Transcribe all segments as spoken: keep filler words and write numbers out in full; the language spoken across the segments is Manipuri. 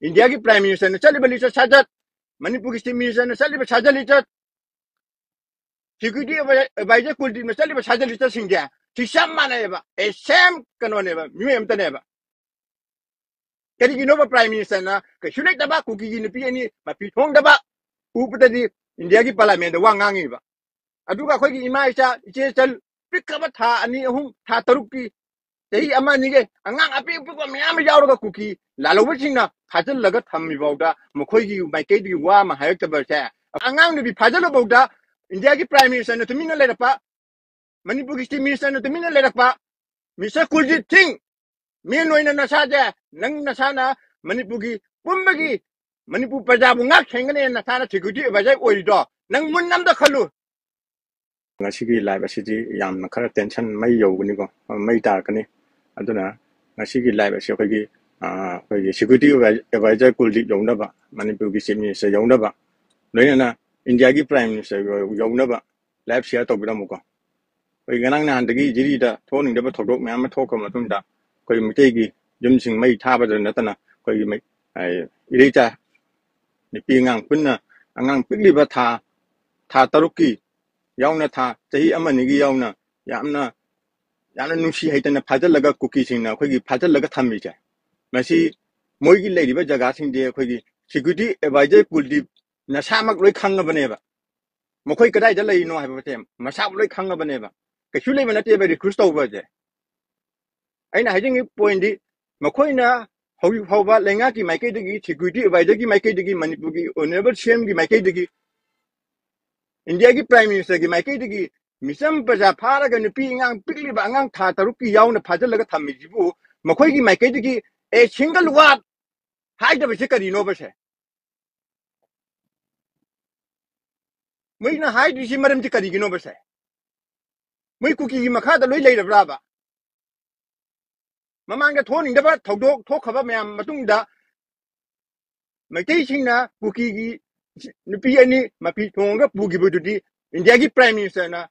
ꯏꯟꯗꯤꯌꯥꯒꯤ Prime Ministerꯅ ꯆꯠꯂꯤꯕ ꯂꯤꯆꯠ ꯁꯥꯖꯠ, ꯃꯅꯤꯄꯨꯔꯒꯤ Chief Ministerꯅ ꯆꯠꯂꯤꯕ ꯁꯥꯖꯠ ꯂꯤꯆꯠ, Security Advisor ꯀꯨꯜꯗꯤꯞꯅ ꯆꯠꯂꯤꯕ ꯁꯥꯖꯠ ꯂꯤꯆꯠꯁꯤꯡꯁꯦ ꯁꯤ ꯆꯞ ꯃꯥꯟꯅꯩꯑꯕ꯫ ꯑꯦ, same ꯀꯩꯅꯣꯅꯦꯕ, ꯃꯤꯑꯣꯏ ꯑꯃꯇꯅꯦꯕ꯫ ꯀꯔꯤꯒꯤꯅꯣꯕ Prime Ministerꯅ ꯀꯩꯁꯨ ꯂꯩꯇꯕ ꯀꯨꯀꯤꯒꯤ ꯅꯨꯄꯤ ꯑꯅꯤ ꯃꯐꯤ ꯊꯣꯡꯗꯕ ꯎꯕꯗꯗꯤ ꯏꯟꯗꯤꯌꯥꯒꯤ Parliamentꯇ ꯋꯥ ꯉꯥꯡꯉꯤꯕ? ꯑꯗꯨꯒ ꯑꯩꯈꯣꯏꯒꯤ ꯏꯃꯥ ꯏꯆꯥ, ꯏꯆꯦ ꯏꯆꯜ, ꯄꯤꯛꯈ꯭ꯔꯕ ꯊꯥ ꯑꯅꯤ, ꯑꯍꯨꯝ, ꯊꯥ ꯇꯔꯨꯛꯀꯤ, ꯆꯍꯤ ꯑꯃ ꯑꯅꯤꯒꯤ ꯑꯉꯥꯡ ꯑꯄꯤꯛ ꯑꯄꯤꯛꯄ ꯃꯌꯥꯝ ꯑꯃ ꯌꯥꯎꯔꯒ ꯀꯨꯀꯤ ꯂꯥꯜꯍꯧꯕꯁꯤꯡꯅ ꯐꯥꯖꯤꯜꯂꯒ ꯊꯝꯃꯤꯐꯥꯎꯗ ꯃꯈꯣꯏꯒꯤ ꯃꯥꯏꯀꯩꯗꯒꯤ ꯋꯥ ꯑꯃ ꯍꯥꯏꯔꯛꯇꯕꯁꯦ, ꯑꯉꯥꯡ ꯅꯨꯄꯤ ꯐꯥꯖꯤꯜꯂꯐꯥꯎꯗ ꯏꯟꯗꯤꯌꯥꯒꯤ Prime Ministerꯅ ꯇꯨꯃꯤꯟꯅ ꯂꯩꯔꯛꯄ, ꯃꯅꯤꯄꯨꯔꯒꯤ Chief Ministerꯅ ꯇꯨꯃꯤꯟꯅ ꯂꯩꯔꯛꯄ, Mister ꯀꯨꯜꯖꯤꯠ ꯁꯤꯡ, main ꯑꯣꯏꯅ ꯅꯁꯥꯁꯦ, ꯅꯪ ꯅꯁꯥꯅ ꯃꯅꯤꯄꯨꯔꯒꯤ ꯄꯨꯝꯕꯒꯤ ꯃꯅꯤꯄꯨꯔ ꯄ꯭ꯔꯖꯥꯕꯨ ꯉꯥꯛ ꯁꯦꯟꯒꯅꯦꯅ ꯅꯁꯥꯅ Security Advisor ꯑꯣꯏꯔꯤꯗꯣ, ꯅꯪ ꯃꯨꯟꯅ ꯑꯝꯇ ꯈꯜꯂꯨ꯫ ꯉꯁꯤꯒꯤ live ꯑꯁꯤꯗꯤ ꯌꯥꯝꯅ ꯈꯔ tension, ꯃꯩ ꯌꯧꯒꯅꯤꯀꯣ, ꯃꯩ ꯇꯥꯔꯛꯀꯅꯤ꯫ ꯑꯗꯨꯅ ꯉꯁꯤꯒꯤ live ꯑꯁꯤ ꯑꯩꯈꯣꯏꯒꯤ, ꯑ, ꯑꯩꯈꯣꯏꯒꯤ Security Advisor ꯀꯨꯜꯗꯤꯞ ꯌꯧꯅꯕ, ꯃꯅꯤꯄꯨꯔꯒꯤ Chief Minister ꯌꯧꯅꯕ, ꯂꯣꯏꯅꯅ ꯏꯟꯗꯤꯌꯥꯒꯤ Prime Minister ꯌꯧꯅꯕ live share ꯇꯧꯕꯤꯔꯝꯃꯨꯀꯣ꯫ ꯑꯩꯈꯣꯏ ꯉꯔꯥꯡ ꯅꯍꯥꯟꯗꯒꯤ ꯖꯤꯔꯤꯗ ꯊꯣꯛꯍꯟꯅꯤꯡꯗꯕ ꯊꯧꯗꯣꯛ ꯃꯌꯥꯝ ꯑꯃ ꯊꯣꯛꯈ꯭ꯔ ꯃꯇꯨꯡꯗ, ꯑꯩꯈꯣꯏ ꯃꯩꯇꯩꯒꯤ ꯌꯨꯝꯁꯤꯡ ꯃꯩ ꯊꯥꯕꯗ ꯅꯠꯇꯅ, ꯑꯩꯈꯣꯏꯒꯤ ꯃꯩ-, ꯑ, ꯏꯔꯩꯆꯥ ꯅꯨꯄꯤ ꯑꯉꯥꯡ ꯄꯨꯟꯅ, ꯑꯉꯥꯡ ꯄꯤꯛꯂꯤꯕ ꯊꯥ, ꯊꯥ ꯇꯔꯨꯛꯀꯤ ꯌꯥꯎꯅ, ꯊꯥ ꯆꯍꯤ ꯑꯃ ꯑꯅꯤꯒꯤ ꯌꯥꯎꯅ, ꯌꯥꯝꯅ, ꯌꯥꯝꯅ ꯅꯨꯡꯁꯤ ꯍꯩꯇꯅ ꯐꯥꯖꯤꯜꯂꯒ ꯀꯨꯀꯤꯁꯤꯡꯅ ꯑꯩꯈꯣꯏꯒꯤ ꯐꯥꯖꯤꯜꯂꯒ ꯊꯝꯃꯤꯁꯦ, ꯃꯁꯤ ꯃꯣꯏꯒꯤ ꯂꯩꯔꯤꯕ ꯖꯒꯥꯁꯤꯡꯁꯦ ꯑꯩꯈꯣꯏꯒꯤ Security Advisor ꯀꯨꯜꯗꯤꯞ ꯅꯁꯥꯃꯛ ꯂꯣꯏ ꯈꯪꯉꯕꯅꯦꯕ꯫ ꯃꯈꯣꯏ ꯀꯗꯥꯏꯗ ꯂꯩꯔꯤꯅꯣ ꯍꯥꯏꯕꯁꯦ ꯃꯁꯥꯕꯨ ꯂꯣꯏ ꯈꯪꯉꯕꯅꯦꯕ꯫ ꯀꯩꯁꯨ ꯂꯩꯕ ꯅꯠꯇꯦꯕ recruit ꯇꯧꯕꯁꯦ꯫ ꯑꯩꯅ ꯍꯥꯏꯖꯅꯤꯡꯉꯤ pointꯗꯤ, ꯃꯈꯣꯏꯅ ꯍꯧꯖꯤꯛ ꯐꯥꯎꯕ ꯂꯩꯉꯥꯛꯀꯤ ꯃꯥꯏꯀꯩꯗꯒꯤ, Security Advisorꯒꯤ ꯃꯥꯏꯀꯩꯗꯒꯤ, ꯃꯅꯤꯄꯨꯔꯒꯤ Honourable CMꯒꯤ ꯃꯥꯏꯀꯩꯗꯒꯤ, ꯏꯟꯗꯤꯌꯥꯒꯤ Prime Ministerꯒꯤ ꯃꯥꯏꯀꯩꯗꯒꯤ ꯃꯤꯆꯝ ꯄ꯭ꯔꯖꯥ ꯐꯥꯔꯒ, ꯅꯨꯄꯤ ꯑꯉꯥꯡ, ꯄꯤꯛꯂꯤꯕ ꯑꯉꯥꯡ ꯊꯥ ꯇꯔꯨꯛꯀꯤ ꯌꯥꯎꯅ ꯐꯥꯖꯤꯜꯂꯒ ꯊꯝꯃꯤꯁꯤꯕꯨ ꯃꯈꯣꯏꯒꯤ ꯃꯥꯏꯀꯩꯗꯒꯤ a single word ꯍꯥꯏꯗꯕꯁꯦ ꯀꯔꯤꯅꯣꯕꯁꯦ? ꯃꯣꯏꯅ ꯍꯥꯏꯗ꯭ꯔꯤꯁꯤ ꯃꯔꯝꯁꯤ ꯀꯔꯤꯒꯤꯅꯣꯕꯁꯦ? ꯃꯣꯏ ꯀꯨꯀꯤꯒꯤ ꯃꯈꯥꯗ ꯂꯣꯏ ꯂꯩꯔꯕ꯭ꯔꯥꯕ? ꯃꯃꯥꯡꯗ ꯊꯣꯛꯍꯟꯅꯤꯡꯗꯕ ꯊꯧꯗꯣꯛ ꯊꯣꯛꯈ꯭ꯔꯕ ꯃꯌꯥꯝ ꯃꯇꯨꯡꯗ ꯃꯩꯇꯩꯁꯤꯡꯅ ꯀꯨꯀꯤꯒꯤ ꯅꯨꯄꯤ ꯑꯅꯤ ꯃꯐꯤ ꯊꯣꯡꯉꯒ ꯄꯨꯈꯤꯕꯗꯨꯗꯤ ꯏꯟꯗꯤꯌꯥꯒꯤ Prime Ministerꯅ,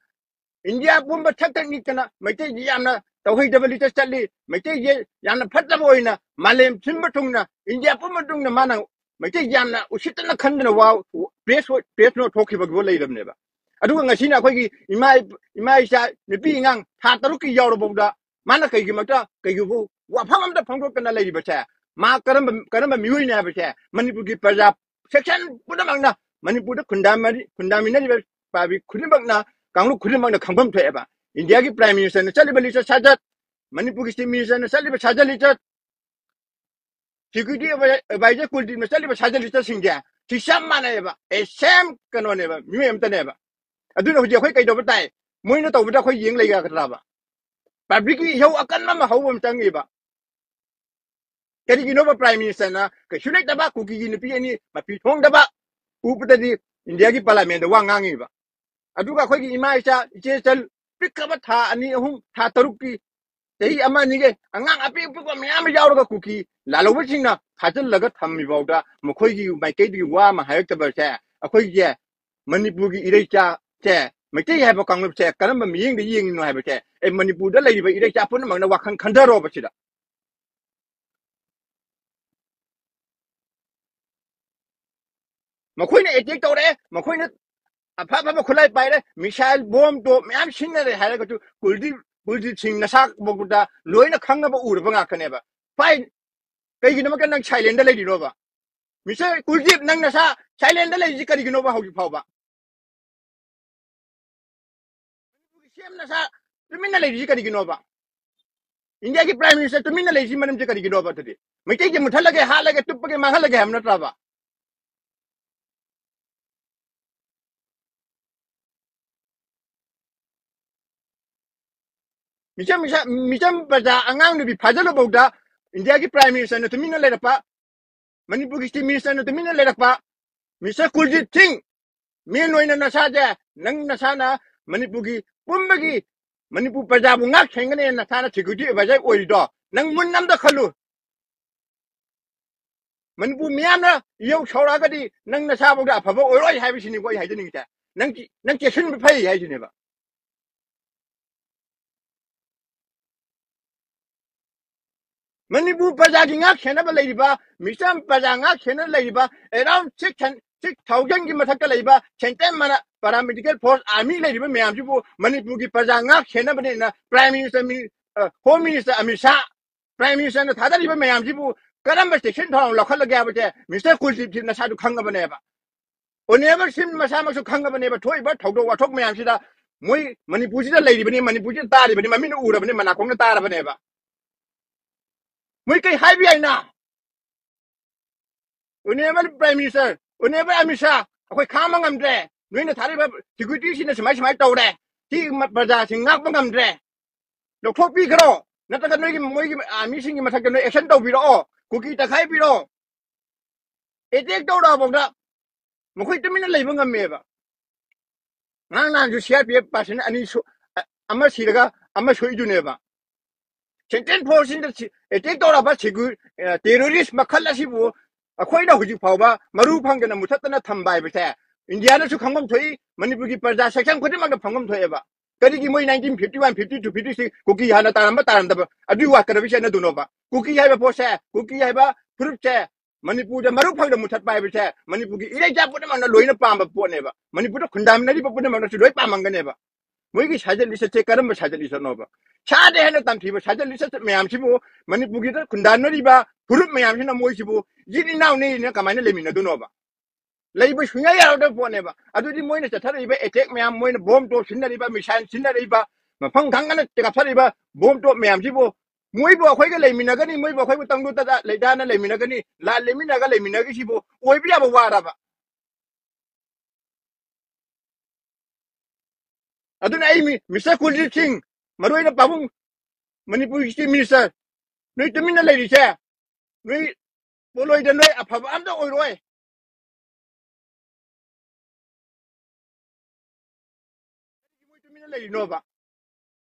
ꯏꯟꯗꯤꯌꯥ ꯄꯨꯝꯕ ꯊꯛ ꯊꯛ ꯅꯤꯛꯇꯅ ꯃꯩꯇꯩꯁꯤ ꯌꯥꯝꯅ ꯇꯧꯍꯩꯗꯕ ꯂꯤꯆꯠ ꯆꯠꯂꯤ, ꯃꯩꯇꯩꯁꯦ ꯌꯥꯝꯅ ꯐꯠꯇꯕ ꯑꯣꯏꯅ ꯃꯥꯂꯦꯝ ꯁꯤꯟꯕ ꯊꯨꯡꯅ, ꯏꯟꯗꯤꯌꯥ ꯄꯨꯝꯕ ꯊꯨꯡꯅ ꯃꯥꯅ ꯃꯩꯇꯩ ꯌꯥꯝꯅ ꯎꯁꯤꯠꯇꯅ ꯈꯟꯗꯅ ꯋꯥ, press, press note ꯊꯣꯛꯈꯤꯕꯒꯤꯕꯨ ꯂꯩꯔꯕꯅꯦꯕ꯫ ꯑꯗꯨꯒ ꯉꯁꯤꯅ ꯑꯩꯈꯣꯏꯒꯤ ꯏꯃꯥ, ꯏꯃꯥ ꯏꯆꯥ, ꯅꯨꯄꯤ ꯑꯉꯥꯡ ꯊꯥ ꯇꯔꯨꯛꯀꯤ ꯌꯥꯎꯔꯕꯧꯗ ꯃꯥꯅ ꯀꯩꯒꯤꯃꯛꯇ, ꯀꯩꯒꯤꯕꯨ ꯋꯥꯐꯝ ꯑꯝꯇ ꯐꯣꯡꯗꯣꯛꯇꯅ ꯂꯩꯔꯤꯕꯁꯦ, ꯃꯥ ꯀꯔꯝꯕ, ꯀꯔꯝꯕ ꯃꯤꯑꯣꯏꯅꯤ ꯍꯥꯏꯕꯁꯦ ꯃꯅꯤꯄꯨꯔꯒꯤ ꯄ꯭ꯔꯖꯥ section ꯄꯨꯝꯅꯃꯛꯅ, ꯃꯅꯤꯄꯨꯔꯗ ꯈꯨꯟꯗꯥꯃꯤꯟꯅꯔꯤꯕ ꯄꯥꯕꯤ ꯈꯨꯗꯤꯡꯃꯛꯅ, ꯀꯥꯡꯂꯨꯞ ꯈꯨꯗꯤꯡꯃꯛꯅ ꯈꯪꯐꯝ ꯊꯣꯛꯑꯦꯕ꯫ ꯏꯟꯗꯤꯌꯥꯒꯤ Prime Minister ꯅ ꯆꯠꯂꯤꯕ ꯂꯤꯆꯠ ꯁꯥꯖꯠ, ꯃꯅꯤꯄꯨꯔꯒꯤ Chief Minister ꯅ ꯆꯠꯂꯤꯕ ꯁꯥꯖꯠ ꯂꯤꯆꯠ, Security Advisor ꯀꯨꯜꯗꯤꯞꯅ ꯆꯠꯂꯤꯕ ꯁꯥꯖꯠ ꯂꯤꯆꯠꯁꯤꯡꯁꯦ ꯁꯤ ꯆꯞ ꯃꯥꯟꯅꯩꯑꯕ꯫ ꯑꯦ, same ꯀꯩꯅꯣꯅꯦꯕ, ꯃꯤꯑꯣꯏ ꯑꯃꯇꯅꯦꯕ꯫ ꯑꯗꯨꯅ ꯍꯧꯖꯤꯛ ꯑꯩꯈꯣꯏ ꯀꯩꯗꯧꯕ ꯇꯥꯏ? ꯃꯣꯏꯅ ꯇꯧꯕꯗ ꯑꯩꯈꯣꯏ ꯌꯦꯡ ꯂꯩꯒꯗ꯭ꯔꯕ? Public ꯀꯤ ꯏꯍꯧ ꯑꯀꯟꯕ ꯑꯃ ꯍꯧꯕ ꯑꯃ ꯆꯪꯉꯤꯕ꯫ ꯀꯔꯤꯒꯤꯅꯣꯕ Prime Minister ꯅ ꯀꯩꯁꯨ ꯂꯩꯇꯕ ꯀꯨꯀꯤꯒꯤ ꯅꯨꯄꯤ ꯑꯅꯤ ꯃꯄꯤ ꯊꯣꯡꯗꯕ ꯎꯕꯗꯗꯤ ꯏꯟꯗꯤꯌꯥꯒꯤ Parliament ꯗ ꯋꯥ ꯉꯥꯡꯉꯤꯕ? ꯑꯗꯨꯒ ꯑꯩꯈꯣꯏꯒꯤ ꯏꯃꯥ ꯏꯆꯥ, ꯏꯆꯦ ꯏꯆꯜ, ꯄꯤꯛꯈ꯭ꯔꯕ ꯊꯥ ꯑꯅꯤ, ꯑꯍꯨꯝ, ꯊꯥ ꯇꯔꯨꯛꯀꯤ, ꯆꯍꯤ ꯑꯃ ꯑꯅꯤꯒꯤ ꯑꯉꯥꯡ ꯑꯄꯤꯛ ꯑꯄꯤꯛꯄ ꯃꯌꯥꯝ ꯑꯃ ꯌꯥꯎꯔꯒ ꯀꯨꯀꯤ ꯂꯥꯜꯍꯧꯕꯁꯤꯡꯅ ꯐꯥꯖꯤꯜꯂꯒ ꯊꯝꯃꯤꯐꯥꯎꯗ ꯃꯈꯣꯏꯒꯤ ꯃꯥꯏꯀꯩꯗꯒꯤ ꯋꯥ ꯑꯃ ꯍꯥꯏꯔꯛꯇꯕꯁꯦ, ꯑꯩꯈꯣꯏꯒꯤ ꯃꯅꯤꯄꯨꯔꯒꯤ ꯏꯔꯩꯆꯥꯁꯦ, ꯃꯩꯇꯩ ꯍꯥꯏꯕ ꯀꯥꯡꯂꯨꯞꯁꯦ ꯀꯔꯝꯕ ꯃꯤꯠꯌꯦꯡꯗ ꯌꯦꯡꯉꯤꯅꯣ ꯍꯥꯏꯕꯁꯦ, ꯑꯦ, ꯃꯅꯤꯄꯨꯔꯗ ꯂꯩꯔꯤꯕ ꯏꯔꯩꯆꯥ ꯄꯨꯝꯅꯃꯛꯅ ꯋꯥꯈꯜ ꯈꯟꯊꯔꯣꯕ ꯁꯤꯗ꯫ ꯃꯈꯣꯏꯅ attack ꯇꯧꯔꯛꯑꯦ, ꯃꯈꯣꯏꯅ ꯑꯐ ꯑꯐꯕ ꯈꯨꯠꯂꯥꯏ ꯄꯥꯏꯔꯦ, missile, bomb, ꯇꯣꯞ ꯃꯌꯥꯝ ꯁꯤꯖꯤꯟꯅꯔꯦ ꯍꯥꯏꯔꯒꯁꯨ ꯀꯨꯜꯗꯤꯞ, ꯀꯨꯜꯗꯤꯞ ꯁꯤꯡ ꯅꯁꯥꯃꯛꯇ ꯂꯣꯏꯅ ꯈꯪꯅꯕ ꯎꯔꯕ ꯉꯥꯛꯇꯅꯦꯕ꯫ ꯐꯥꯏ, ꯀꯩꯒꯤꯗꯃꯛꯇ ꯅꯪ silent ꯗ ꯂꯩꯔꯤꯅꯣꯕ? Mister ꯀꯨꯜꯗꯤꯞ, ꯅꯪ ꯅꯁꯥ silent ꯗ ꯂꯩꯔꯤꯁꯤ ꯀꯔꯤꯒꯤꯅꯣꯕ ꯍꯧꯖꯤꯛ ꯐꯥꯎꯕ? ꯃꯅꯤꯄꯨꯔꯒꯤ ꯁꯤ ꯑꯦꯝ ꯅꯁꯥ ꯇꯨꯃꯤꯟꯅ ꯂꯩꯔꯤꯁꯤ ꯀꯔꯤꯒꯤꯅꯣꯕ? ꯏꯟꯗꯤꯌꯥꯒꯤ Prime Minister ꯇꯨꯃꯤꯟꯅ ꯂꯩꯔꯤꯁꯤ ꯃꯔꯝꯁꯦ ꯀꯔꯤꯒꯤꯅꯣꯕ? ꯑꯗꯨꯗꯤ ꯃꯩꯇꯩꯁꯦ ꯃꯨꯠꯊꯠꯂꯒꯦ, ꯍꯥꯠꯂꯒꯦ, ꯇꯨꯞꯄꯒꯦ, ꯃꯥꯡꯍꯜꯂꯒꯦ ꯍꯥꯏꯕ ꯅꯠꯇ꯭ꯔꯕ? ꯃꯤꯆꯝ, ꯃꯤꯆꯝ, ꯃꯤꯆꯝ ꯄ꯭ꯔꯖꯥ, ꯑꯉꯥꯡ ꯅꯨꯄꯤ ꯐꯥꯖꯤꯜꯂꯐꯥꯎꯗ ꯏꯟꯗꯤꯌꯥꯒꯤ Prime Minister ꯅ ꯇꯨꯃꯤꯟꯅ ꯂꯩꯔꯛꯄ, ꯃꯅꯤꯄꯨꯔꯒꯤ Chief Minister ꯅ ꯇꯨꯃꯤꯟꯅ ꯂꯩꯔꯛꯄ, Mister ꯀꯨꯜꯖꯤꯠ ꯁꯤꯡ, main ꯑꯣꯏꯅ ꯅꯁꯥꯁꯦ, ꯅꯪ ꯅꯁꯥꯅ ꯃꯅꯤꯄꯨꯔꯒꯤ ꯄꯨꯝꯕꯒꯤ, ꯃꯅꯤꯄꯨꯔ ꯄ꯭ꯔꯖꯥꯕꯨ ꯉꯥꯛ ꯁꯦꯟꯒꯅꯦꯅ ꯅꯁꯥꯅ Security Advisor ꯑꯣꯏꯔꯤꯗꯣ, ꯅꯪ ꯃꯨꯟꯅ ꯑꯝꯇ ꯈꯜꯂꯨ꯫ ꯃꯅꯤꯄꯨꯔ ꯃꯤꯌꯥꯝꯅ ꯏꯌꯧ ꯁꯧꯔꯛꯑꯒꯗꯤ ꯅꯪ ꯅꯁꯥꯐꯥꯎꯗ ꯑꯐꯕ ꯑꯣꯏꯔꯣꯏ ꯍꯥꯏꯕꯁꯤꯅꯤꯀꯣ ꯑꯩ ꯍꯥꯏꯖꯅꯤꯡꯉꯤꯁꯦ꯫ ꯅꯪ ꯆꯤ-, ꯅꯪ ꯆꯦꯛꯁꯤꯟꯕ ꯐꯩ ꯍꯥꯏꯁꯤꯅꯦꯕ꯫ ꯃꯅꯤꯄꯨꯔ ꯄ꯭ꯔꯖꯥꯒꯤ ꯉꯥꯛ ꯁꯦꯟꯅꯕ ꯂꯩꯔꯤꯕ, ꯃꯤꯆꯝ ꯄ꯭ꯔꯖꯥ ꯉꯥꯛ ꯁꯦꯟꯅ ꯂꯩꯔꯤꯕ, around six thousand, six thousand ꯒꯤ ꯃꯊꯛꯇ ꯂꯩꯕ central ꯃꯅ-, paramedical force army ꯂꯩꯔꯤꯕ ꯃꯌꯥꯝꯁꯤꯕꯨ ꯃꯅꯤꯄꯨꯔꯒꯤ ꯄ꯭ꯔꯖꯥ ꯉꯥꯛ ꯁꯦꯟꯅꯕꯅꯦꯅ Prime Minister ꯃꯤ-, ꯑ, Home Minister Amit Shah, Prime Ministerꯅ ꯊꯥꯗꯔꯤꯕ ꯃꯌꯥꯝꯁꯤꯕꯨ ꯀꯔꯝꯕ section ꯊꯧꯔꯥꯡ ꯂꯧꯈꯠꯂꯒꯦ ꯍꯥꯏꯕꯁꯦ Mister ꯀꯨꯜꯗꯤꯞꯁꯤ ꯅꯁꯥꯗꯨ ꯈꯪꯉꯕꯅꯦꯕ꯫ Honourable ꯁꯤꯝ ꯃꯁꯥꯃꯛꯁꯨ ꯈꯪꯉꯕꯅꯦꯕ, ꯊꯣꯛꯏꯕ ꯊꯧꯗꯣꯛ ꯋꯥꯊꯣꯛ ꯃꯌꯥꯝꯁꯤꯗ ꯃꯣꯏ ꯃꯅꯤꯄꯨꯔꯁꯤꯗ ꯂꯩꯔꯤꯕꯅꯤ, ꯃꯅꯤꯄꯨꯔꯁꯤꯗ ꯇꯥꯔꯤꯕꯅꯤ, ꯃꯃꯤꯠꯅ ꯎꯔꯕꯅꯤ, ꯃꯅꯥꯀꯣꯡꯅ ꯇꯥꯔꯕꯅꯦꯕ꯫ ꯃꯣꯏ ꯀꯩ ꯍꯥꯏꯕ ꯌꯥꯏꯅ? Honourable Prime Minister, Honourable Amit Shah, ꯑꯩꯈꯣꯏ ꯈꯥꯡꯕ ꯉꯝꯗ꯭ꯔꯦ, ꯅꯣꯏꯅ ꯊꯥꯔꯤꯕ securityꯁꯤꯅ ꯁꯨꯃꯥꯏ ꯁꯨꯃꯥꯏ ꯇꯧꯔꯦ, ꯁꯤ ꯃ-, ꯄ꯭ꯔꯖꯥꯁꯤꯡ ꯉꯥꯛꯄ ꯉꯝꯗ꯭ꯔꯦ, ꯂꯧꯊꯣꯛꯄꯤꯈ꯭ꯔꯣ, ꯅꯠꯇ꯭ꯔꯒ ꯅꯣꯏꯒꯤ, ꯃꯣꯏꯒꯤ armyꯁꯤꯡꯒꯤ ꯃꯊꯛꯇ ꯅꯣꯏ action ꯇꯧꯕꯤꯔꯛꯑꯣ, ꯀꯨꯀꯤ ꯇꯛꯈꯥꯏꯕꯤꯔꯣ, attack ꯇꯧꯔꯛꯑꯕꯧꯗ ꯃꯈꯣꯏ ꯇꯨꯃꯤꯟꯅ ꯂꯩꯕ ꯉꯝꯃꯦꯕ꯫ ꯉꯔꯥꯡ ꯅꯍꯥꯟꯁꯨ CRPF person ꯑꯅꯤ ꯁꯣ-, ꯑ-, ꯑꯃ ꯁꯤꯔꯒ ꯑꯃ ꯁꯣꯛꯏꯗꯨꯅꯦꯕ꯫ Central forceꯁꯤꯡꯗ ꯁꯤ-, attack ꯇꯧꯔꯛꯑꯕ secu-, ꯑ, terrorist ꯃꯈꯜ ꯑꯁꯤꯕꯨ ꯑꯩꯈꯣꯏꯅ ꯍꯧꯖꯤꯛ ꯐꯥꯎꯕ ꯃꯔꯨ ꯐꯪꯗꯅ ꯃꯨꯊꯠꯇꯅ ꯊꯝꯕ ꯍꯥꯏꯕꯁꯦ ꯏꯟꯗꯤꯌꯥꯗꯁꯨ ꯈꯪꯐꯝ ꯊꯣꯛꯏ, ꯃꯅꯤꯄꯨꯔꯒꯤ ꯄ꯭ꯔꯖꯥ section ꯈꯨꯗꯤꯡꯃꯛꯇ ꯐꯪꯐꯝ ꯊꯣꯛꯑꯦꯕ꯫ ꯀꯔꯤꯒꯤ ꯃꯣꯏ nineteen fifty one, fifty two, fifty three ꯀꯨꯀꯤ ꯍꯥꯟꯅ ꯇꯥꯔꯝꯕ ꯇꯥꯔꯝꯗꯕ ꯑꯗꯨꯒꯤ ꯋꯥ ꯀꯩꯗꯧꯕꯩ ꯆꯠꯅꯗꯣꯏꯅꯣꯕ? ꯀꯨꯀꯤ ꯍꯥꯏꯕ ꯄꯣꯠꯁꯦ, ꯀꯨꯀꯤ ꯍꯥꯏꯕ ꯐꯨꯔꯨꯞꯁꯦ ꯃꯅꯤꯄꯨꯔꯗ ꯃꯔꯨ ꯐꯪꯗ ꯃꯨꯊꯠꯄ ꯍꯥꯏꯕꯁꯦ ꯃꯅꯤꯄꯨꯔꯒꯤ ꯏꯔꯩꯆꯥ ꯄꯨꯝꯅꯃꯛꯅ ꯂꯣꯏꯅ ꯄꯥꯝꯕ ꯄꯣꯠꯅꯦꯕ꯫ ꯃꯅꯤꯄꯨꯔꯗ ꯈꯨꯟꯗꯥꯃꯤꯟꯅꯔꯤꯕ ꯄꯨꯝꯅꯃꯛꯅꯁꯨ ꯂꯣꯏ ꯄꯥꯝꯃꯝꯒꯅꯦꯕ꯫ ꯃꯣꯏꯒꯤ ꯁꯥꯏꯖ ꯂꯤꯆꯠꯁꯦ ꯀꯔꯝꯕ ꯁꯥꯏꯖ ꯂꯤꯆꯠꯅꯣꯕ? ꯁꯥꯗꯦ ꯍꯥꯏꯅ ꯇꯝꯊꯤꯕ ꯁꯥꯏꯖ ꯂꯤꯆꯠ ꯃꯌꯥꯝꯁꯤꯕꯨ ꯃꯅꯤꯄꯨꯔꯒꯤꯗ ꯈꯨꯟꯗꯥꯅꯔꯤꯕ ꯐꯨꯔꯨꯞ ꯃꯌꯥꯝꯁꯤꯅ ꯃꯣꯏꯁꯤꯕꯨ ꯏꯆꯤꯟ ꯏꯅꯥꯎꯅꯤꯅ ꯀꯃꯥꯏꯅ ꯂꯩꯃꯤꯟꯅꯗꯣꯏꯅꯣꯕ? ꯂꯩꯕ ꯁꯨꯡꯌꯥ ꯌꯥꯔꯣꯏꯗꯕ ꯄꯣꯠꯅꯦꯕ꯫ ꯑꯗꯨꯗꯤ ꯃꯣꯏꯅ ꯆꯠꯊꯔꯛꯏꯕ attack ꯃꯌꯥꯝ, ꯃꯣꯏꯅ bomb ꯇꯣꯞ ꯁꯤꯖꯤꯟꯅꯔꯤꯕ, missile ꯁꯤꯖꯤꯟꯅꯔꯤꯕ, ꯃꯐꯝ ꯈꯪꯗꯅ ꯀꯥꯞꯊꯔꯛꯏꯕ bomb ꯇꯣꯞ ꯃꯌꯥꯝꯁꯤꯕꯨ ꯃꯣꯏꯕꯨ ꯑꯩꯈꯣꯏꯒ ꯂꯩꯃꯤꯟꯅꯒꯅꯤ, ꯃꯣꯏꯕꯨ ꯑꯩꯈꯣꯏꯕꯨ ꯇꯪꯗꯨ ꯇꯖꯥ ꯂꯩꯇꯥꯅ ꯂꯩꯃꯤꯟꯅꯒꯅꯤ, ꯂꯥꯟ ꯂꯩꯃꯤꯟꯅꯔꯒ ꯂꯩꯃꯤꯟꯅꯒꯤꯁꯤꯕꯨ ꯑꯣꯏꯕ ꯌꯥꯕ ꯋꯥꯔꯕ? ꯑꯗꯨꯅ ꯑꯩ ꯃꯤ-, Mister ꯀꯨꯜꯗꯤꯞ ꯁꯤꯡ, ꯃꯔꯨꯑꯣꯏꯅ ꯄꯥꯕꯨꯡ ꯃꯅꯤꯄꯨꯔꯒꯤ Chief Minister, ꯅꯣꯏ ꯇꯨꯃꯤꯟꯅ ꯂꯩꯔꯤꯁꯦ, ꯅꯣꯏ ꯄꯣꯠꯂꯣꯏꯗ, ꯅꯣꯏ ꯑꯐꯕ ꯑꯝꯇ ꯑꯣꯏꯔꯣꯏ꯫ ꯃꯣꯏ ꯇꯨꯃꯤꯟꯅ ꯂꯩꯔꯤꯅꯣꯕ?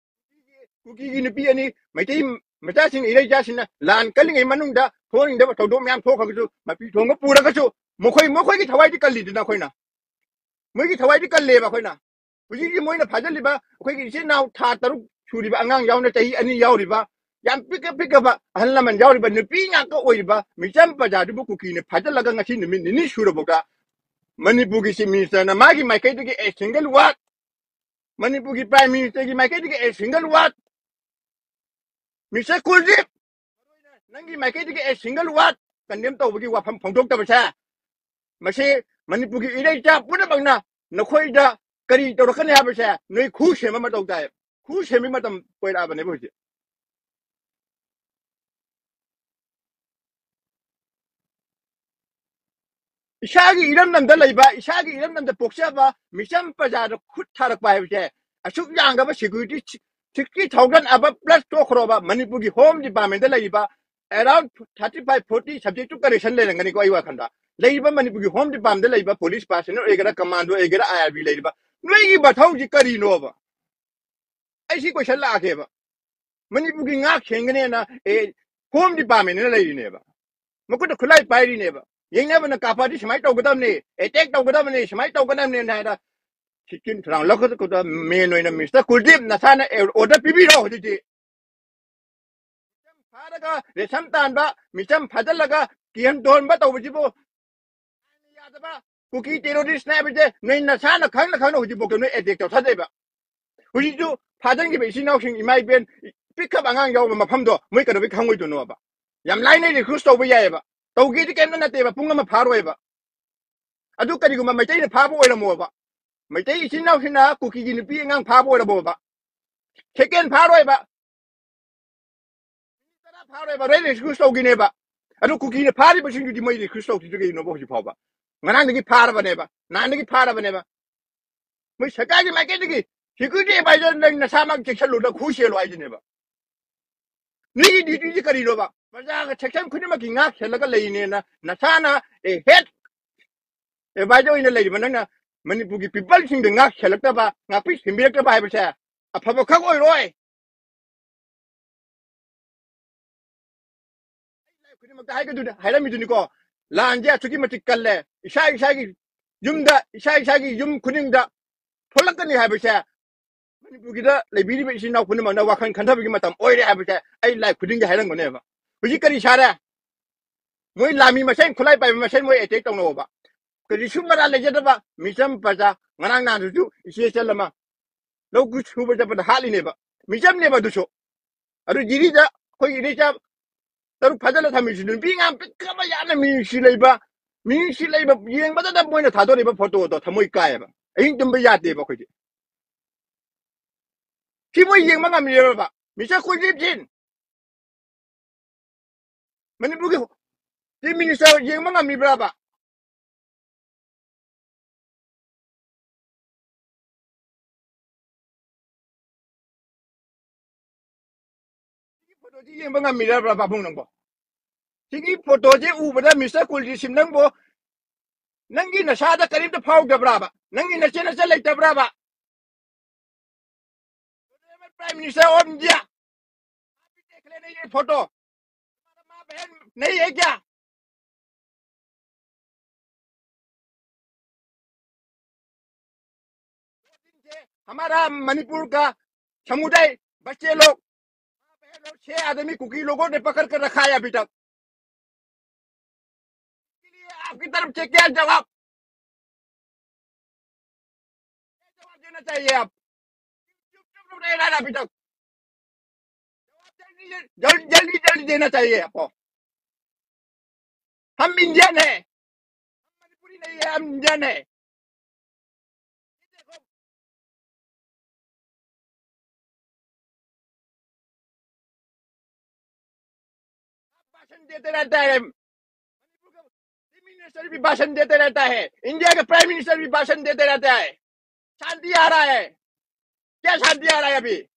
ꯀꯨꯀꯤꯒꯤ ꯅꯨꯄꯤ ꯑꯅꯤ, ꯃꯩꯇꯩ ꯃꯆꯥꯁꯤꯡ, ꯏꯔꯩꯆꯥꯁꯤꯡꯅ ꯂꯥꯟ ꯀꯜꯂꯤꯉꯩ ꯃꯅꯨꯡꯗ ꯊꯣꯛꯅꯤꯡꯗꯕ ꯊꯧꯗꯣꯛ ꯃꯌꯥꯝ ꯊꯣꯛꯈ꯭ꯔꯒꯁꯨ, ꯃꯄꯤ ꯊꯣꯡꯕ ꯄꯨꯔꯒꯁꯨ, ꯃꯈꯣꯏ, ꯃꯈꯣꯏꯒꯤ ꯊꯋꯥꯏꯗꯤ ꯀꯜꯂꯤꯗꯅ ꯑꯩꯈꯣꯏꯅ꯫ ꯃꯣꯏꯒꯤ ꯊꯋꯥꯏꯗꯤ ꯀꯜꯂꯦꯕ ꯑꯩꯈꯣꯏꯅ꯫ ꯍꯧꯖꯤꯛꯀꯤ ꯃꯣꯏꯅ ꯐꯥꯖꯤꯜꯂꯤꯕ ꯑꯩꯈꯣꯏꯒꯤ ꯏꯆꯤꯟ ꯏꯅꯥꯎ ꯊꯥ ꯇꯔꯨꯛ ꯁꯨꯔꯤꯕ ꯑꯉꯥꯡ ꯌꯥꯎꯅ ꯆꯍꯤ ꯑꯅꯤ ꯌꯥꯎꯔꯤꯕ ꯌꯥꯝ ꯄꯤꯛꯀ ꯄꯤꯛꯀꯕ ꯑꯍꯜ ꯂꯃꯟ ꯌꯥꯎꯔꯤꯕ ꯅꯨꯄꯤ ꯉꯥꯛꯇ ꯑꯣꯏꯔꯤꯕ ꯃꯤꯆꯝ ꯄ꯭ꯔꯖꯥꯗꯨꯕꯨ ꯀꯨꯀꯤꯅ ꯐꯥꯖꯤꯜꯂꯒ ꯉꯁꯤ ꯅꯨꯃꯤꯠ ꯅꯤꯅꯤ ꯁꯨꯔꯕꯧꯗ ꯃꯅꯤꯄꯨꯔꯒꯤ Chief Minister ꯅ ꯃꯥꯒꯤ ꯃꯥꯏꯀꯩꯗꯒꯤ a single word, ꯃꯅꯤꯄꯨꯔꯒꯤ Prime Minister ꯒꯤ ꯃꯥꯏꯀꯩꯗꯒꯤ a single word, Mister ꯀꯨꯜꯗꯤꯞ, ꯅꯪꯒꯤ ꯃꯥꯏꯀꯩꯗꯒꯤ a single word condemn ꯇꯧꯕꯒꯤ ꯋꯥꯐꯝ ꯐꯣꯡꯗꯣꯛꯇꯕꯁꯦ, ꯃꯁꯤ ꯃꯅꯤꯄꯨꯔꯒꯤ ꯏꯔꯩꯆꯥ ꯄꯨꯝꯅꯃꯛꯅ ꯅꯈꯣꯏꯗ ꯀꯔꯤ ꯇꯧꯔꯛꯀꯅꯤ ꯍꯥꯏꯕꯁꯦ ꯅꯣꯏ ꯈꯨ ꯁꯦꯝꯕ ꯃꯊꯧ ꯇꯥꯏ꯫ ꯈꯨ ꯁꯦꯝꯕꯒꯤ ꯃꯇꯝ ꯑꯣꯏꯔꯛꯑꯕꯅꯦꯕ ꯍꯧꯖꯤꯛ꯫ ꯏꯁꯥꯒꯤ ꯏꯔꯝꯗꯝꯗ ꯂꯩꯕ, ꯏꯁꯥꯒꯤ ꯏꯔꯝꯗꯝꯗ ꯄꯣꯛꯆꯕ ꯃꯤꯆꯝ ꯄ꯭ꯔꯖꯥꯗ ꯈꯨꯠ ꯊꯥꯔꯛꯄ ꯍꯥꯏꯕꯁꯦ, ꯑꯁꯨꯛ ꯌꯥꯝꯈ꯭ꯔꯕ security, sixty thousand above plus ꯇꯣꯛꯈ꯭ꯔꯣꯕ, ꯃꯅꯤꯄꯨꯔꯒꯤ Home Department ꯗ ꯂꯩꯔꯤꯕ around thirty five, forty subject to correction ꯂꯩꯔꯝꯒꯅꯤꯀꯣ ꯑꯩ ꯋꯥꯈꯜꯗ꯫ ꯂꯩꯔꯤꯕ ꯃꯅꯤꯄꯨꯔꯒꯤ Home Department ꯗ ꯂꯩꯔꯤꯕ police personnel ꯑꯣꯏꯒꯦꯔꯥ, commando ꯑꯣꯏꯒꯦꯔꯥ, I R B ꯂꯩꯔꯤꯕ, ꯅꯣꯏꯒꯤ ꯃꯊꯧꯁꯤ ꯀꯔꯤꯅꯣꯕ? ꯑꯩ ꯁꯤ question ꯂꯥꯛꯑꯒꯦꯕ꯫ ꯃꯅꯤꯄꯨꯔꯒꯤ ꯉꯥꯛ ꯁꯦꯟꯒꯅꯦꯅ, ꯑꯦ, Home Department ꯅ ꯂꯩꯔꯤꯅꯦꯕ꯫ ꯃꯈꯨꯠꯇ ꯈꯨꯠꯂꯥꯏ ꯄꯥꯏꯔꯤꯅꯦꯕ꯫ ꯌꯦꯡꯅꯕꯅ ꯀꯥꯞꯄꯗꯤ ꯁꯨꯃꯥꯏꯅ ꯇꯧꯒꯗꯕꯅꯤ, attack ꯇꯧꯒꯗꯕꯅꯤ, ꯁꯨꯃꯥꯏꯅ ꯇꯧꯒꯗꯕꯅꯤꯅ ꯍꯥꯏꯅ ꯁꯤꯀꯤꯝ ꯊꯧꯔꯥꯡ ꯂꯧꯈꯠꯄꯗ main ꯑꯣꯏꯅ Mister ꯀꯨꯜꯗꯤꯞ ꯅꯁꯥꯅ order ꯄꯤꯕꯤꯔꯣ ꯍꯧꯖꯤꯛꯇꯤ꯫ ꯐꯥꯔꯒ ꯔꯦꯁꯟ ꯇꯥꯟꯕ, ꯃꯤꯆꯝ ꯐꯥꯖꯤꯜꯂꯒ ꯀꯤꯍꯟ ꯇꯣꯟꯕ ꯇꯧꯕꯁꯤꯕꯨ ꯌꯥꯗꯕ ꯀꯨꯀꯤ terrorist ꯅꯦ ꯍꯥꯏꯕꯁꯦ ꯅꯣꯏ ꯅꯁꯥꯅ ꯈꯪꯅ ꯈꯪꯅ ꯍꯧꯖꯤꯛꯐꯥꯎꯗ ꯅꯣꯏ attack ꯇꯧꯊꯗꯣꯏꯕ꯫ ꯍꯧꯖꯤꯛꯁꯨ ꯐꯥꯖꯤꯟꯈꯤꯕ ꯏꯆꯤꯟ ꯏꯅꯥꯎꯁꯤꯡ, ꯏꯃꯥ ꯏꯕꯦꯟ, ꯄꯤꯛꯈ꯭ꯔꯕ ꯑꯉꯥꯡ ꯌꯥꯎꯕ ꯃꯐꯝꯗꯣ ꯃꯣꯏ ꯀꯩꯗꯧꯕꯩ ꯈꯪꯉꯣꯏꯗꯣꯏꯅꯣꯕ? ꯌꯥꯝ ꯂꯥꯏꯅ recruit ꯇꯧꯕ ꯌꯥꯏꯑꯕ꯫ ꯇꯧꯒꯦꯗꯤ ꯀꯩꯝꯇ ꯅꯠꯇꯦꯕ, ꯄꯨꯡ ꯑꯃ ꯐꯥꯔꯣꯏꯕ꯫ ꯑꯗꯨ ꯀꯔꯤꯒꯨꯝꯕ ꯃꯩꯇꯩꯅ ꯐꯥꯕ ꯑꯣꯏꯔꯝꯃꯣꯕ, ꯃꯩꯇꯩ ꯏꯆꯤꯟ ꯏꯅꯥꯎꯁꯤꯡꯅ ꯀꯨꯀꯤꯒꯤ ꯅꯨꯄꯤ ꯑꯉꯥꯡ ꯐꯥꯕ ꯑꯣꯏꯔꯝꯃꯣꯕ, second ꯐꯥꯔꯣꯏꯕ, ꯇꯔꯥ ꯐꯥꯔꯣꯏꯕ, ꯂꯣꯏ recruit ꯇꯧꯈꯤꯅꯦꯕ꯫ ꯑꯗꯨ ꯀꯨꯀꯤꯅ ꯐꯥꯔꯤꯕꯁꯤꯡꯗꯨꯗꯤ ꯃꯣꯏ recruit ꯇꯧꯗ꯭ꯔꯤꯗꯨ ꯀꯩꯒꯤꯅꯣꯕ ꯍꯧꯖꯤꯛ ꯐꯥꯎꯕ? ꯉꯔꯥꯡꯗꯒꯤ ꯐꯥꯔꯕꯅꯦꯕ, ꯅꯍꯥꯟꯗꯒꯤ ꯐꯥꯔꯕꯅꯦꯕ꯫ ꯃꯣꯏ ꯁꯔꯀꯥꯔꯒꯤ ꯃꯥꯏꯀꯩꯗꯒꯤ security advisor ꯅꯪ ꯅꯁꯥꯃꯛ ꯆꯦꯛꯁꯤꯜꯂꯨ, ꯅꯪ ꯈꯨ ꯁꯦꯜꯂꯨ ꯍꯥꯏꯗꯨꯅꯦꯕ꯫ ꯅꯣꯏꯒꯤ duty ꯁꯤ ꯀꯔꯤꯅꯣꯕ? ꯄ꯭ꯔꯖꯥꯒ section ꯈꯨꯗꯤꯡꯃꯛꯀꯤ ꯉꯥꯛ ꯁꯦꯜꯂꯒ ꯂꯩꯔꯤꯅꯦꯅ ꯅꯁꯥꯅ, ꯑꯦ, head advisor ꯑꯣꯏꯅ ꯂꯩꯔꯤꯕ ꯅꯪꯅ ꯃꯅꯤꯄꯨꯔꯒꯤ people ꯁꯤꯡꯗ ꯉꯥꯛ ꯁꯦꯜꯂꯛꯇꯕ, ꯉꯥꯛꯄꯤ ꯁꯦꯟꯕꯤꯔꯛꯇꯕ ꯍꯥꯏꯕꯁꯦ ꯑꯐꯕ ꯈꯛ ꯑꯣꯏꯔꯣꯏ꯫ ꯈꯨꯗꯤꯡꯃꯛꯇ ꯍꯥꯏꯒꯗꯨꯅꯤ, ꯍꯥꯏꯔꯝꯃꯤꯗꯨꯅꯤꯀꯣ, ꯂꯥꯟꯁꯦ ꯑꯁꯨꯛꯀꯤ ꯃꯇꯤꯛ ꯀꯜꯂꯦ, ꯏꯁꯥ ꯏꯁꯥꯒꯤ ꯌꯨꯝꯗ, ꯏꯁꯥ ꯏꯁꯥꯒꯤ ꯌꯨꯝ ꯈꯨꯗꯤꯡꯗ ꯊꯣꯛꯂꯛꯀꯅꯤ ꯍꯥꯏꯕꯁꯦ ꯃꯅꯤꯄꯨꯔꯒꯤꯗ ꯂꯩꯕꯤꯔꯤꯕ ꯏꯆꯤꯟ ꯏꯅꯥꯎ ꯄꯨꯝꯅꯃꯛꯅ ꯋꯥꯈꯜ ꯈꯟꯊꯕꯒꯤ ꯃꯇꯝ ꯑꯣꯏꯔꯦ ꯍꯥꯏꯕꯁꯦ ꯑꯩ live ꯈꯨꯗꯤꯡꯒꯤ ꯍꯥꯏꯔꯝꯒꯅꯦꯕ꯫ ꯍꯧꯖꯤꯛ ꯀꯔꯤ ꯁꯥꯔꯦ? ꯃꯣꯏ ꯂꯥꯟꯃꯤ ꯃꯁꯦꯟ, ꯈꯨꯠꯂꯥꯏ ꯄꯥꯏꯕ ꯃꯁꯦꯟ ꯃꯣꯏ attack ꯇꯧꯅꯧꯕ꯫ ꯀꯔꯤꯁꯨ ꯃꯔꯥꯜ ꯂꯩꯖꯗꯕ ꯃꯤꯆꯝ ꯄ꯭ꯔꯖꯥ, ꯉꯔꯥꯡ ꯅꯍꯥꯟꯗꯨꯁꯨ ꯏꯆꯦ ꯏꯆꯜ ꯑꯃ ꯂꯧ ꯁꯨꯕ ꯆꯠꯄꯗ ꯍꯥꯠꯂꯤꯅꯦꯕ, ꯃꯤꯆꯝꯅꯦꯕ ꯑꯗꯨꯁꯨ꯫ ꯑꯗꯨ ꯖꯤꯔꯤꯗ ꯑꯩꯈꯣꯏ ꯏꯔꯩꯆꯥ ꯇꯔꯨꯛ ꯐꯥꯖꯤꯜꯂ ꯊꯝꯃꯤꯁꯤ, ꯅꯨꯄꯤ ꯑꯉꯥꯡ ꯄꯤꯛꯈ꯭ꯔꯕ ꯌꯥꯝꯅ ꯃꯤꯅꯨꯡꯁꯤ ꯂꯩꯕ, ꯃꯤꯅꯨꯡꯁꯤ ꯂꯩꯕ, ꯌꯦꯡꯕꯗꯗ ꯃꯣꯏꯅ ꯊꯥꯗꯣꯔꯛꯏꯕ photo ꯗꯣ ꯊꯃꯣꯏ ꯀꯥꯏꯌꯦꯕ꯫ ꯑꯍꯤꯡ ꯇꯨꯝꯕ ꯌꯥꯗꯦꯕ ꯑꯩꯈꯣꯏꯗꯤ꯫ ꯁꯤ ꯃꯣꯏ ꯌꯦꯡꯕ ꯉꯝꯂꯤꯔꯕ? Mister ꯀꯨꯜꯗꯤꯞ ꯁꯤꯡ, ꯃꯅꯤꯄꯨꯔꯒꯤ Chief Minister ꯌꯦꯡꯕ ꯉꯝꯃꯤꯕ꯭ꯔꯕ? ꯁꯤꯒꯤ photo ꯁꯤ ꯌꯦꯡꯕ ꯉꯝꯃꯤꯔꯕ꯭ꯔꯥ, ꯄꯥꯕꯨꯡ, ꯅꯪꯕꯣ? ꯁꯤꯒꯤ photo ꯁꯦ ꯎꯕꯗ, Mister ꯀꯨꯜꯗꯤꯞ ꯁꯤꯡ, ꯅꯪꯕꯨ, ꯅꯪꯒꯤ ꯅꯁꯥꯗ ꯀꯔꯤꯝꯇ ꯐꯥꯎꯗꯕ꯭ꯔꯥꯕ? ꯅꯪꯒꯤ ꯅꯆꯦ ꯅꯆꯜ ꯂꯩꯇꯕ꯭ꯔꯥꯕ? Prime Minister of India, आप भी देख लेना ये photo। तुम्हारा माँ बहन नहीं है क्या? दो दिन से हमारा मणिपुर का समुदाय, बच्चे लोग, माँ बहन और छह आदमी कुकी लोगों ने पकड़ कर रखा है अभी तक। इसके लिए आपकी तरफ से क्या जवाब, क्या जवाब देना चाहिए आप? चुप, चुप, चुप रह रहा है अभी तक। जवाब जल्दी, जल्दी, जल्दी, जल्दी देना चाहिए आपको। हम इंडियन है, हम मणिपुरी नहीं है, हम इंडियन है। ये देखो, आप भाषण देते रहता है, मणिपुर का Chief Minister भी भाषण देते रहता है, इंडिया का Prime Minister भी भाषण देते रहता है। शांति आ रहा है? क्या शांति आ रहा है अभी? एक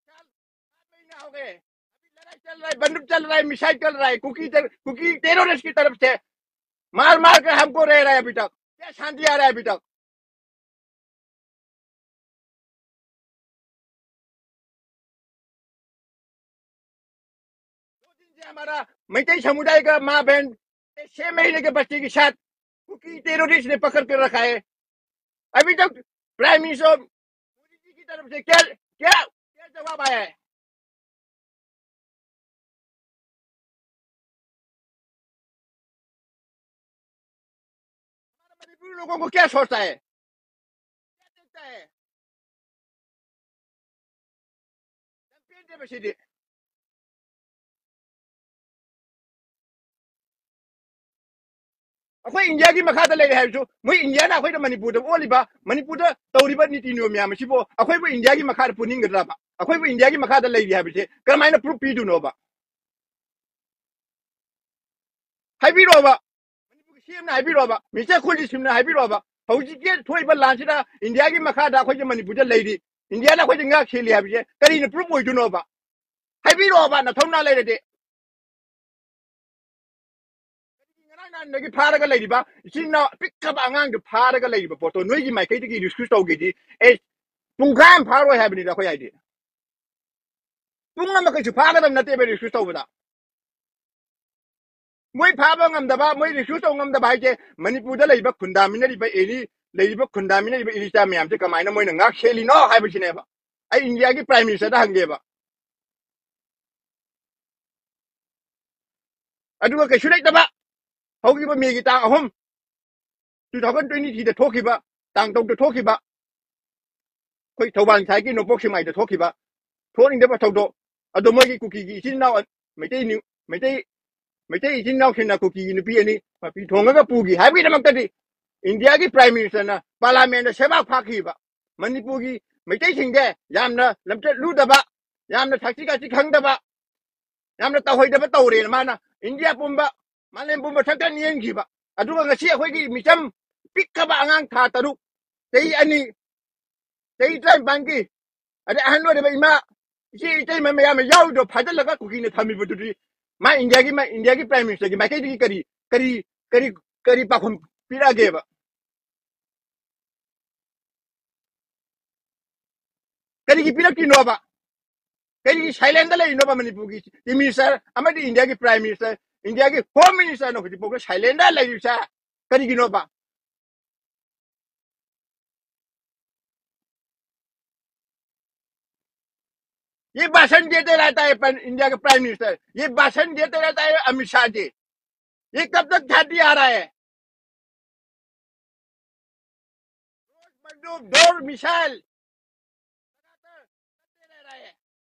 साल, सात महीना हो गए, अभी लड़ाई चल रहा है, बंदूक चल रहा है, मिसाइल चल रहा है, कुकी ter-, कुकी terrorist की तरफ से मार मार कर हमको रह रहा है अभी तक। क्या शांति आ रहा है अभी तक? दो दिन से हमारा मैतेई समुदाय का माँ बहन छह महीने के बच्चे के साथ कुकी terrorist ने पकड़ कर रखा है। अभी तक Prime Minister मोदी जी तरफ से क्या, क्या, क्या जवाब आया है? हमारे मणिपुरी लोगों को क्या सोचता है, क्या देखता है? ꯂꯝꯄꯦꯟꯗꯦꯕ ꯁꯤꯗꯤ꯫ ꯑꯩꯈꯣꯏ ꯏꯟꯗꯤꯌꯥꯒꯤ ꯃꯈꯥꯗ ꯂꯩꯔꯦ ꯍꯥꯏꯔꯁꯨ, ꯃꯣꯏ ꯏꯟꯗꯤꯌꯥꯅ ꯑꯩꯈꯣꯏꯗ, ꯃꯅꯤꯄꯨꯔꯗ ꯑꯣꯜꯂꯤꯕ, ꯃꯅꯤꯄꯨꯔꯗ ꯇꯧꯔꯤꯕ ꯅꯤꯇꯤ ꯅꯤꯌꯣꯝ ꯃꯌꯥꯝ ꯑꯁꯤꯕꯨ ꯑꯩꯈꯣꯏꯕꯨ ꯏꯟꯗꯤꯌꯥꯒꯤ ꯃꯈꯥꯗ ꯄꯨꯅꯤꯡꯒꯗ꯭ꯔꯕ? ꯑꯩꯈꯣꯏꯕꯨ ꯏꯟꯗꯤꯌꯥꯒꯤ ꯃꯈꯥꯗ ꯂꯩꯔꯤ ꯍꯥꯏꯕꯁꯦ ꯀꯔꯝꯍꯥꯏꯅ ꯄ꯭ꯔꯨꯐ ꯄꯤꯗꯣꯏꯅꯣꯕ? ꯍꯥꯏꯕꯤꯔꯛꯑꯣꯕ, ꯃꯅꯤꯄꯨꯔꯒꯤ ꯁꯤ ꯑꯦꯝꯅ ꯍꯥꯏꯕꯤꯔꯛꯑꯣꯕ, ꯃꯤꯁꯇꯔ ꯈꯨꯜꯗꯤꯞ ꯁꯤꯡꯅ ꯍꯥꯏꯕꯤꯔꯛꯑꯣꯕ, ꯍꯧꯖꯤꯛꯀꯤ ꯊꯣꯛꯏꯕ ꯂꯥꯟꯁꯤꯗ ꯏꯟꯗꯤꯌꯥꯒꯤ ꯃꯈꯥꯗ ꯑꯩꯈꯣꯏꯁꯦ ꯃꯅꯤꯄꯨꯔꯗ ꯂꯩꯔꯤ, ꯏꯟꯗꯤꯌꯥꯅ ꯑꯩꯈꯣꯏꯁꯦ ꯉꯥꯛ ꯁꯦꯜꯂꯤ ꯍꯥꯏꯕꯁꯦ ꯀꯔꯤꯅ ꯄ꯭ꯔꯨꯐ ꯑꯣꯏꯗꯣꯏꯅꯣꯕ? ꯍꯥꯏꯕꯤꯔꯛꯑꯣꯕ, ꯅꯊꯧꯅꯥ ꯂꯩꯔꯗꯤ꯫ ꯀꯔꯤꯒꯤ ꯉꯔꯥꯡ ꯅꯍꯥꯟꯗꯒꯤ ꯐꯥꯔꯒ ꯂꯩꯔꯤꯕ ꯏꯆꯤꯟ ꯏꯅꯥꯎ ꯑꯄꯤꯛꯈꯕ ꯑꯉꯥꯡꯗꯨ ꯐꯥꯔꯒ ꯂꯩꯔꯤꯕ ꯄꯣꯠꯇꯣ ꯅꯣꯏꯒꯤ ꯃꯥꯏꯀꯩꯗꯒꯤ ꯔꯤꯁꯀ꯭ꯌꯨ ꯇꯧꯒꯦꯗꯤ, ꯑꯦ, ꯄꯨꯡꯈꯥꯏ ꯑꯃ ꯐꯥꯔꯣꯏ ꯍꯥꯏꯕꯅꯤꯗ ꯑꯩꯈꯣꯏ ꯍꯥꯏꯗꯤ꯫ ꯄꯨꯡ ꯑꯃ ꯀꯩꯁꯨ ꯐꯥꯒꯗꯕ ꯅꯠꯇꯦꯕ ꯔꯤꯁꯀ꯭ꯌꯨ ꯇꯧꯕꯗ꯫ ꯃꯣꯏ ꯐꯥꯕ ꯉꯝꯗꯕ, ꯃꯣꯏ ꯔꯤꯁꯀ꯭ꯌꯨ ꯇꯧ ꯉꯝꯗꯕ ꯍꯥꯏꯁꯦ, ꯃꯅꯤꯄꯨꯔꯗ ꯂꯩꯔꯤꯕ ꯈꯨꯟꯗꯥꯃꯤꯟꯅꯔꯤꯕ ꯑꯦꯔꯤ, ꯂꯩꯔꯤꯕ ꯈꯨꯟꯗꯥꯃꯤꯟꯅꯔꯤꯕ ꯏꯔꯤꯆꯥ ꯃꯌꯥꯝꯁꯦ ꯀꯃꯥꯏꯅ ꯃꯣꯏꯅ ꯉꯥꯛ ꯁꯦꯜꯂꯤꯅꯣ ꯍꯥꯏꯕꯁꯤꯅꯦꯕ꯫ ꯑꯩ ꯏꯟꯗꯤꯌꯥꯒꯤ ꯄ꯭ꯔꯥꯏꯝ ꯃꯤꯅꯤꯁꯇꯔꯗ ꯍꯪꯒꯦꯕ꯫ ꯑꯗꯨꯒ ꯀꯩꯁꯨ ꯂꯩꯇꯕ, ꯍꯧꯈꯤꯕ ꯃꯦꯒꯤ ꯇꯥꯡ ꯑꯍꯨꯝ, ꯇꯨ ꯊꯥꯎꯖꯟ ꯇ꯭ꯋꯦꯟꯇꯤ ꯊ꯭ꯔꯤꯗ ꯊꯣꯛꯈꯤꯕ, ꯇꯥꯡ ꯇꯔꯨꯛꯇ ꯊꯣꯛꯈꯤꯕ, ꯑꯩꯈꯣꯏ ꯊꯧꯕꯥꯜ ꯁꯥꯏꯠꯀꯤ ꯅꯣꯡꯄꯣꯛ ꯁꯦꯛꯃꯥꯏꯗ ꯊꯣꯛꯈꯤꯕ, ꯊꯣꯛꯅꯤꯡꯗꯕ ꯊꯧꯗꯣꯛ꯫ ꯑꯗꯣ ꯃꯣꯏꯒꯤ ꯀꯨꯀꯤꯒꯤ ꯏꯆꯤꯟ ꯏꯅꯥꯎ, ꯃꯩꯇꯩ ꯅꯤ-, ꯃꯩꯇꯩ, ꯃꯩꯇꯩ ꯏꯆꯤꯟ ꯏꯅꯥꯎꯁꯤꯡꯅ ꯀꯨꯀꯤꯒꯤ ꯅꯨꯄꯤ ꯑꯅꯤ ꯃꯄꯤ ꯊꯣꯡꯉꯒ ꯄꯨꯈꯤ ꯍꯥꯏꯕꯒꯤꯗꯃꯛꯇꯗꯤ ꯏꯟꯗꯤꯌꯥꯒꯤ ꯄ꯭ꯔꯥꯏꯝ ꯃꯤꯅꯤꯁꯇꯔꯅ ꯄꯥꯔꯂꯥꯃꯦꯟꯗ ꯁꯦꯕꯥꯛ ꯐꯥꯛꯈꯤꯕ꯫ ꯃꯅꯤꯄꯨꯔꯒꯤ ꯃꯩꯇꯩꯁꯤꯡꯁꯦ ꯌꯥꯝꯅ ꯂꯝꯆꯠ ꯂꯨꯗꯕ, ꯌꯥꯝꯅ ꯊꯛꯁꯤ ꯈꯥꯁꯤ ꯈꯪꯗꯕ, ꯌꯥꯝꯅ ꯇꯧꯍꯩꯗꯕ ꯇꯧꯔꯦꯅ ꯃꯥꯅ ꯏꯟꯗꯤꯌꯥ ꯄꯨꯝꯕ, ꯃꯥꯂꯦꯝ ꯄꯨꯝꯕ ꯁꯛꯇ ꯌꯦꯡꯈꯤꯕ꯫ ꯑꯗꯨꯒ ꯉꯁꯤ ꯑꯩꯈꯣꯏꯒꯤ ꯃꯤꯆꯝ ꯄꯤꯛꯈ꯭ꯔꯕ ꯑꯉꯥꯡ ꯊꯥ ꯇꯔꯨꯛ, ꯆꯍꯤ ꯑꯅꯤ, ꯆꯍꯤ ꯇꯔꯥꯅꯤꯄꯥꯟꯒꯤ, ꯑꯗꯩ ꯑꯍꯟ ꯑꯣꯏꯔꯕ ꯏꯃꯥ, ꯏꯆꯦ ꯏꯇꯩꯃ ꯃꯌꯥꯝ ꯑꯃ ꯌꯥꯎꯔꯤꯗꯣ ꯐꯥꯖꯤꯜꯂꯒ ꯀꯨꯀꯤꯅ ꯊꯝꯃꯤꯕꯗꯨꯗꯤ ꯃꯥ ꯏꯟꯗꯤꯌꯥꯒꯤ ꯃ-, ꯏꯟꯗꯤꯌꯥꯒꯤ ꯄ꯭ꯔꯥꯏꯝ ꯃꯤꯅꯤꯁꯇꯔꯒꯤ ꯃꯥꯏꯀꯩꯗꯒꯤ ꯀꯔꯤ, ꯀꯔꯤ, ꯀꯔꯤ, ꯀꯔꯤ ꯄꯥꯎꯈꯨꯝ ꯄꯤꯔꯛꯑꯒꯦꯕ? ꯀꯔꯤꯒꯤ ꯄꯤꯔꯛꯇ꯭ꯔꯤꯅꯣꯕ? ꯀꯔꯤꯒꯤ ꯁꯥꯏꯂꯦꯟꯗ ꯂꯩꯔꯤꯅꯣꯕ ꯃꯅꯤꯄꯨꯔꯒꯤ ꯆꯤꯐ ꯃꯤꯅꯤꯁꯇꯔ ꯑꯃꯗꯤ ꯏꯟꯗꯤꯌꯥꯒꯤ ꯄ꯭ꯔꯥꯏꯝ ꯃꯤꯅꯤꯁꯇꯔ, ꯏꯟꯗꯤꯌꯥꯒꯤ ꯍꯣꯝ ꯃꯤꯅꯤꯁꯇꯔꯅ ꯍꯧꯖꯤꯛ ꯐꯥꯎꯕ ꯁꯥꯏꯂꯦꯟꯗ ꯂꯩꯔꯤꯕꯁꯦ ꯀꯔꯤꯒꯤꯅꯣꯕ? ये भाषण देते रहता है इंडिया के प्राइम मिनिस्टर, ये भाषण देते रहता है अमित शाह जी। ये कब तक छाती आ रहा है? रोज बंदूक, ड्रोन, मिसाइल लगातार करते रह रहा है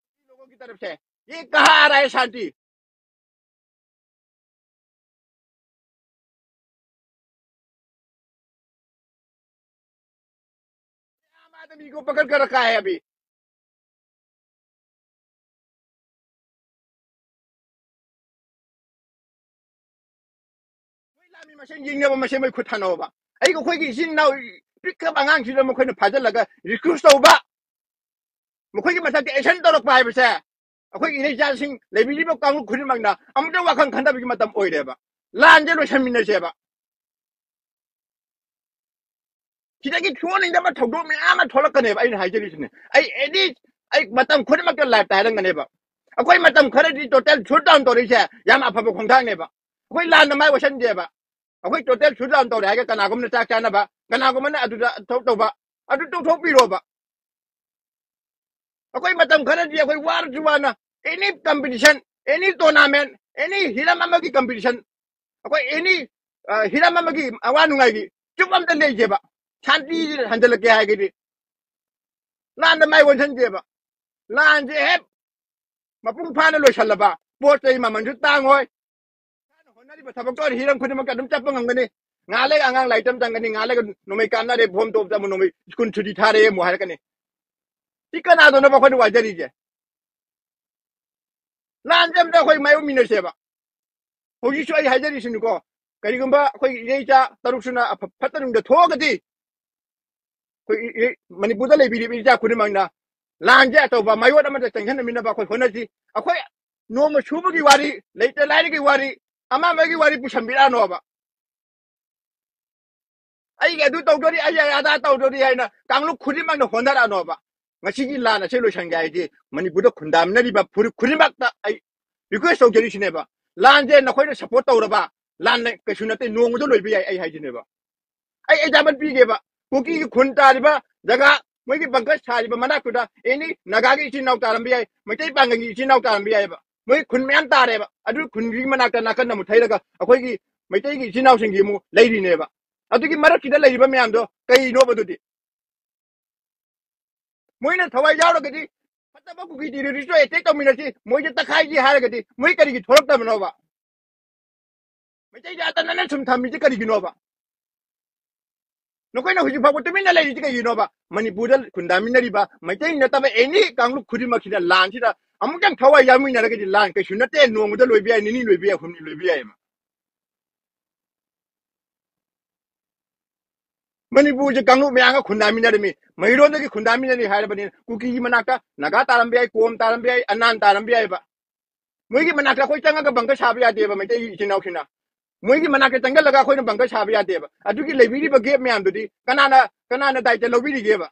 लोगों की तरफ से। ये कहाँ आ रहा है शांति? आम आदमी को पकड़ कर रखा है अभी। ꯃꯁꯦꯟ ꯌꯦꯡꯅꯕ ꯃꯁꯦꯟ ꯃꯩ ꯈꯨꯠ ꯊꯥꯅꯧꯕ꯫ ꯑꯩꯒ ꯑꯩꯈꯣꯏꯒꯤ ꯏꯆꯤꯟ ꯏꯅꯥꯎ ꯄꯤꯛꯈ꯭ꯔꯕ ꯑꯉꯥꯡꯁꯤꯗ ꯃꯈꯣꯏꯅ ꯐꯥꯖꯤꯜꯂꯒ ꯔꯤꯀ꯭ꯔꯨꯠ ꯇꯧꯕ, ꯃꯈꯣꯏꯒꯤ ꯃꯊꯛꯇ ꯑꯦꯛꯁꯟ ꯇꯧꯔꯛꯄ ꯍꯥꯏꯕꯁꯦ ꯑꯩꯈꯣꯏꯒꯤ ꯏꯔꯩꯆꯥꯁꯤꯡ ꯂꯩꯕꯤꯔꯤꯕ ꯀꯥꯡꯂꯨꯞ ꯈꯨꯗꯤꯡꯃꯛꯅ ꯑꯃꯨꯛꯇ ꯋꯥꯈꯜ ꯈꯟꯊꯕꯒꯤ ꯃꯇꯝ ꯑꯣꯏꯔꯦꯕ꯫ ꯂꯥꯟꯁꯦ ꯂꯣꯏꯁꯟꯃꯤꯟꯅꯁꯦꯕ꯫ ꯁꯤꯗꯒꯤ ꯊꯣꯛꯍꯟꯅꯤꯡꯗꯕ ꯊꯧꯗꯣꯛ ꯃꯌꯥꯝ ꯑꯃ ꯊꯣꯛꯂꯛꯀꯅꯦꯕ꯫ ꯑꯩꯅ ꯍꯥꯏꯖꯔꯤꯁꯤꯅꯦ, ꯑꯩ ꯑꯦꯅꯤ, ꯑꯩ ꯃꯇꯝ ꯈꯨꯗꯤꯡꯃꯛꯇ ꯂꯥꯏꯐꯇ ꯍꯥꯏꯔꯝꯒꯅꯦꯕ꯫ ꯑꯩꯈꯣꯏ ꯃꯇꯝ ꯈꯔꯗꯤ ꯇꯣꯇꯦꯜ ꯁꯨꯠ ꯗꯥꯎꯟ ꯇꯧꯔꯤꯁꯦ ꯌꯥꯝ ꯑꯐꯕ ꯈꯣꯡꯊꯥꯡꯅꯦꯕ꯫ ꯑꯩꯈꯣꯏ ꯂꯥꯟꯅ ꯃꯥꯏ ꯑꯣꯏꯁꯟꯗꯦꯕ꯫ ꯑꯩꯈꯣꯏ ꯇꯣꯇꯦꯜ ꯁꯨꯠ ꯗꯥꯎꯟ ꯇꯧꯔꯦ ꯍꯥꯏꯔꯒ ꯀꯅꯥꯒꯨꯝꯕꯅ ꯆꯥꯛ ꯆꯥꯅꯕ, ꯀꯅꯥꯒꯨꯝꯕꯅ ꯑꯗꯨꯗ ꯊꯕꯛ ꯇꯧꯕ, ꯑꯗꯨ ꯇꯧꯊꯣꯛꯄꯤꯔꯣꯕ꯫ ꯑꯩꯈꯣꯏ ꯃꯇꯝ ꯈꯔꯗꯤ ꯑꯩꯈꯣꯏ ꯋꯥꯔꯁꯨ ꯋꯥꯅ ꯑꯦꯅꯤ ꯀꯝꯄꯤꯇꯤꯁꯟ, ꯑꯦꯅꯤ ꯇꯣꯔꯅꯥꯃꯦꯟ, ꯑꯦꯅꯤ ꯍꯤꯔꯝ ꯑꯃꯒꯤ ꯀꯝꯄꯤꯇꯤꯁꯟ, ꯑꯩꯈꯣꯏ ꯑꯦꯅꯤ ꯍꯤꯔꯝ ꯑꯃꯒꯤ ꯑꯋꯥ ꯅꯨꯡꯉꯥꯏꯒꯤ ꯆꯨꯞ ꯑꯝꯇ ꯂꯩꯁꯦꯕ꯫ ꯁꯥꯟꯇꯤ ꯍꯟꯖꯤꯜꯂꯛꯀꯦ ꯍꯥꯏꯔꯒꯗꯤ ꯂꯥꯟꯗ ꯃꯥꯏ ꯑꯣꯟꯁꯤꯟꯁꯦꯕ꯫ ꯂꯥꯟꯁꯦ ꯍꯦꯛ ꯃꯄꯨꯡ ꯐꯥꯅ ꯂꯣꯏꯁꯜꯂꯕ, ꯄꯣꯠ ꯆꯩ ꯃꯃꯜꯁꯨ ꯇꯥꯡꯉꯣꯏ, ꯏꯁꯥꯅ ꯍꯣꯠꯅꯔꯤꯕ ꯊꯕꯛꯇꯣ ꯑꯣꯏꯔꯗꯤ ꯍꯤꯔꯝ ꯈꯨꯗꯤꯡꯃꯛꯇ ꯑꯗꯨꯝ ꯆꯠꯄ ꯉꯝꯒꯅꯤ꯫ ꯉꯥꯏꯍꯥꯛ ꯂꯩꯒ ꯑꯉꯥꯡ ꯂꯥꯏꯔꯤꯛ ꯇꯝ ꯇꯝꯒꯅꯤ, ꯉꯥꯏꯍꯥꯛ ꯂꯩꯒ ꯅꯣꯡꯃꯩ ꯀꯥꯞꯅꯔꯦ, ꯕꯣꯝ ꯇꯣꯞ ꯇꯝꯕ ꯅꯣꯡꯃꯩ ꯁ꯭ꯀꯨꯜ ꯁꯨꯇꯤ ꯊꯥꯔꯦ ꯑꯃꯨꯛ ꯍꯥꯏꯔꯛꯀꯅꯤ꯫ ꯁꯤ ꯀꯅꯥꯗꯅꯣꯕ ꯑꯩꯈꯣꯏꯅ ꯋꯥꯖꯔꯤꯁꯦ? ꯂꯥꯟꯁꯦ ꯑꯝꯇ ꯑꯩꯈꯣꯏ ꯃꯥꯌꯣꯛꯃꯤꯟꯅꯁꯦꯕ꯫ ꯍꯧꯖꯤꯛꯁꯨ ꯑꯩ ꯍꯥꯏꯖꯔꯤꯁꯤꯅꯤꯀꯣ, ꯀꯔꯤꯒꯨꯝꯕ ꯑꯩꯈꯣꯏꯒꯤ ꯏꯔꯩꯆꯥ ꯇꯔꯨꯛꯁꯤꯅ ꯑꯐ-, ꯐꯠꯇ ꯅꯨꯡꯗ ꯊꯣꯛꯑꯒꯗꯤ, ꯑꯩꯈꯣꯏ ꯏ-, ꯏ-, ꯃꯅꯤꯄꯨꯔꯗ ꯂꯩꯕꯤꯔꯤꯕ ꯏꯔꯩꯆꯥ ꯈꯨꯗꯤꯡꯃꯛꯅ ꯂꯥꯟꯁꯦ ꯑꯆꯧꯕ ꯃꯥꯏꯑꯣꯠ ꯑꯃꯗ ꯆꯪꯁꯤꯟꯅꯃꯤꯟꯅꯕ ꯑꯩꯈꯣꯏ ꯍꯣꯠꯅꯁꯤ꯫ ꯑꯩꯈꯣꯏ ꯅꯣꯡꯃ ꯁꯨꯕꯒꯤ ꯋꯥꯔꯤ, ꯂꯩꯇ ꯂꯥꯏꯔꯒꯤ ꯋꯥꯔꯤ, ꯑꯃ ꯑꯃꯒꯤ ꯋꯥꯔꯤ ꯄꯨꯁꯟꯕꯤꯔꯛꯑꯅꯣꯕ꯫ ꯑꯩꯒꯤ ꯑꯗꯨ ꯇꯧꯗꯣꯔꯤ, ꯑꯩ ꯑꯗꯥ ꯇꯧꯗꯣꯔꯤ ꯍꯥꯏꯅ ꯀꯥꯡꯂꯨꯞ ꯈꯨꯗꯤꯡꯃꯛꯅ ꯍꯣꯠꯅꯔꯛꯑꯅꯣꯕ꯫ ꯉꯁꯤꯒꯤ ꯂꯥꯟ ꯑꯁꯤ ꯂꯣꯏꯁꯟꯒꯦ ꯍꯥꯏꯗꯤ ꯃꯅꯤꯄꯨꯔꯗ ꯈꯨꯟꯗꯥꯃꯤꯟꯅꯔꯤꯕ ꯐꯨꯔꯨꯞ ꯈꯨꯗꯤꯡꯃꯛꯇ ꯑꯩ ꯔꯤꯀ꯭ꯋꯦꯁ ꯇꯧꯖꯔꯤꯁꯤꯅꯦꯕ꯫ ꯂꯥꯟꯁꯦ ꯅꯈꯣꯏꯅ ꯁꯄꯣꯔꯠ ꯇꯧꯔꯕ, ꯂꯥꯟ ꯀꯩꯁꯨ ꯅꯠꯇꯦ, ꯅꯣꯡꯃꯗ ꯂꯣꯏꯕ ꯌꯥꯏ ꯑꯩ ꯍꯥꯏꯁꯤꯅꯦꯕ꯫ ꯑꯩ ꯑꯦꯛꯖꯥꯝꯄꯜ ꯄꯤꯒꯦꯕ, ꯀꯨꯀꯤꯒꯤ ꯈꯨꯟ ꯇꯥꯔꯤꯕ ꯖꯒꯥ ꯃꯣꯏꯒꯤ ꯕꯪꯀꯔ ꯁꯥꯔꯤꯕ ꯃꯅꯥꯛꯇꯨꯗ ꯑꯦꯅꯤ ꯅꯥꯒꯥꯒꯤ ꯏꯆꯤꯟ ꯏꯅꯥꯎ ꯇꯥꯔꯝꯕ ꯌꯥꯏ, ꯃꯩꯇꯩ ꯄꯥꯡꯒꯜꯒꯤ ꯏꯆꯤꯟ ꯏꯅꯥꯎ ꯇꯥꯔꯝꯕ ꯌꯥꯏꯑꯕ꯫ ꯃꯣꯏ ꯈꯨꯟ ꯃꯌꯥꯝ ꯇꯥꯔꯦꯕ꯫ ꯑꯗꯨ ꯈꯨꯟꯒꯤ ꯃꯅꯥꯛꯇ ꯅꯥꯀꯟ ꯑꯃꯨꯛ ꯊꯩꯔꯒ ꯑꯩꯈꯣꯏꯒꯤ ꯃꯩꯇꯩꯒꯤ ꯏꯆꯤꯟ ꯏꯅꯥꯎꯁꯤꯡꯒꯤ ꯑꯃꯨꯛ ꯂꯩꯔꯤꯅꯦꯕ꯫ ꯑꯗꯨꯒꯤ ꯃꯔꯛꯁꯤꯗ ꯂꯩꯔꯤꯕ ꯃꯌꯥꯝꯗꯣ ꯀꯩꯅꯣꯕ ꯑꯗꯨꯗꯤ? ꯃꯣꯏꯅ ꯊꯋꯥꯏ ꯌꯥꯎꯔꯒꯗꯤ ꯐꯠꯇꯕ ꯀꯨꯀꯤ ꯇꯦꯔꯣꯔꯤꯁꯇꯣ ꯑꯦꯇꯦꯛ ꯇꯧꯃꯤꯟꯅꯁꯤ, ꯃꯣꯏꯁꯦ ꯇꯛꯈꯥꯏꯁꯤ ꯍꯥꯏꯔꯒꯗꯤ ꯃꯣꯏ ꯀꯔꯤꯒꯤ ꯊꯣꯛꯂꯛꯇꯕꯅꯣꯕ? ꯃꯩꯇꯩꯗ ꯑꯇꯅꯅ ꯁꯨꯝ ꯊꯝꯃꯤꯁꯤ ꯀꯔꯤꯒꯤꯅꯣꯕ? ꯅꯈꯣꯏꯅ ꯍꯧꯖꯤꯛ ꯐꯥꯎꯕ ꯇꯨꯃꯤꯟꯅ ꯂꯩꯔꯤꯁꯤ ꯀꯩꯒꯤꯅꯣꯕ? ꯃꯅꯤꯄꯨꯔꯗ ꯈꯨꯟꯗꯥꯃꯤꯟꯅꯔꯤꯕ ꯃꯩꯇꯩ ꯅꯠꯇꯕ ꯑꯦꯅꯤ ꯀꯥꯡꯂꯨꯞ ꯈꯨꯗꯤꯡꯃꯛꯁꯤꯗ ꯂꯥꯟꯁꯤꯗ ꯑꯃꯨꯛꯇꯪ ꯊꯋꯥꯏ ꯌꯥꯎꯃꯤꯟꯅꯔꯒꯗꯤ ꯂꯥꯟ ꯀꯩꯁꯨ ꯅꯠꯇꯦ, ꯅꯣꯡꯃꯗ ꯂꯣꯏꯕ ꯌꯥꯏ, ꯅꯤꯅꯤ ꯂꯣꯏꯕ ꯌꯥꯏ, ꯍꯨꯝꯅꯤ ꯂꯣꯏꯕ ꯌꯥꯏ꯫ ꯃꯅꯤꯄꯨꯔꯁꯦ ꯀꯥꯡꯂꯨꯞ ꯃꯌꯥꯝꯒ ꯈꯨꯟꯗꯥꯃꯤꯟꯅꯔꯝꯃꯤ, ꯃꯩꯔꯣꯟꯗꯒꯤ ꯈꯨꯟꯗꯥꯃꯤꯟꯅꯔꯤ ꯍꯥꯏꯔꯕꯅꯤꯅ ꯀꯨꯀꯤꯒꯤ ꯃꯅꯥꯛꯇ ꯅꯥꯒꯥ ꯇꯥꯔꯝꯕ ꯌꯥꯏ, ꯀꯣꯝ ꯇꯥꯔꯝꯕ ꯌꯥꯏ, ꯑꯅꯥꯟ ꯇꯥꯔꯝꯕ ꯌꯥꯏꯕ꯫ ꯃꯣꯏꯒꯤ ꯃꯅꯥꯛꯇ ꯑꯩꯈꯣꯏ ꯆꯪꯉꯒ ꯕꯪꯀꯔ ꯁꯥꯕ ꯌꯥꯗꯦꯕ ꯃꯩꯇꯩ ꯏꯆꯤꯟ ꯏꯅꯥꯎꯁꯤꯡꯅ꯫ ꯃꯣꯏꯒꯤ ꯃꯅꯥꯛꯇ ꯆꯪꯁꯤꯜꯂꯒ ꯑꯩꯈꯣꯏꯅ ꯕꯪꯀꯔ ꯁꯥꯕ ꯌꯥꯗꯦꯕ꯫ ꯑꯗꯨꯒꯤ ꯂꯩꯕꯤꯔꯤꯕ ꯒꯦꯞ ꯃꯌꯥꯝꯗꯨꯗꯤ ꯀꯅꯥꯅ, ꯀꯅꯥꯅ ꯗꯥꯏꯇ ꯂꯧꯕꯤꯔꯤꯒꯦꯕ?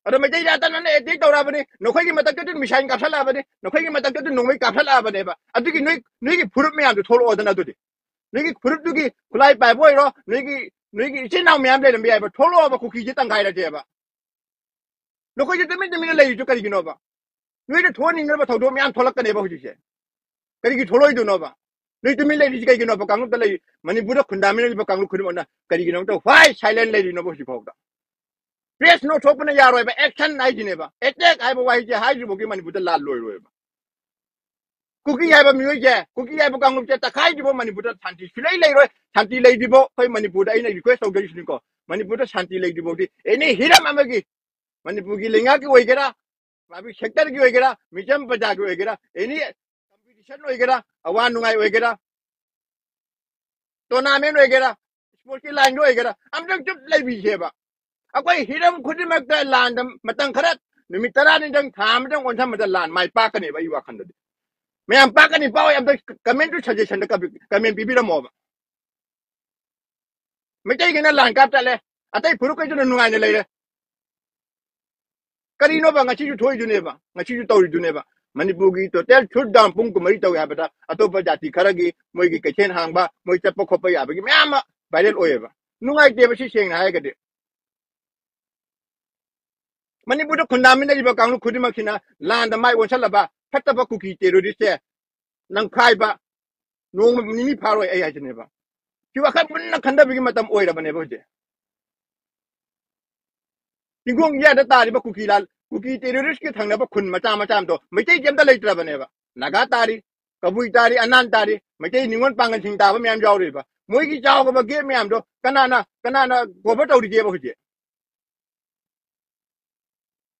ꯑꯗꯣ ꯃꯩꯇꯩꯗ ꯑꯇꯅꯅ ꯑꯦꯇꯦꯛ ꯇꯧꯔꯛꯑꯕꯅꯤ, ꯅꯈꯣꯏꯒꯤ ꯃꯊꯛꯇꯗꯤ ꯃꯤꯁꯥꯏꯜ ꯀꯥꯞꯁꯜꯂꯛꯑꯕꯅꯤ, ꯅꯈꯣꯏꯒꯤ ꯃꯊꯛꯇꯗꯤ ꯅꯣꯡꯃꯩ ꯀꯥꯞꯁꯜꯂꯛꯑꯕꯅꯦꯕ꯫ ꯑꯗꯨꯒꯤ ꯅꯣꯏ, ꯅꯣꯏꯒꯤ ꯐꯨꯔꯨꯞ ꯃꯌꯥꯝꯗꯨ ꯊꯣꯛꯂꯛꯑꯣꯗꯅ ꯑꯗꯨꯗꯤ꯫ ꯅꯣꯏꯒꯤ ꯐꯨꯔꯨꯞꯇꯨꯒꯤ ꯈꯨꯠꯂꯥꯏ ꯄꯥꯏꯕ ꯑꯣꯏꯔꯣ, ꯅꯣꯏꯒꯤ, ꯅꯣꯏꯒꯤ ꯏꯆꯤꯟ ꯏꯅꯥꯎ ꯃꯌꯥꯝ ꯂꯩꯔꯝꯕ ꯌꯥꯏꯕ, ꯊꯣꯛꯂꯛꯑꯣꯕ, ꯀꯨꯀꯤꯁꯦ ꯇꯪꯈꯥꯏꯔꯁꯦꯕ꯫ ꯅꯈꯣꯏꯁꯦ ꯇꯨꯃꯤꯟ ꯇꯨꯃꯤꯟꯅ ꯂꯩꯔꯤꯁꯨ ꯀꯔꯤꯒꯤꯅꯣꯕ? ꯅꯣꯏꯅ ꯊꯣꯛꯍꯟꯅꯤꯡꯗ꯭ꯔꯕ ꯊꯧꯗꯣꯛ ꯃꯌꯥꯝ ꯊꯣꯛꯂꯛꯀꯅꯦꯕ ꯍꯧꯖꯤꯛꯁꯦ꯫ ꯀꯔꯤꯒꯤ ꯊꯣꯛꯂꯛꯑꯣꯏꯗꯣꯏꯅꯣꯕ? ꯅꯣꯏ ꯇꯨꯃꯤꯟ ꯂꯩꯔꯤꯁꯤ ꯀꯩꯒꯤꯅꯣꯕ? ꯀꯥꯡꯂꯨꯞꯇ ꯂꯩ, ꯃꯅꯤꯄꯨꯔꯗ ꯈꯨꯟꯗꯥꯃꯤꯟꯅꯔꯤꯕ ꯀꯥꯡꯂꯨꯞ ꯈꯨꯗꯤꯡꯃꯛꯅ ꯀꯔꯤꯒꯤꯅꯣ ꯇꯧ why silent ꯂꯩꯔꯤꯅꯣꯕ ꯍꯧꯖꯤꯛ ꯐꯥꯎꯗ? ꯄ꯭ꯔꯦꯁ ꯅꯣꯠ ꯊꯣꯛꯄꯅ ꯌꯥꯔꯣꯏꯕ, ꯑꯦꯛꯁꯟ ꯍꯥꯏꯁꯤꯅꯦꯕ꯫ ꯑꯦꯇꯦꯛ ꯍꯥꯏꯕ ꯋꯥꯍꯩꯁꯦ ꯍꯥꯏꯗ꯭ꯔꯤꯐꯥꯎꯒꯤ ꯃꯅꯤꯄꯨꯔꯗ ꯂꯥꯟ ꯂꯣꯏꯔꯣꯏꯕ꯫ ꯀꯨꯀꯤ ꯍꯥꯏꯕ ꯃꯤꯑꯣꯏꯁꯦ, ꯀꯨꯀꯤ ꯍꯥꯏꯕ ꯀꯥꯡꯂꯨꯞꯁꯦ ꯇꯛꯈꯥꯏꯗ꯭ꯔꯤꯐꯥꯎ ꯃꯅꯤꯄꯨꯔꯗ ꯁꯥꯟꯇꯤ ꯁꯨꯡꯂꯩ ꯂꯩꯔꯣꯏ꯫ ꯁꯥꯟꯇꯤ ꯂꯩꯗ꯭ꯔꯤꯐꯥꯎ ꯑꯩꯈꯣꯏ ꯃꯅꯤꯄꯨꯔꯗ ꯑꯩꯅ ꯔꯤꯀ꯭ꯋꯦꯁ ꯇꯧꯖꯔꯤꯁꯤꯅꯤꯀꯣ, ꯃꯅꯤꯄꯨꯔꯗ ꯁꯥꯟꯇꯤ ꯂꯩꯗ꯭ꯔꯤꯐꯥꯎꯗꯤ ꯑꯦꯅꯤ ꯍꯤꯔꯝ ꯑꯃꯒꯤ, ꯃꯅꯤꯄꯨꯔꯒꯤ ꯂꯩꯉꯥꯛꯀꯤ ꯑꯣꯏꯒꯦꯔꯥ, ꯄ꯭ꯔꯥꯏꯚꯦꯠ ꯁꯦꯛꯇꯔꯒꯤ ꯑꯣꯏꯒꯦꯔꯥ, ꯃꯤꯆꯝ ꯄ꯭ꯔꯖꯥꯒꯤ ꯑꯣꯏꯒꯦꯔꯥ, ꯑꯦꯅꯤ ꯀꯝꯄꯤꯇꯤꯁꯟ ꯑꯣꯏꯒꯦꯔꯥ, ꯑꯋꯥ ꯅꯨꯡꯉꯥꯏ ꯑꯣꯏꯒꯦꯔꯥ, ꯇꯣꯔꯅꯥꯃꯦꯟ ꯑꯣꯏꯒꯦꯔꯥ, ꯁ꯭ꯄꯣꯔꯠꯁꯀꯤ ꯂꯥꯏꯟꯗ ꯑꯣꯏꯒꯦꯔꯥ, ꯑꯝꯇꯪ ꯆꯨꯞ ꯂꯩꯕꯤꯁꯦꯕ꯫ ꯑꯩꯈꯣꯏ ꯍꯤꯔꯝ ꯈꯨꯗꯤꯡꯃꯛꯇ ꯂꯥꯟꯗ ꯃꯇꯝ ꯈꯔ, ꯅꯨꯃꯤꯠ ꯇꯔꯥꯅꯤꯗꯪ, ꯊꯥ ꯑꯃꯗꯪ ꯑꯣꯟꯁꯤꯟꯕꯗ ꯂꯥꯟ ꯃꯥꯏ ꯄꯥꯛꯀꯅꯦꯕ꯫ ꯑꯩ ꯋꯥꯈꯜꯗꯗꯤ ꯃꯌꯥꯝ ꯄꯥꯛꯀꯅꯤ꯫ ꯄꯥꯎ ꯑꯝꯇ ꯀꯃꯦꯟ ꯇꯨ ꯁꯖꯦꯁꯟꯗ ꯀꯃꯦꯟ ꯄꯤꯕꯤꯔꯝꯃꯣꯕ꯫ ꯃꯩꯇꯩꯒꯤꯅ ꯂꯥꯟ ꯀꯥꯞ ꯆꯠꯂꯦ, ꯑꯇꯩ ꯐꯨꯔꯨꯞꯈꯩꯗꯨꯅ ꯅꯨꯡꯉꯥꯏꯅ ꯂꯩꯔꯦ꯫ ꯀꯔꯤꯅꯣꯕ ꯉꯁꯤꯁꯨ ꯊꯣꯛꯏꯗꯨꯅꯦꯕ, ꯉꯁꯤꯁꯨ ꯇꯧꯔꯤꯗꯨꯅꯦꯕ? ꯃꯅꯤꯄꯨꯔꯒꯤ ꯇꯣꯇꯦꯜ ꯁꯨꯠ ꯗꯥꯎꯟ ꯄꯨꯡ ꯀꯨꯟꯃꯔꯤ ꯇꯧꯏ ꯍꯥꯏꯕꯗ ꯑꯇꯣꯞꯄ ꯖꯥꯇꯤ ꯈꯔꯒꯤ ꯃꯣꯏꯒꯤ ꯀꯩꯊꯦꯜ ꯍꯥꯡꯕ, ꯃꯣꯏ ꯆꯠꯄ ꯈꯣꯠꯄ ꯌꯥꯕꯒꯤ ꯃꯌꯥꯝ ꯑꯃ ꯚꯥꯏꯔꯦꯜ ꯑꯣꯏꯌꯦꯕ꯫ ꯅꯨꯡꯉꯥꯏꯇꯦꯕ ꯁꯤ, ꯁꯦꯡꯅ ꯍꯥꯏꯔꯒꯗꯤ꯫ ꯃꯅꯤꯄꯨꯔꯗ ꯈꯨꯟꯗꯥꯃꯤꯟꯅꯔꯤꯕ ꯀꯥꯡꯂꯨꯞ ꯈꯨꯗꯤꯡꯃꯛꯁꯤꯅ ꯂꯥꯟꯗ ꯃꯥꯏ ꯑꯣꯟꯁꯤꯜꯂꯕ ꯐꯠꯇꯕ ꯀꯨꯀꯤ ꯇꯦꯔꯣꯔꯤꯁꯁꯦ ꯅꯝꯈꯥꯏꯕ ꯅꯣꯡꯃ ꯅꯤꯅꯤ ꯐꯥꯔꯣꯏ꯫ ꯑꯩ ꯍꯥꯏꯁꯤꯅꯦꯕ, ꯁꯤ ꯋꯥꯈꯜ ꯃꯨꯟꯅ ꯈꯟꯊꯕꯒꯤ ꯃꯇꯝ ꯑꯣꯏꯔꯕꯅꯦꯕ ꯍꯧꯖꯤꯛ꯫ ꯆꯤꯡꯒꯣꯡ ꯏꯌꯥꯗ ꯇꯥꯔꯤꯕ ꯀꯨꯀꯤ ꯂꯥꯟ, ꯀꯨꯀꯤ ꯇꯦꯔꯣꯔꯤꯁꯀꯤ ꯊꯪꯅꯕ ꯈꯨꯟ ꯃꯆꯥ ꯃꯆꯥ ꯑꯃꯗꯣ ꯃꯩꯇꯩꯗꯤ ꯑꯝꯇ ꯂꯩꯇ꯭ꯔꯕꯅꯦꯕ꯫ ꯅꯥꯒꯥ ꯇꯥꯔꯤ, ꯀꯕꯨꯏ ꯇꯥꯔꯤ, ꯑꯅꯥꯟ ꯇꯥꯔꯤ, ꯃꯩꯇꯩ ꯅꯤꯉꯣꯜ ꯄꯥꯡꯒꯜꯁꯤꯡ ꯇꯥꯕ ꯃꯌꯥꯝ ꯌꯥꯎꯔꯤꯕ꯫ ꯃꯣꯏꯒꯤ ꯆꯥꯎꯔꯕ ꯒꯦꯞ ꯃꯌꯥꯝꯗꯣ ꯀꯅꯥꯅ, ꯀꯅꯥꯅ ꯀꯣꯚꯔ ꯇꯧꯔꯤꯒꯦꯕ ꯍꯧꯖꯤꯛ?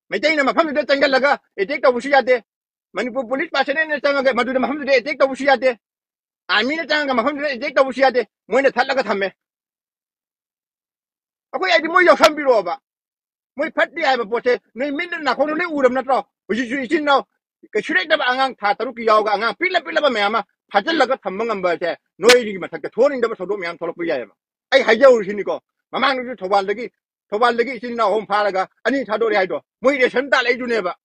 ꯃꯩꯇꯩꯅ ꯃꯐꯝꯗꯨꯗ ꯆꯪꯁꯤꯜꯂꯒ ꯑꯦꯇꯦꯛ ꯇꯧꯕꯁꯨ ꯌꯥꯗꯦ꯫ ꯃꯅꯤꯄꯨꯔ ꯄꯨꯂꯤꯁ ꯄꯥꯔꯁꯅꯦꯜꯅ ꯆꯪꯉꯒ ꯃꯗꯨꯗ ꯃꯐꯝꯗꯨꯗ ꯑꯦꯇꯦꯛ ꯇꯧꯕꯁꯨ ꯌꯥꯗꯦ꯫ ꯑꯥꯔꯃꯤꯅ ꯆꯪꯉꯒ ꯃꯐꯝꯗꯨꯗ ꯑꯦꯇꯦꯛ ꯇꯧꯕꯁꯨ ꯌꯥꯗꯦ꯫ ꯃꯣꯏꯅ ꯊꯠꯂꯒ ꯊꯝꯃꯦ꯫ ꯑꯩꯈꯣꯏ ꯍꯥꯏꯗꯤ ꯃꯣꯏ ꯌꯥꯎꯁꯟꯕꯤꯔꯛꯑꯣꯕ꯫ ꯃꯣꯏ ꯐꯠꯇꯦ ꯍꯥꯏꯕ ꯄꯣꯠꯁꯦ ꯅꯣꯏ ꯃꯤꯠꯅ ꯅꯥꯈꯣꯡꯅ ꯂꯣꯏ ꯎꯔꯕ ꯅꯠꯇ꯭ꯔꯣ? ꯍꯧꯖꯤꯛꯁꯨ ꯏꯆꯤꯟ ꯏꯅꯥꯎ ꯀꯩꯁꯨ ꯂꯩꯇꯕ ꯑꯉꯥꯡ ꯊꯥ ꯇꯔꯨꯛꯀꯤ ꯌꯥꯎꯔꯒ ꯑꯉꯥꯡ ꯄꯤꯛꯂ ꯄꯤꯛꯂꯕ ꯃꯌꯥꯝ ꯑꯃ ꯐꯥꯖꯤꯜꯂꯒ ꯊꯝꯕ ꯉꯝꯕꯁꯦ ꯅꯣꯏꯒꯤ ꯃꯊꯛꯇ ꯊꯣꯛꯍꯟꯅꯤꯡꯗꯕ ꯊꯧꯗꯣꯛ ꯃꯌꯥꯝ ꯊꯣꯛꯂꯛꯄ ꯌꯥꯏꯑꯕ꯫ ꯑꯩ ꯍꯥꯏꯖꯍꯧꯔꯤꯁꯤꯅꯤꯀꯣ, ꯃꯃꯥꯡꯗꯁꯨ ꯊꯧꯕꯥꯜꯗꯒꯤ, ꯊꯧꯕꯥꯜꯗꯒꯤ ꯏꯆꯤꯟ ꯏꯅꯥꯎ ꯑꯍꯨꯝ ꯐꯥꯔꯒ ꯑꯅꯤ ꯊꯥꯗꯣꯔꯛꯑꯦ ꯍꯥꯏꯗꯣ ꯃꯣꯏ ꯔꯦꯁꯟ ꯇꯥꯜꯂꯛꯏꯗꯨꯅꯦꯕ꯫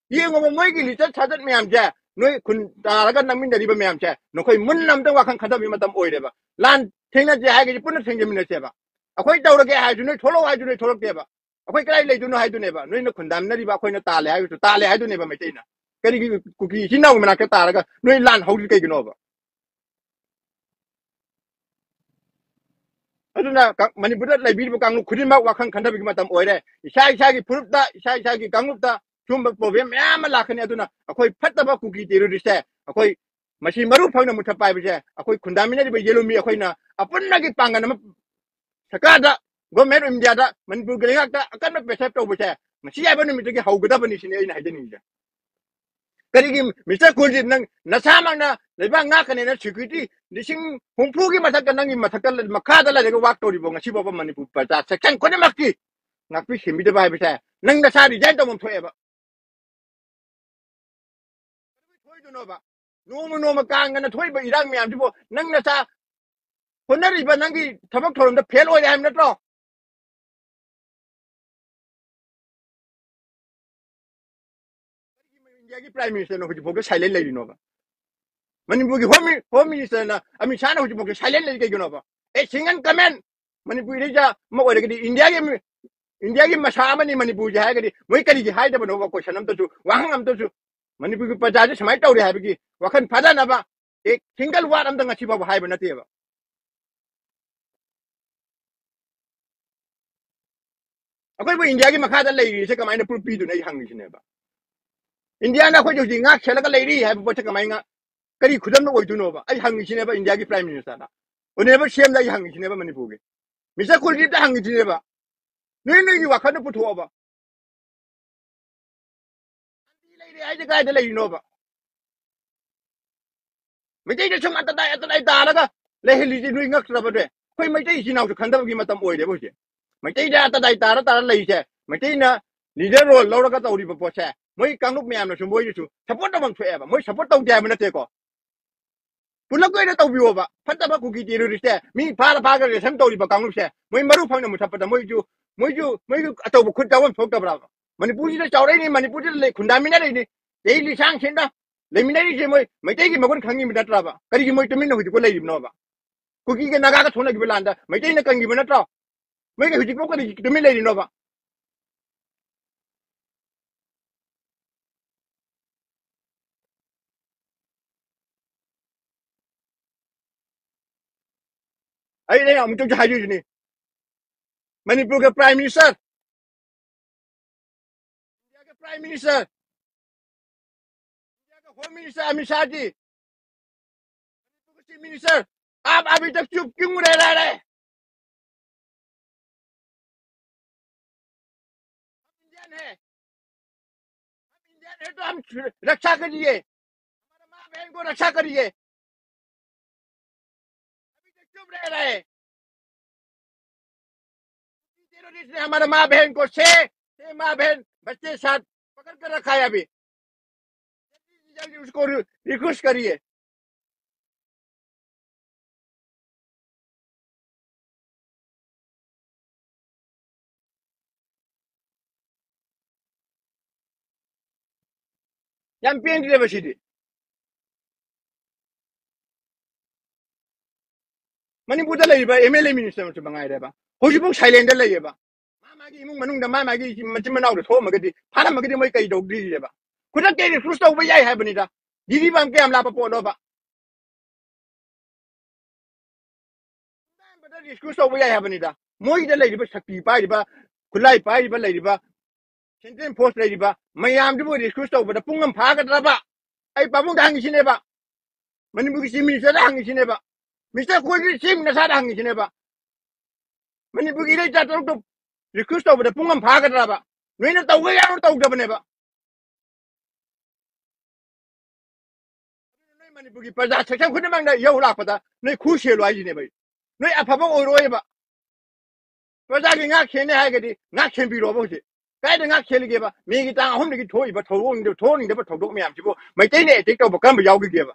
ꯌꯦꯡꯉꯣꯕ, ꯃꯣꯏꯒꯤ ꯂꯤꯆꯠ ꯁꯥꯖꯠ ꯃꯌꯥꯝꯁꯦ, ꯅꯣꯏ ꯈꯨꯟ ꯇꯥꯔꯒ ꯅꯝꯃꯤꯟꯅꯔꯤꯕ ꯃꯌꯥꯝꯁꯦ, ꯅꯈꯣꯏ ꯃꯨꯟꯅ ꯑꯝꯇꯪ ꯋꯥꯈꯜ ꯈꯟꯊꯕꯒꯤ ꯃꯇꯝ ꯑꯣꯏꯔꯦꯕ꯫ ꯂꯥꯟ ꯊꯦꯡꯅꯁꯦ ꯍꯥꯏꯔꯒꯗꯤ ꯄꯨꯟꯅ ꯊꯦꯡꯖꯃꯤꯟꯅꯁꯦꯕ꯫ ꯑꯩꯈꯣꯏ ꯇꯧꯔꯒꯦ ꯍꯥꯏꯔꯁꯨ ꯅꯣꯏ ꯊꯣꯛꯂꯛꯑꯣ ꯍꯥꯏꯔꯁꯨ ꯅꯣꯏ ꯊꯣꯛꯂꯛꯇꯦꯕ꯫ ꯑꯩꯈꯣꯏ ꯀꯗꯥꯏ ꯂꯩꯗꯣꯏꯅꯣ ꯍꯥꯏꯗꯨꯅꯦꯕ꯫ ꯅꯣꯏꯅ ꯈꯨꯟꯗꯥꯃꯤꯟꯅꯔꯤꯕ ꯑꯩꯈꯣꯏꯅ ꯇꯥꯜꯂꯦ ꯍꯥꯏꯔꯁꯨ ꯇꯥꯜꯂꯦ ꯍꯥꯏꯗꯨꯅꯦꯕ ꯃꯩꯇꯩꯅ꯫ ꯀꯔꯤꯒꯤ ꯀꯨꯀꯤ ꯏꯆꯤꯟ ꯏꯅꯥꯎꯒꯤ ꯃꯅꯥꯛꯇ ꯇꯥꯔꯒ ꯅꯣꯏ ꯂꯥꯟ ꯍꯧꯔꯤ ꯀꯩꯒꯤꯅꯣꯕ? ꯑꯗꯨꯅ ꯀ-, ꯃꯅꯤꯄꯨꯔꯗ ꯂꯩꯕꯤꯔꯤꯕ ꯀꯥꯡꯂꯨꯞ ꯈꯨꯗꯤꯡꯃꯛ ꯋꯥꯈꯜ ꯈꯟꯊꯕꯒꯤ ꯃꯇꯝ ꯑꯣꯏꯔꯦ꯫ ꯏꯁꯥ ꯏꯁꯥꯒꯤ ꯐꯨꯔꯨꯞꯇ, ꯏꯁꯥ ꯏꯁꯥꯒꯤ ꯀꯥꯡꯂꯨꯞꯇ ꯁꯨꯝꯕ ꯄ꯭ꯔꯣꯕ꯭ꯂꯦꯝ ꯃꯌꯥꯝ ꯑꯃ ꯂꯥꯛꯀꯅꯤ꯫ ꯑꯗꯨꯅ ꯑꯩꯈꯣꯏ ꯐꯠꯇꯕ ꯀꯨꯀꯤ ꯇꯦꯔꯣꯔꯤꯁꯁꯦ ꯑꯩꯈꯣꯏ ꯃꯁꯤ ꯃꯔꯨ ꯐꯪꯅ ꯃꯨꯊꯠꯄ ꯍꯥꯏꯕꯁꯦ ꯑꯩꯈꯣꯏ ꯈꯨꯟꯗꯥꯃꯤꯟꯅꯔꯤꯕ ꯌꯦꯂꯨꯝꯃꯤ ꯑꯩꯈꯣꯏꯅ ꯑꯄꯨꯟꯕꯒꯤ ꯄꯥꯡꯒꯜ ꯑꯃ ꯁꯔꯀꯥꯔꯗ, ꯒꯣꯔꯃꯦꯟ ꯑꯣꯐ ꯏꯟꯗꯤꯌꯥꯗ ꯃꯅꯤꯄꯨꯔꯒꯤ ꯂꯩꯉꯥꯛꯇ ꯑꯀꯟꯕ ꯄ꯭ꯔꯦꯁꯔ ꯇꯧꯕꯁꯦ ꯉꯁꯤ ꯍꯥꯏꯕ ꯅꯨꯃꯤꯠꯇꯒꯤ ꯍꯧꯒꯗꯕꯅꯤ ꯁꯤꯅꯤ ꯑꯩꯅ ꯍꯥꯏꯖꯅꯤꯡꯉꯤꯁꯦ꯫ ꯀꯔꯤꯒꯤ ꯃꯤꯁꯇꯔ ꯀꯨꯜꯖꯤꯠ, ꯅꯪ ꯅꯁꯥꯃꯛꯅ ꯂꯩꯕꯥꯛ ꯉꯥꯛꯀꯅꯦꯅ ꯁꯦꯀ꯭ꯌꯨꯔꯤꯇꯤ ꯂꯤꯁꯤꯡ ꯍꯨꯝꯐꯨꯒꯤ ꯃꯊꯛꯇ ꯅꯪꯒꯤ ꯃꯊꯛꯇ ꯂꯩ-, ꯃꯈꯥꯗ ꯂꯩꯔꯒ ꯋꯥꯛ ꯇꯧꯔꯤꯕꯣ? ꯉꯁꯤ ꯐꯥꯎꯕ ꯃꯅꯤꯄꯨꯔ ꯄ꯭ꯔꯖꯥ ꯁꯦꯛꯁꯟ ꯈꯨꯗꯤꯡꯃꯛꯀꯤ ꯉꯥꯛꯄꯤ ꯁꯦꯟꯕꯤꯗꯕ ꯍꯥꯏꯕꯁꯦ ꯅꯪ ꯅꯁꯥ ꯔꯤꯖꯥꯏꯟ ꯇꯧꯐꯝ ꯊꯣꯛꯑꯦꯕ꯫ ꯊꯣꯛꯏꯗꯨꯅꯣꯕ? ꯅꯣꯡꯃ ꯅꯣꯡꯃ ꯀꯥꯡꯒꯅ ꯊꯣꯛꯏꯕ ꯏꯔꯥꯡ ꯃꯌꯥꯝꯁꯤꯕꯨ ꯅꯪ ꯅꯁꯥ ꯍꯣꯠꯅꯔꯤꯕ ꯅꯪꯒꯤ ꯊꯕꯛ ꯊꯧꯔꯝꯗ ꯐꯦꯜ ꯑꯣꯏꯔꯦ ꯍꯥꯏꯕ ꯅꯠꯇ꯭ꯔꯣ? ꯏꯟꯗꯤꯌꯥꯒꯤ ꯄ꯭ꯔꯥꯏꯝ ꯃꯤꯅꯤꯁꯇꯔꯅ ꯍꯧꯖꯤꯛꯐꯥꯎꯗ ꯁꯥꯏꯂꯦꯟ ꯂꯩꯔꯤꯅꯣꯕ? ꯃꯅꯤꯄꯨꯔꯒꯤ ꯍꯣꯝ ꯃꯤ-, ꯍꯣꯝ ꯃꯤꯅꯤꯁꯇꯔꯅ, ꯑꯃꯤꯠ ꯁꯥꯍꯅ ꯍꯧꯖꯤꯛꯐꯥꯎꯗ ꯁꯥꯏꯂꯦꯟ ꯂꯩꯔꯤ ꯀꯩꯒꯤꯅꯣꯕ? ꯑꯦ, ꯁꯤꯡꯒꯜ ꯀꯃꯦꯟ ꯃꯅꯤꯄꯨꯔꯤꯗ ꯑꯃ ꯑꯣꯏꯔꯒꯗꯤ ꯏꯟꯗꯤꯌꯥꯒꯤ ꯃꯤ-, ꯏꯟꯗꯤꯌꯥꯒꯤ ꯃꯁꯥ ꯑꯃꯅꯤ ꯃꯅꯤꯄꯨꯔꯁꯦ ꯍꯥꯏꯔꯒꯗꯤ ꯃꯣꯏ ꯀꯔꯤꯒꯤ ꯍꯥꯏꯗꯕꯅꯣꯕ? ꯀꯣꯏꯁꯟ ꯑꯝꯇꯁꯨ, ꯋꯥꯍꯪ ꯑꯝꯇꯁꯨ ꯃꯅꯤꯄꯨꯔꯒꯤ ꯄ꯭ꯔꯖꯥꯁꯦ ꯁꯨꯃꯥꯏꯅ ꯇꯧꯔꯦ ꯍꯥꯏꯕꯒꯤ ꯋꯥꯈꯜ ꯐꯥꯗꯅꯕ ꯑꯦ ꯁꯤꯡꯒꯜ ꯋꯥꯔꯗ ꯑꯝꯇ ꯉꯁꯤ ꯐꯥꯎꯕ ꯍꯥꯏꯕ ꯅꯠꯇꯦꯕ꯫ ꯑꯩꯈꯣꯏꯕꯨ ꯏꯟꯗꯤꯌꯥꯒꯤ ꯃꯈꯥꯗ ꯂꯩꯔꯤꯁꯦ ꯀꯃꯥꯏꯅ ꯄ꯭ꯔꯨꯐ ꯄꯤꯗꯣꯏꯅꯣ? ꯑꯩ ꯍꯪꯉꯤꯁꯤꯅꯦꯕ꯫ ꯏꯟꯗꯤꯌꯥꯅ ꯑꯩꯈꯣꯏꯗ ꯍꯧꯖꯤꯛ ꯉꯥꯛ ꯁꯦꯜꯂꯒ ꯂꯩꯔꯤ ꯍꯥꯏꯕ ꯄꯣꯠꯁꯦ ꯀꯃꯥꯏꯅ, ꯀꯔꯤ ꯈꯨꯗꯝꯅ ꯑꯣꯏꯗꯣꯏꯅꯣꯕ? ꯑꯩ ꯍꯪꯉꯤꯁꯤꯅꯦꯕ ꯏꯟꯗꯤꯌꯥꯒꯤ ꯄ꯭ꯔꯥꯏꯝ ꯃꯤꯅꯤꯁꯇꯔꯗ, ꯑꯣꯅꯦꯕꯜ ꯁꯤ ꯑꯦꯝꯗ ꯑꯩ ꯍꯪꯉꯤꯁꯤꯅꯦꯕ, ꯃꯅꯤꯄꯨꯔꯒꯤ ꯃꯤꯁꯇꯔ ꯀꯨꯜꯗꯤꯞꯇ ꯍꯪꯉꯤꯁꯤꯅꯦꯕ꯫ ꯅꯣꯏ ꯅꯣꯏꯒꯤ ꯋꯥꯈꯜꯗ ꯄꯨꯊꯣꯛꯑꯕ꯫ ꯂꯩꯔꯦ ꯍꯥꯏꯁꯦ ꯀꯥꯏꯗ ꯂꯩꯔꯤꯅꯣꯕ? ꯃꯩꯇꯩꯗ ꯁꯨꯝ ꯑꯇꯗꯥꯏ ꯑꯇꯗꯥꯏ ꯇꯥꯔꯒ ꯂꯩꯍꯜꯂꯤꯁꯦ ꯅꯣꯏ ꯉꯛꯇ꯭ꯔꯕꯅꯦ? ꯑꯩꯈꯣꯏ ꯃꯩꯇꯩ ꯏꯆꯤꯟ ꯏꯅꯥꯎꯁꯨ ꯈꯟꯗꯕꯒꯤ ꯃꯇꯝ ꯑꯣꯏꯔꯦꯕ ꯍꯧꯖꯤꯛ꯫ ꯃꯩꯇꯩꯗ ꯑꯇꯗꯥꯏ ꯇꯥꯔ ꯇꯥꯔ ꯂꯩꯔꯤꯁꯦ, ꯃꯩꯇꯩꯅ ꯂꯤꯗꯔ ꯔꯣꯜ ꯂꯧꯔꯒ ꯇꯧꯔꯤꯕ ꯄꯣꯠꯁꯦ, ꯃꯣꯏ ꯀꯥꯡꯂꯨꯞ ꯃꯌꯥꯝꯅꯁꯨ ꯃꯣꯏꯗꯁꯨ ꯁꯞꯄꯣꯔꯠ ꯇꯧꯐꯝ ꯊꯣꯛꯑꯦꯕ꯫ ꯃꯣꯏ ꯁꯞꯄꯣꯔꯠ ꯇꯧꯗꯦ ꯍꯥꯏꯕ ꯅꯠꯇꯦꯀꯣ, ꯄꯨꯂꯞꯀꯤ ꯑꯣꯏꯅ ꯇꯧꯕꯤꯌꯣꯕ꯫ ꯐꯠꯇꯕ ꯀꯨꯀꯤ ꯇꯦꯔꯣꯔꯤꯁꯁꯦ, ꯃꯤ ꯐꯥꯔ ꯐꯥꯔꯒ ꯔꯦꯁꯟ ꯇꯧꯔꯤꯕ ꯀꯥꯡꯂꯨꯞꯁꯦ, ꯃꯣꯏ ꯃꯔꯨ ꯐꯪꯅ ꯃꯨꯊꯠꯄꯗ ꯃꯣꯏꯁꯨ, ꯃꯣꯏꯁꯨ, ꯃꯣꯏꯁꯨ ꯑꯆꯧꯕ ꯈꯨꯠ ꯌꯥꯎꯐꯝ ꯊꯣꯛꯇꯕ꯭ꯔꯥꯕ? ꯃꯅꯤꯄꯨꯔꯁꯤꯗ ꯆꯥꯎꯔꯛꯏꯅꯤ, ꯃꯅꯤꯄꯨꯔꯁꯤꯗ ꯂꯩ, ꯈꯨꯟꯗꯥꯃꯤꯟꯅꯔꯛꯏꯅꯤ, ꯆꯍꯤ ꯂꯤꯁꯥꯡ ꯁꯤꯟꯗ ꯂꯩꯃꯤꯟꯅꯔꯤꯁꯦ ꯃꯣꯏ ꯃꯩꯇꯩꯒꯤ ꯃꯒꯨꯟ ꯈꯪꯉꯤꯕ ꯅꯠꯇ꯭ꯔꯕ? ꯀꯔꯤꯒꯤ ꯃꯣꯏ ꯇꯨꯃꯤꯟꯅ ꯍꯧꯖꯤꯛꯐꯥꯎ ꯂꯩꯔꯤꯕꯅꯣꯕ? ꯀꯨꯀꯤꯒ ꯅꯥꯒꯥꯒ ꯊꯣꯛꯅꯈꯤꯕ ꯂꯥꯟꯗ ꯃꯩꯇꯩꯅ ꯀꯟꯈꯤꯕ ꯅꯠꯇ꯭ꯔꯣ? ꯃꯣꯏꯒ ꯍꯧꯖꯤꯛꯐꯥꯎ ꯀꯔꯤꯒꯤ ꯇꯨꯃꯤꯟ ꯂꯩꯔꯤꯅꯣꯕ? ꯑꯩꯅ ꯑꯃꯨꯛꯇꯁꯨ ꯍꯥꯏꯖꯔꯤꯁꯤꯅꯤ, ꯃꯅꯤꯄꯨꯔꯒꯤ ꯄ꯭ꯔꯥꯏꯝ ꯃꯤꯅꯤꯁꯇꯔ, ꯏꯟꯗꯤꯌꯥꯒꯤ ꯄ꯭ꯔꯥꯏꯝ ꯃꯤꯅꯤꯁꯇꯔ, ꯏꯟꯗꯤꯌꯥꯒꯤ home minister Amit Shah G, ꯃꯅꯤꯄꯨꯔꯒꯤ ꯆꯤꯐ ꯃꯤꯅꯤꯁꯇꯔ, आप अभी तक चुप क्यों रह रहे हैं? हम इंडियन है, हम इंडियन है तो हम रक्षा करिए, हमारे माँ बहन को रक्षा करिए। अभी तक चुप रह रहे हैं। टेररिस्ट ने हमारे माँ बहन को छह, छह माँ बहन बच्चे साथ पकड़ कर रखा है अभी। जल्दी से जल्दी उसको रिक्वेस्ट करिए। ꯌꯥꯝ ꯄꯦꯟꯗ꯭ꯔꯦꯕ ꯁꯤꯗꯤ꯫ ꯃꯅꯤꯄꯨꯔꯗ ꯂꯩꯔꯤꯕ ꯑꯦꯝ ꯑꯦꯜ ꯑꯦ ꯃꯤꯅꯤꯁꯇꯔ ꯃꯉꯥꯏꯔꯦꯕ ꯍꯧꯖꯤꯛꯐꯥꯎ ꯁꯥꯏꯂꯦꯟꯗ ꯂꯩꯌꯦꯕ꯫ ꯃꯥꯒꯤ ꯏꯃꯨꯡ ꯃꯅꯨꯡꯗ ꯃꯥ ꯃꯥꯒꯤ ꯃꯆꯤꯟ ꯃꯅꯥꯎꯗ ꯊꯣꯛꯑꯝꯃꯒꯗꯤ, ꯐꯥꯔꯝꯃꯒꯗꯤ ꯃꯣꯏ ꯀꯩ ꯇꯧꯗ꯭ꯔꯤꯒꯦꯕ? ꯈꯨꯗꯛꯇ ꯔꯤꯀ꯭ꯔꯨꯠ ꯇꯧꯕ ꯌꯥꯏ ꯍꯥꯏꯕꯅꯤꯗ꯫ ꯖꯤꯔꯤꯕꯥꯝ ꯀꯌꯥꯝ ꯂꯥꯞꯄ ꯄꯣꯠꯅꯣꯕ? ꯑꯍꯥꯟꯕꯗ ꯔꯤꯀ꯭ꯔꯨꯠ ꯇꯧꯕ ꯌꯥꯏ ꯍꯥꯏꯕꯅꯤꯗ꯫ ꯃꯣꯏꯗ ꯂꯩꯔꯤꯕ ꯁꯛꯇꯤ ꯄꯥꯏꯔꯤꯕ, ꯈꯨꯠꯂꯥꯏ ꯄꯥꯏꯔꯤꯕ, ꯂꯩꯔꯤꯕ ꯁꯦꯟꯇ꯭ꯔꯦꯜ ꯐꯣꯔꯁ ꯂꯩꯔꯤꯕ ꯃꯌꯥꯝꯗꯨꯕꯨ ꯔꯤꯀ꯭ꯔꯨꯠ ꯇꯧꯕꯗ ꯄꯨꯡ ꯑꯃ ꯐꯥꯒꯗ꯭ꯔꯕ? ꯑꯩ ꯄꯥꯕꯨꯡꯗ ꯍꯪꯉꯤꯁꯤꯅꯦꯕ, ꯃꯅꯤꯄꯨꯔꯒꯤ ꯆꯤꯐ ꯃꯤꯅꯤꯁꯇꯔꯗ ꯍꯪꯉꯤꯁꯤꯅꯦꯕ, ꯃꯤꯁꯇꯔ ꯀꯣꯏꯒꯤ ꯆꯤꯐ ꯅꯁꯥꯗ ꯍꯪꯉꯤꯁꯤꯅꯦꯕ꯫ ꯃꯅꯤꯄꯨꯔꯒꯤ ꯏꯔꯩꯆꯥ ꯇꯔꯨꯛꯇꯣ ꯔꯤꯀ꯭ꯔꯨꯠ ꯇꯧꯕꯗ ꯄꯨꯡ ꯑꯃ ꯐꯥꯒꯗ꯭ꯔꯕ? ꯅꯣꯏꯅ ꯇꯧꯒꯦ ꯌꯥꯎꯅ ꯇꯧꯗꯕꯅꯦꯕ꯫ ꯅꯣꯏ ꯃꯅꯤꯄꯨꯔꯒꯤ ꯄ꯭ꯔꯖꯥ ꯁꯦꯛꯁꯟ ꯈꯨꯗꯤꯡꯃꯛꯅ ꯌꯧ ꯂꯥꯛꯄꯗ ꯅꯣꯏ ꯈꯨ ꯁꯦꯜꯂꯨ ꯍꯥꯏꯁꯤꯅꯦꯕ ꯑꯩ꯫ ꯅꯣꯏ ꯑꯐꯕ ꯑꯣꯏꯔꯣꯏꯕ꯫ ꯄ꯭ꯔꯖꯥꯒꯤ ꯉꯥꯛ ꯁꯦꯟꯅꯦ ꯍꯥꯏꯔꯒꯗꯤ ꯉꯥꯛ ꯁꯦꯟꯕꯤꯔꯣꯕ ꯍꯧꯖꯤꯛ꯫ ꯀꯥꯏꯗ ꯉꯥꯛ ꯁꯦꯜꯂꯤꯒꯦꯕ? ꯃꯦꯒꯤ ꯇꯥꯡ ꯑꯍꯨꯝꯗꯒꯤ ꯊꯣꯛꯏꯕ ꯊꯧꯗꯣꯛ, ꯊꯣꯛꯍꯟꯅꯤꯡꯗꯕ ꯊꯧꯗꯣꯛ ꯃꯌꯥꯝꯁꯤꯕꯨ ꯃꯩꯇꯩꯅ ꯑꯦꯇꯦꯛ ꯇꯧꯕ ꯀꯔꯝꯕ ꯌꯥꯎꯈꯤꯒꯦꯕ?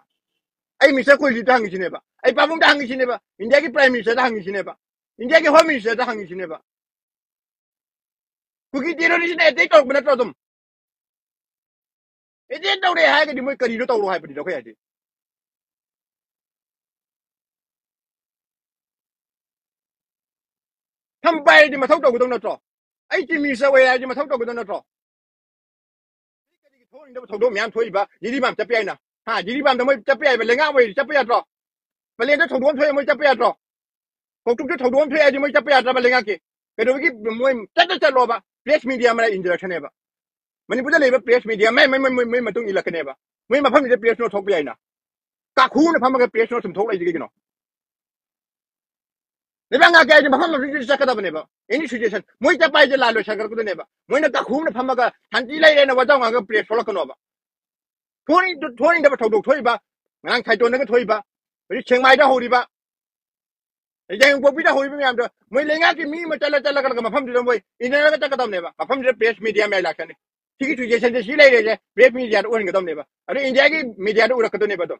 ꯑꯩ ꯃꯤꯁꯇꯔ ꯀꯣꯏꯂꯤꯗ ꯍꯪꯉꯤꯁꯤꯅꯦꯕ, ꯑꯩ ꯄꯥꯕꯨꯡꯗ ꯍꯪꯉꯤꯁꯤꯅꯦꯕ, ꯏꯟꯗꯤꯌꯥꯒꯤ ꯄ꯭ꯔꯥꯏꯝ ꯃꯤꯅꯤꯁꯇꯔꯗ ꯍꯪꯉꯤꯁꯤꯅꯦꯕ, ꯏꯟꯗꯤꯌꯥꯒꯤ ꯍꯣꯝ ꯃꯤꯅꯤꯁꯇꯔꯗ ꯍꯪꯉꯤꯁꯤꯅꯦꯕ꯫ ꯀꯨꯀꯤ ꯇꯦꯔꯣꯔꯤꯁꯅ ꯑꯦꯇꯦꯛ ꯇꯧꯔꯛꯄ ꯅꯠꯇ꯭ꯔꯣ ꯑꯗꯨꯝ? ꯑꯦꯇꯦꯛ ꯇꯧꯔꯦ ꯍꯥꯏꯔꯒꯗꯤ ꯃꯣꯏ ꯀꯔꯤꯅꯣ ꯇꯧꯔꯣ ꯍꯥꯏꯕꯅꯤꯗꯣ ꯑꯩꯈꯣꯏ ꯍꯥꯏꯗꯤ꯫ ꯊꯝ ꯄꯥꯏꯔꯗꯤ ꯃꯊꯧ ꯇꯧꯒꯗꯧ ꯅꯠꯇ꯭ꯔꯣ? ꯑꯩ ꯆꯤꯐ ꯃꯤꯅꯤꯁꯇꯔ ꯑꯣꯏ ꯍꯥꯏꯔꯗꯤ ꯃꯊꯧ ꯇꯧꯒꯗꯧ ꯅꯠꯇ꯭ꯔꯣ? ꯀꯔꯤꯒꯤ ꯊꯣꯛꯍꯟꯅꯤꯡꯗꯕ ꯊꯧꯗꯣꯛ ꯃꯌꯥꯝ ꯊꯣꯛꯏꯕ? ꯖꯤꯔꯤꯕꯥꯝ ꯆꯠꯄ ꯌꯥꯏꯅ? ꯍꯥ, ꯖꯤꯔꯤꯕꯥꯝꯗ ꯃꯣꯏ ꯆꯠꯄ ꯌꯥꯏꯕ? ꯂꯩꯉꯥꯛ ꯑꯣꯏꯔꯗꯤ ꯆꯠꯄ ꯌꯥꯗ꯭ꯔꯣ? ꯄꯂꯦꯟꯗ ꯊꯧꯗꯣꯛ ꯑꯃ ꯊꯣꯛꯑꯦ, ꯃꯣꯏ ꯆꯠꯄ ꯌꯥꯗ꯭ꯔꯣ? ꯀꯧꯇꯨꯛꯇ ꯊꯧꯗꯣꯛ ꯑꯃ ꯊꯣꯛꯑꯦ ꯍꯥꯏꯗꯤ ꯃꯣꯏ ꯆꯠꯄ ꯌꯥꯗ꯭ꯔꯕ ꯂꯩꯉꯥꯛꯀꯤ? ꯀꯩꯗꯧꯕꯒꯤ ꯃꯣꯏ ꯆꯠꯇ ꯆꯠꯂꯣꯕ? ꯄ꯭ꯔꯦꯁ ꯃꯤꯗꯤꯌꯥ ꯃꯔꯛ ꯏꯟꯖꯔꯛꯁꯅꯦꯕ꯫ ꯃꯅꯤꯄꯨꯔꯗ ꯂꯩꯕ ꯄ꯭ꯔꯦꯁ ꯃꯤꯗꯤꯌꯥ ꯃꯩ, ꯃꯩ, ꯃꯩ, ꯃꯩ, ꯃꯩ ꯃꯇꯨꯡ ꯏꯜꯂꯛꯀꯅꯦꯕ꯫ ꯃꯣꯏ ꯃꯐꯝꯁꯤꯗ ꯄ꯭ꯔꯦꯁ ꯅꯣꯠ ꯊꯣꯛꯄ ꯌꯥꯏꯅ꯫ ꯀꯥꯈꯨꯅ ꯐꯝꯃꯒ ꯄ꯭ꯔꯦꯁ ꯅꯣꯠ ꯁꯨꯝ ꯊꯣꯛ ꯂꯩꯁꯤ ꯀꯩꯒꯤꯅꯣ? ꯂꯩꯕꯥꯛ ꯉꯥꯛꯀꯦ ꯍꯥꯏꯗꯤ ꯃꯐꯝ ꯃꯐꯝꯁꯤꯗ ꯆꯠꯀꯗꯕꯅꯦꯕ꯫ ꯑꯦꯅꯤ ꯁꯤꯆꯨꯋꯦꯁꯟ꯫ ꯃꯣꯏ ꯆꯠꯄ ꯍꯥꯏꯁꯦ ꯂꯥꯟ ꯂꯣꯏꯁꯟꯈ꯭ꯔꯛꯀꯗꯣꯏꯅꯦꯕ꯫ ꯃꯣꯏꯅ ꯀꯥꯈꯨꯅ ꯐꯝꯃꯒ ꯁꯥꯟꯇꯤ ꯂꯩꯔꯦꯅ ꯋꯥꯖꯥꯎ ꯉꯥꯡꯉꯒ ꯄ꯭ꯔꯦꯁ ꯊꯣꯛꯂꯛꯀꯅꯣꯕ꯫ ꯊꯣꯛꯅꯤꯡ-, ꯊꯣꯛꯅꯤꯡꯗꯕ ꯊꯧꯗꯣꯛ ꯊꯣꯛꯏꯕ, ꯉꯔꯥꯡ ꯈꯥꯏꯇꯣꯟꯗꯒ ꯊꯣꯛꯏꯕ, ꯍꯧꯖꯤꯛ ꯁꯦꯡꯃꯥꯏꯗ ꯍꯧꯔꯤꯕ, ꯌꯥꯏꯉꯪꯄꯣꯛꯄꯤꯗ ꯍꯧꯔꯤꯕ ꯃꯌꯥꯝꯗꯣ, ꯃꯣꯏ ꯂꯩꯉꯥꯛꯀꯤ ꯃꯤ ꯑꯃ ꯆꯠꯂ ꯆꯠꯂꯒ ꯃꯐꯝꯗꯨꯗ ꯃꯣꯏ ꯏꯟꯅꯔꯒ ꯆꯠꯀꯗꯕꯅꯦꯕ꯫ ꯃꯐꯝꯗꯨꯗ ꯄ꯭ꯔꯦꯁ ꯃꯤꯗꯤꯌꯥ ꯃꯌꯥꯝ ꯂꯥꯛꯀꯅꯤ꯫ ꯁꯤꯒꯤ ꯁꯤꯆꯨꯋꯦꯁꯟꯁꯦ ꯁꯤ ꯂꯩꯔꯦꯁꯦ ꯄ꯭ꯔꯦꯁ ꯃꯤꯗꯤꯌꯥꯗ ꯎꯍꯟꯒꯗꯕꯅꯦꯕ꯫ ꯑꯗꯨ ꯏꯟꯗꯤꯌꯥꯒꯤ ꯃꯤꯗꯤꯌꯥꯗ ꯎꯔꯛꯀꯗꯣꯏꯅꯦꯕ ꯑꯗꯨꯝ꯫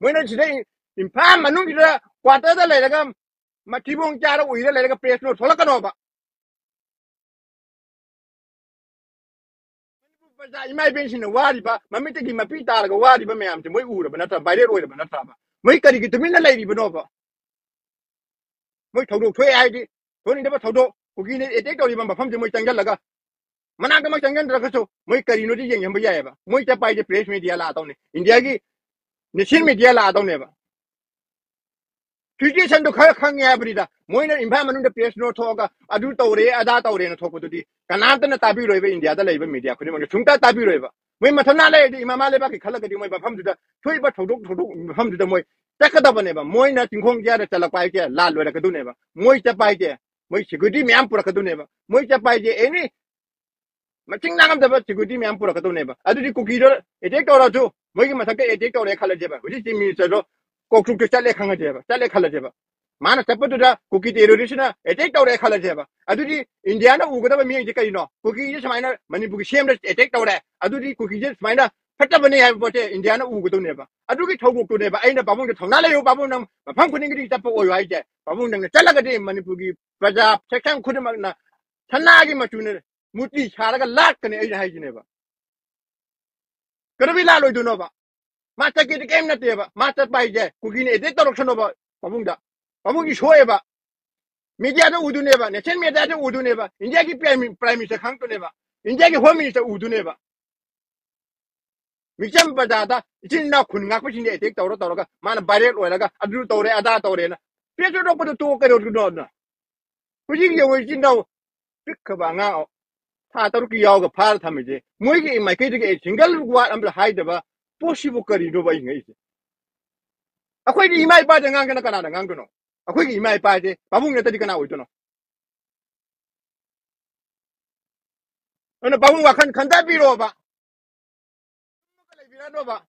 ꯃꯣꯏꯅ ꯁꯤꯗ ꯏꯝꯐꯥꯜ ꯃꯅꯨꯡꯁꯤꯗ ꯀ꯭ꯋꯥꯇꯔꯗ ꯂꯩꯔꯒ ꯃꯊꯤꯕꯣꯡ ꯆꯥꯔ ꯎꯏꯔ ꯂꯩꯔꯒ ꯄ꯭ꯔꯦꯁ ꯅꯣꯠ ꯊꯣꯛꯂꯛꯀꯅꯣꯕ꯫ ꯃꯅꯤꯄꯨꯔ ꯄ꯭ꯔꯖꯥ ꯏꯃꯥ ꯏꯕꯦꯟꯁꯤꯡꯅ ꯋꯥꯔꯤꯕ, ꯃꯃꯤꯠꯇꯒꯤ ꯃꯄꯤ ꯇꯥꯔꯒ ꯋꯥꯔꯤꯕ ꯃꯌꯥꯝꯁꯦ ꯃꯣꯏ ꯎꯔꯕ ꯅꯠꯇ꯭ꯔꯥ? ꯚꯥꯏꯔꯦꯜ ꯑꯣꯏꯔꯕ ꯅꯠꯇ꯭ꯔꯕ? ꯃꯣꯏ ꯀꯔꯤꯒꯤ ꯇꯨꯃꯤꯟꯅ ꯂꯩꯔꯤꯕꯅꯣꯕ? ꯃꯣꯏ ꯊꯧꯗꯣꯛ ꯊꯣꯛꯑꯦ ꯍꯥꯏꯗꯤ, ꯊꯣꯛꯅꯤꯡꯗꯕ ꯊꯧꯗꯣꯛ, ꯀꯨꯀꯤꯅ ꯑꯦꯇꯦꯛ ꯇꯧꯔꯤꯕ ꯃꯐꯝꯁꯦ ꯃꯣꯏ ꯆꯪꯁꯤꯜꯂꯒ, ꯃꯅꯥꯛꯇꯃꯛ ꯆꯪꯁꯤꯟꯗ꯭ꯔꯒꯁꯨ ꯃꯣꯏ ꯀꯔꯤꯅꯣꯗꯤ ꯌꯦꯡꯁꯤꯟꯕ ꯌꯥꯏꯑꯕ꯫ ꯃꯣꯏ ꯆꯠꯄ ꯍꯥꯏꯁꯦ ꯄ꯭ꯔꯦꯁ ꯃꯦꯗꯤꯌꯥ ꯂꯥꯛꯑꯗꯧꯅꯦ, ꯏꯟꯗꯤꯌꯥꯒꯤ ꯅꯦꯁꯅꯦꯜ ꯃꯦꯗꯤꯌꯥ ꯂꯥꯛꯑꯗꯧꯅꯦꯕ꯫ ꯁꯤꯆꯨꯋꯦꯁꯟꯗꯣ ꯈꯔ ꯈꯪꯉꯦ ꯍꯥꯏꯕꯅꯤꯗ꯫ ꯃꯣꯏꯅ ꯏꯝꯐꯥꯜ ꯃꯅꯨꯡꯗ ꯄ꯭ꯔꯦꯁ ꯅꯣꯠ ꯊꯣꯛꯑꯒ ꯑꯗꯨ ꯇꯧꯔꯦ ꯑꯗꯥ ꯇꯧꯔꯦꯅ ꯊꯣꯛꯄꯗꯨꯗꯤ ꯀꯅꯥꯝꯇꯅ ꯇꯥꯕꯤꯔꯣꯏꯕ, ꯏꯟꯗꯤꯌꯥꯗ ꯂꯩꯕ ꯃꯦꯗꯤꯌꯥ ꯈꯨꯗꯤꯡꯃꯛꯅ ꯁꯨꯡꯇꯥ ꯇꯥꯕꯤꯔꯣꯏꯕ꯫ ꯃꯣꯏ ꯃꯊꯧꯅꯥ ꯂꯩꯔꯗꯤ ꯏꯃꯥ ꯃꯥ ꯂꯩꯕꯥꯛꯀꯤ ꯈꯜꯂꯒꯗꯤ ꯃꯣꯏ ꯃꯐꯝꯗꯨꯗ ꯊꯣꯛꯏꯕ ꯊꯧꯗꯣꯛ ꯊꯧꯗꯣꯛ ꯃꯐꯝꯗꯨꯗ ꯃꯣꯏ ꯆꯠꯀꯗꯕꯅꯦꯕ꯫ ꯃꯣꯏꯅ ꯆꯤꯡꯈꯣꯡ ꯆꯤꯌꯥꯗ ꯆꯠꯂꯛꯄ ꯍꯥꯏꯁꯦ ꯂꯥꯜ ꯑꯣꯏꯔꯛꯀꯗꯣꯏꯅꯦꯕ꯫ ꯃꯣꯏ ꯆꯠꯄ ꯍꯥꯏꯁꯦ ꯃꯣꯏ ꯁꯦꯀ꯭ꯌꯨꯔꯤꯇꯤ ꯃꯌꯥꯝ ꯄꯨꯔꯛꯀꯗꯣꯏꯅꯦꯕ꯫ ꯃꯣꯏ ꯆꯠꯄ ꯍꯥꯏꯁꯦ ꯑꯦꯅꯤ ꯃꯁꯤꯡ ꯅꯥꯉꯝꯗꯕ ꯁꯦꯀ꯭ꯌꯨꯔꯤꯇꯤ ꯃꯌꯥꯝ ꯄꯨꯔꯛꯀꯗꯧꯅꯦꯕ꯫ ꯑꯗꯨꯗꯤ ꯀꯨꯀꯤꯗꯣ ꯑꯦꯇꯦꯛ ꯇꯧꯔꯁꯨ, ꯃꯣꯏꯒꯤ ꯃꯊꯛꯇ ꯑꯦꯇꯦꯛ ꯇꯧꯔꯦ ꯈꯜꯂꯁꯦꯕ, ꯍꯧꯖꯤꯛ ꯆꯤꯐ ꯃꯤꯅꯤꯁꯇꯔꯗꯣ ꯀꯣꯛꯇ꯭ꯔꯨꯛꯇ ꯆꯠꯂꯦ ꯈꯪꯉꯁꯦꯕ, ꯆꯠꯂꯦ ꯈꯜꯂꯁꯦꯕ, ꯃꯥꯅ ꯆꯠꯄꯗꯨꯗ ꯀꯨꯀꯤ ꯇꯦꯔꯣꯔꯤꯁꯅ ꯑꯦꯇꯦꯛ ꯇꯧꯔꯦ ꯈꯜꯂꯁꯦꯕ, ꯑꯗꯨꯗꯤ ꯏꯟꯗꯤꯌꯥꯅ ꯎꯒꯗꯕ ꯃꯤꯁꯦ ꯀꯔꯤꯅꯣ? ꯀꯨꯀꯤꯁꯦ ꯁꯨꯃꯥꯏꯅ ꯃꯅꯤꯄꯨꯔꯒꯤ ꯁꯤ ꯑꯦꯝꯗ ꯑꯦꯇꯦꯛ ꯇꯧꯔꯦ, ꯑꯗꯨꯗꯤ ꯀꯨꯀꯤꯁꯦ ꯁꯨꯃꯥꯏꯅ ꯐꯠꯇꯕꯅꯦ ꯍꯥꯏꯕ ꯄꯣꯠꯁꯦ ꯏꯟꯗꯤꯌꯥꯅ ꯎꯒꯗꯧꯅꯦꯕ꯫ ꯑꯗꯨꯒꯤ ꯊꯧꯗꯣꯛꯇꯨꯅꯦꯕ ꯑꯩꯅ ꯄꯥꯕꯨꯡꯗ ꯊꯧꯅꯥ ꯂꯩꯌꯨ, ꯄꯥꯕꯨꯡ ꯅꯪ ꯃꯐꯝ ꯈꯨꯗꯤꯡꯒꯤꯗꯤ ꯆꯠꯄ ꯑꯣꯏꯌꯨ ꯍꯥꯏꯁꯦ꯫ ꯄꯥꯕꯨꯡ ꯅꯪꯅ ꯆꯠꯂꯒꯗꯤ ꯃꯅꯤꯄꯨꯔꯒꯤ ꯄ꯭ꯔꯖꯥ ꯁꯦꯛꯁꯟ ꯈꯨꯗꯤꯡꯃꯛꯅ ꯁꯅꯥꯒꯤ ꯃꯆꯨꯅ ꯃꯨꯔꯇꯤ ꯁꯥꯔꯒ ꯂꯥꯠꯀꯅꯤ ꯑꯩꯅ ꯍꯥꯏꯁꯤꯅꯦꯕ꯫ ꯀꯩꯗꯧꯕꯩ ꯂꯥꯠꯂꯣꯏꯗꯣꯏꯅꯣꯕ? ꯃꯥ ꯆꯠꯀꯦꯗꯤ ꯀꯔꯤꯝ ꯅꯠꯇꯦꯕ꯫ ꯃꯥ ꯆꯠꯄ ꯍꯥꯏꯁꯦ ꯀꯨꯀꯤꯅ ꯑꯦꯇꯦꯛ ꯇꯧꯔꯛꯁꯅꯣꯕ ꯄꯥꯕꯨꯡꯗ꯫ ꯄꯥꯕꯨꯡꯒꯤ ꯁꯣꯛꯑꯦꯕ꯫ ꯃꯦꯗꯤꯌꯥꯗ ꯎꯗꯣꯏꯅꯦꯕ, ꯅꯦꯁꯅꯦꯜ ꯃꯦꯗꯤꯌꯥꯗ ꯎꯗꯣꯏꯅꯦꯕ, ꯏꯟꯗꯤꯌꯥꯒꯤ ꯄ꯭ꯔꯥꯏꯝ ꯃꯤ-, ꯄ꯭ꯔꯥꯏꯝ ꯃꯤꯅꯤꯁꯇꯔ ꯈꯪꯗꯣꯏꯅꯦꯕ, ꯏꯟꯗꯤꯌꯥꯒꯤ ꯍꯣꯝ ꯃꯤꯅꯤꯁꯇꯔ ꯎꯗꯣꯏꯅꯦꯕ꯫ ꯃꯤꯆꯝ ꯄ꯭ꯔꯖꯥꯗ, ꯏꯆꯤꯟ ꯏꯅꯥꯎ ꯈꯨꯟ ꯉꯥꯛꯄꯁꯤꯡꯗ ꯑꯦꯇꯦꯛ ꯇꯧꯔ ꯇꯧꯔꯒ ꯃꯥꯅ ꯚꯥꯏꯔꯦꯜ ꯑꯣꯏꯔꯒ ꯑꯗꯨ ꯇꯧꯔꯦ ꯑꯗꯥ ꯇꯧꯔꯦꯅ ꯄ꯭ꯔꯦꯁ ꯊꯣꯛꯄꯗꯣ ꯇꯣꯛꯑꯣ, ꯀꯩꯗꯧꯗꯣꯏꯅꯣ? ꯍꯧꯖꯤꯛ ꯌꯦꯡꯉꯨ, ꯏꯆꯤꯟ ꯏꯅꯥꯎ ꯄꯤꯛꯈ꯭ꯔꯕ ꯑꯉꯥꯡ ꯊꯥ ꯇꯔꯨꯛꯀꯤ ꯌꯥꯎꯒ ꯐꯥꯔ ꯊꯝꯃꯤꯁꯦ, ꯃꯣꯏꯒꯤ ꯃꯥꯏꯀꯩꯗꯒꯤ ꯑꯩ ꯁꯤꯡꯒꯜ ꯋꯥꯔꯗ ꯑꯝꯇ ꯍꯥꯏꯗꯕ ꯄꯣꯠꯁꯤꯕꯨ ꯀꯔꯤꯅꯣꯕ ꯑꯩ ꯉꯛꯏꯁꯦ? ꯑꯩꯈꯣꯏꯒꯤ ꯏꯃꯥ ꯏꯄꯥꯁꯦ ꯉꯥꯡꯗꯅ ꯀꯅꯥꯅ ꯉꯥꯡꯗꯣꯏꯅꯣ? ꯑꯩꯈꯣꯏꯒꯤ ꯏꯃꯥ ꯏꯄꯥꯁꯦ ꯄꯥꯕꯨꯡ ꯅꯠꯇꯗꯤ ꯀꯅꯥ ꯑꯣꯏꯗꯣꯏꯅꯣ? ꯑꯗꯨꯅ ꯄꯥꯕꯨꯡ ꯋꯥꯈꯜ ꯈꯟꯊꯕꯤꯔꯣꯕ꯫ ꯂꯩꯕꯤꯔꯅꯣꯕ꯫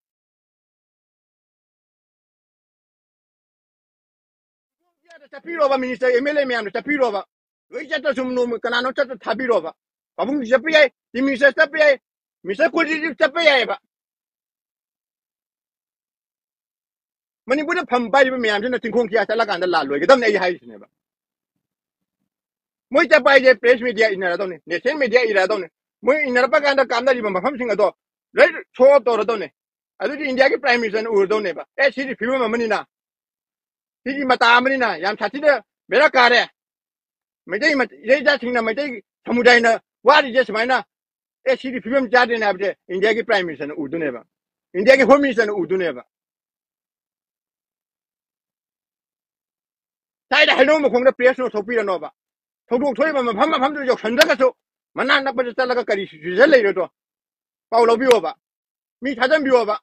ꯆꯠꯄꯤꯔꯣꯕ, ꯃꯤꯅꯤꯁꯇꯔ, ꯑꯦꯝ ꯑꯦꯜ ꯑꯦ ꯃꯌꯥꯝꯗꯣ ꯆꯠꯄꯤꯔꯣꯕ꯫ ꯂꯣꯏ ꯆꯠꯇ꯭ꯔꯁꯨ ꯅꯣꯡꯃ ꯀꯅꯥꯅꯣ ꯆꯠꯇ ꯊꯥꯕꯤꯔꯣꯕ꯫ ꯄꯥꯕꯨꯡꯁꯨ ꯆꯠꯄ ꯌꯥꯏ, ꯆꯤꯐ ꯃꯤꯅꯤꯁꯇꯔ ꯆꯠꯄ ꯌꯥꯏ, ꯃꯤꯅꯤꯁꯇꯔ ꯀꯨꯂꯗꯤꯞꯁꯨ ꯆꯠꯄ ꯌꯥꯏꯑꯕ꯫ ꯃꯅꯤꯄꯨꯔꯗ ꯐꯝ ꯄꯥꯏꯔꯤꯕ ꯃꯌꯥꯝꯁꯤꯅ ꯆꯤꯡꯈꯣꯡ ꯆꯤꯌꯥ ꯆꯠꯂꯀꯥꯟꯗ ꯂꯥꯜ ꯂꯣꯏꯒꯗꯕꯅꯤ ꯑꯩ ꯍꯥꯏꯔꯤꯁꯤꯅꯦꯕ꯫ ꯃꯣꯏ ꯆꯠꯄ ꯍꯥꯏꯁꯦ ꯄ꯭ꯔꯦꯁ ꯃꯦꯗꯤꯌꯥ ꯏꯟꯅꯔꯗꯧꯅꯤ, ꯅꯦꯁꯅꯦꯜ ꯃꯦꯗꯤꯌꯥ ꯏꯟꯅꯔꯗꯧꯅꯤ꯫ ꯃꯣꯏ ꯏꯟꯅꯔꯛꯄ ꯀꯥꯟꯗ ꯀꯥꯞꯅꯔꯤꯕ ꯃꯐꯝꯁꯤꯡ ꯑꯗꯣ ꯂꯣꯏ ꯁꯣ ꯑꯣꯐ ꯇꯧꯔꯗꯧꯅꯤ꯫ ꯑꯗꯨꯗꯤ ꯏꯟꯗꯤꯌꯥꯒꯤ ꯄ꯭ꯔꯥꯏꯝ ꯃꯤꯅꯤꯁꯇꯔꯅ ꯎꯔꯗꯧꯅꯦꯕ, "ꯑꯦ, ꯁꯤꯗꯤ ꯐꯤꯕꯝ ꯑꯃꯅꯤꯅ, ꯁꯤꯗꯤ ꯃꯇꯥ ꯑꯃꯅꯤꯅ, ꯌꯥꯝ ꯁꯥꯊꯤꯅ ꯕꯦꯔꯥ ꯀꯥꯔꯦ, ꯃꯩꯇꯩ ꯃ-, ꯏꯔꯩꯆꯥꯁꯤꯡꯅ, ꯃꯩꯇꯩ ꯁꯃꯨꯗꯥꯏꯅ ꯋꯥꯔꯤꯁꯦ ꯁꯨꯃꯥꯏꯅ, "ꯑꯦ, ꯁꯤꯗꯤ ꯐꯤꯕꯝ ꯆꯥꯗꯦꯅꯦ" ꯍꯥꯏꯕꯁꯦ ꯏꯟꯗꯤꯌꯥꯒꯤ Prime Minister ꯅ ꯎꯗꯣꯏꯅꯦꯕ, ꯏꯟꯗꯤꯌꯥꯒꯤ Home Minister ꯅ ꯎꯗꯣꯏꯅꯦꯕ꯫ ꯁ꯭ꯋꯥꯏꯗ ꯍꯩꯅꯧ ꯃꯈꯣꯡꯗ press ꯅꯣꯠ ꯊꯣꯛꯄꯤꯔꯅꯣꯕ꯫ ꯊꯧꯗꯣꯛ ꯊꯣꯛꯏꯕ ꯃꯐꯝ ꯃꯐꯝꯗꯨ ꯌꯧꯁꯟꯗ꯭ꯔꯒꯁꯨ, ꯃꯅꯥꯛ ꯅꯛꯄꯗ ꯆꯠꯂꯒ ꯀꯔꯤ situation ꯂꯩꯔꯣꯗꯣ ꯄꯥꯎ ꯂꯧꯕꯤꯌꯣꯕ꯫ ꯃꯤ ꯊꯥꯖꯟꯕꯤꯌꯣꯕ,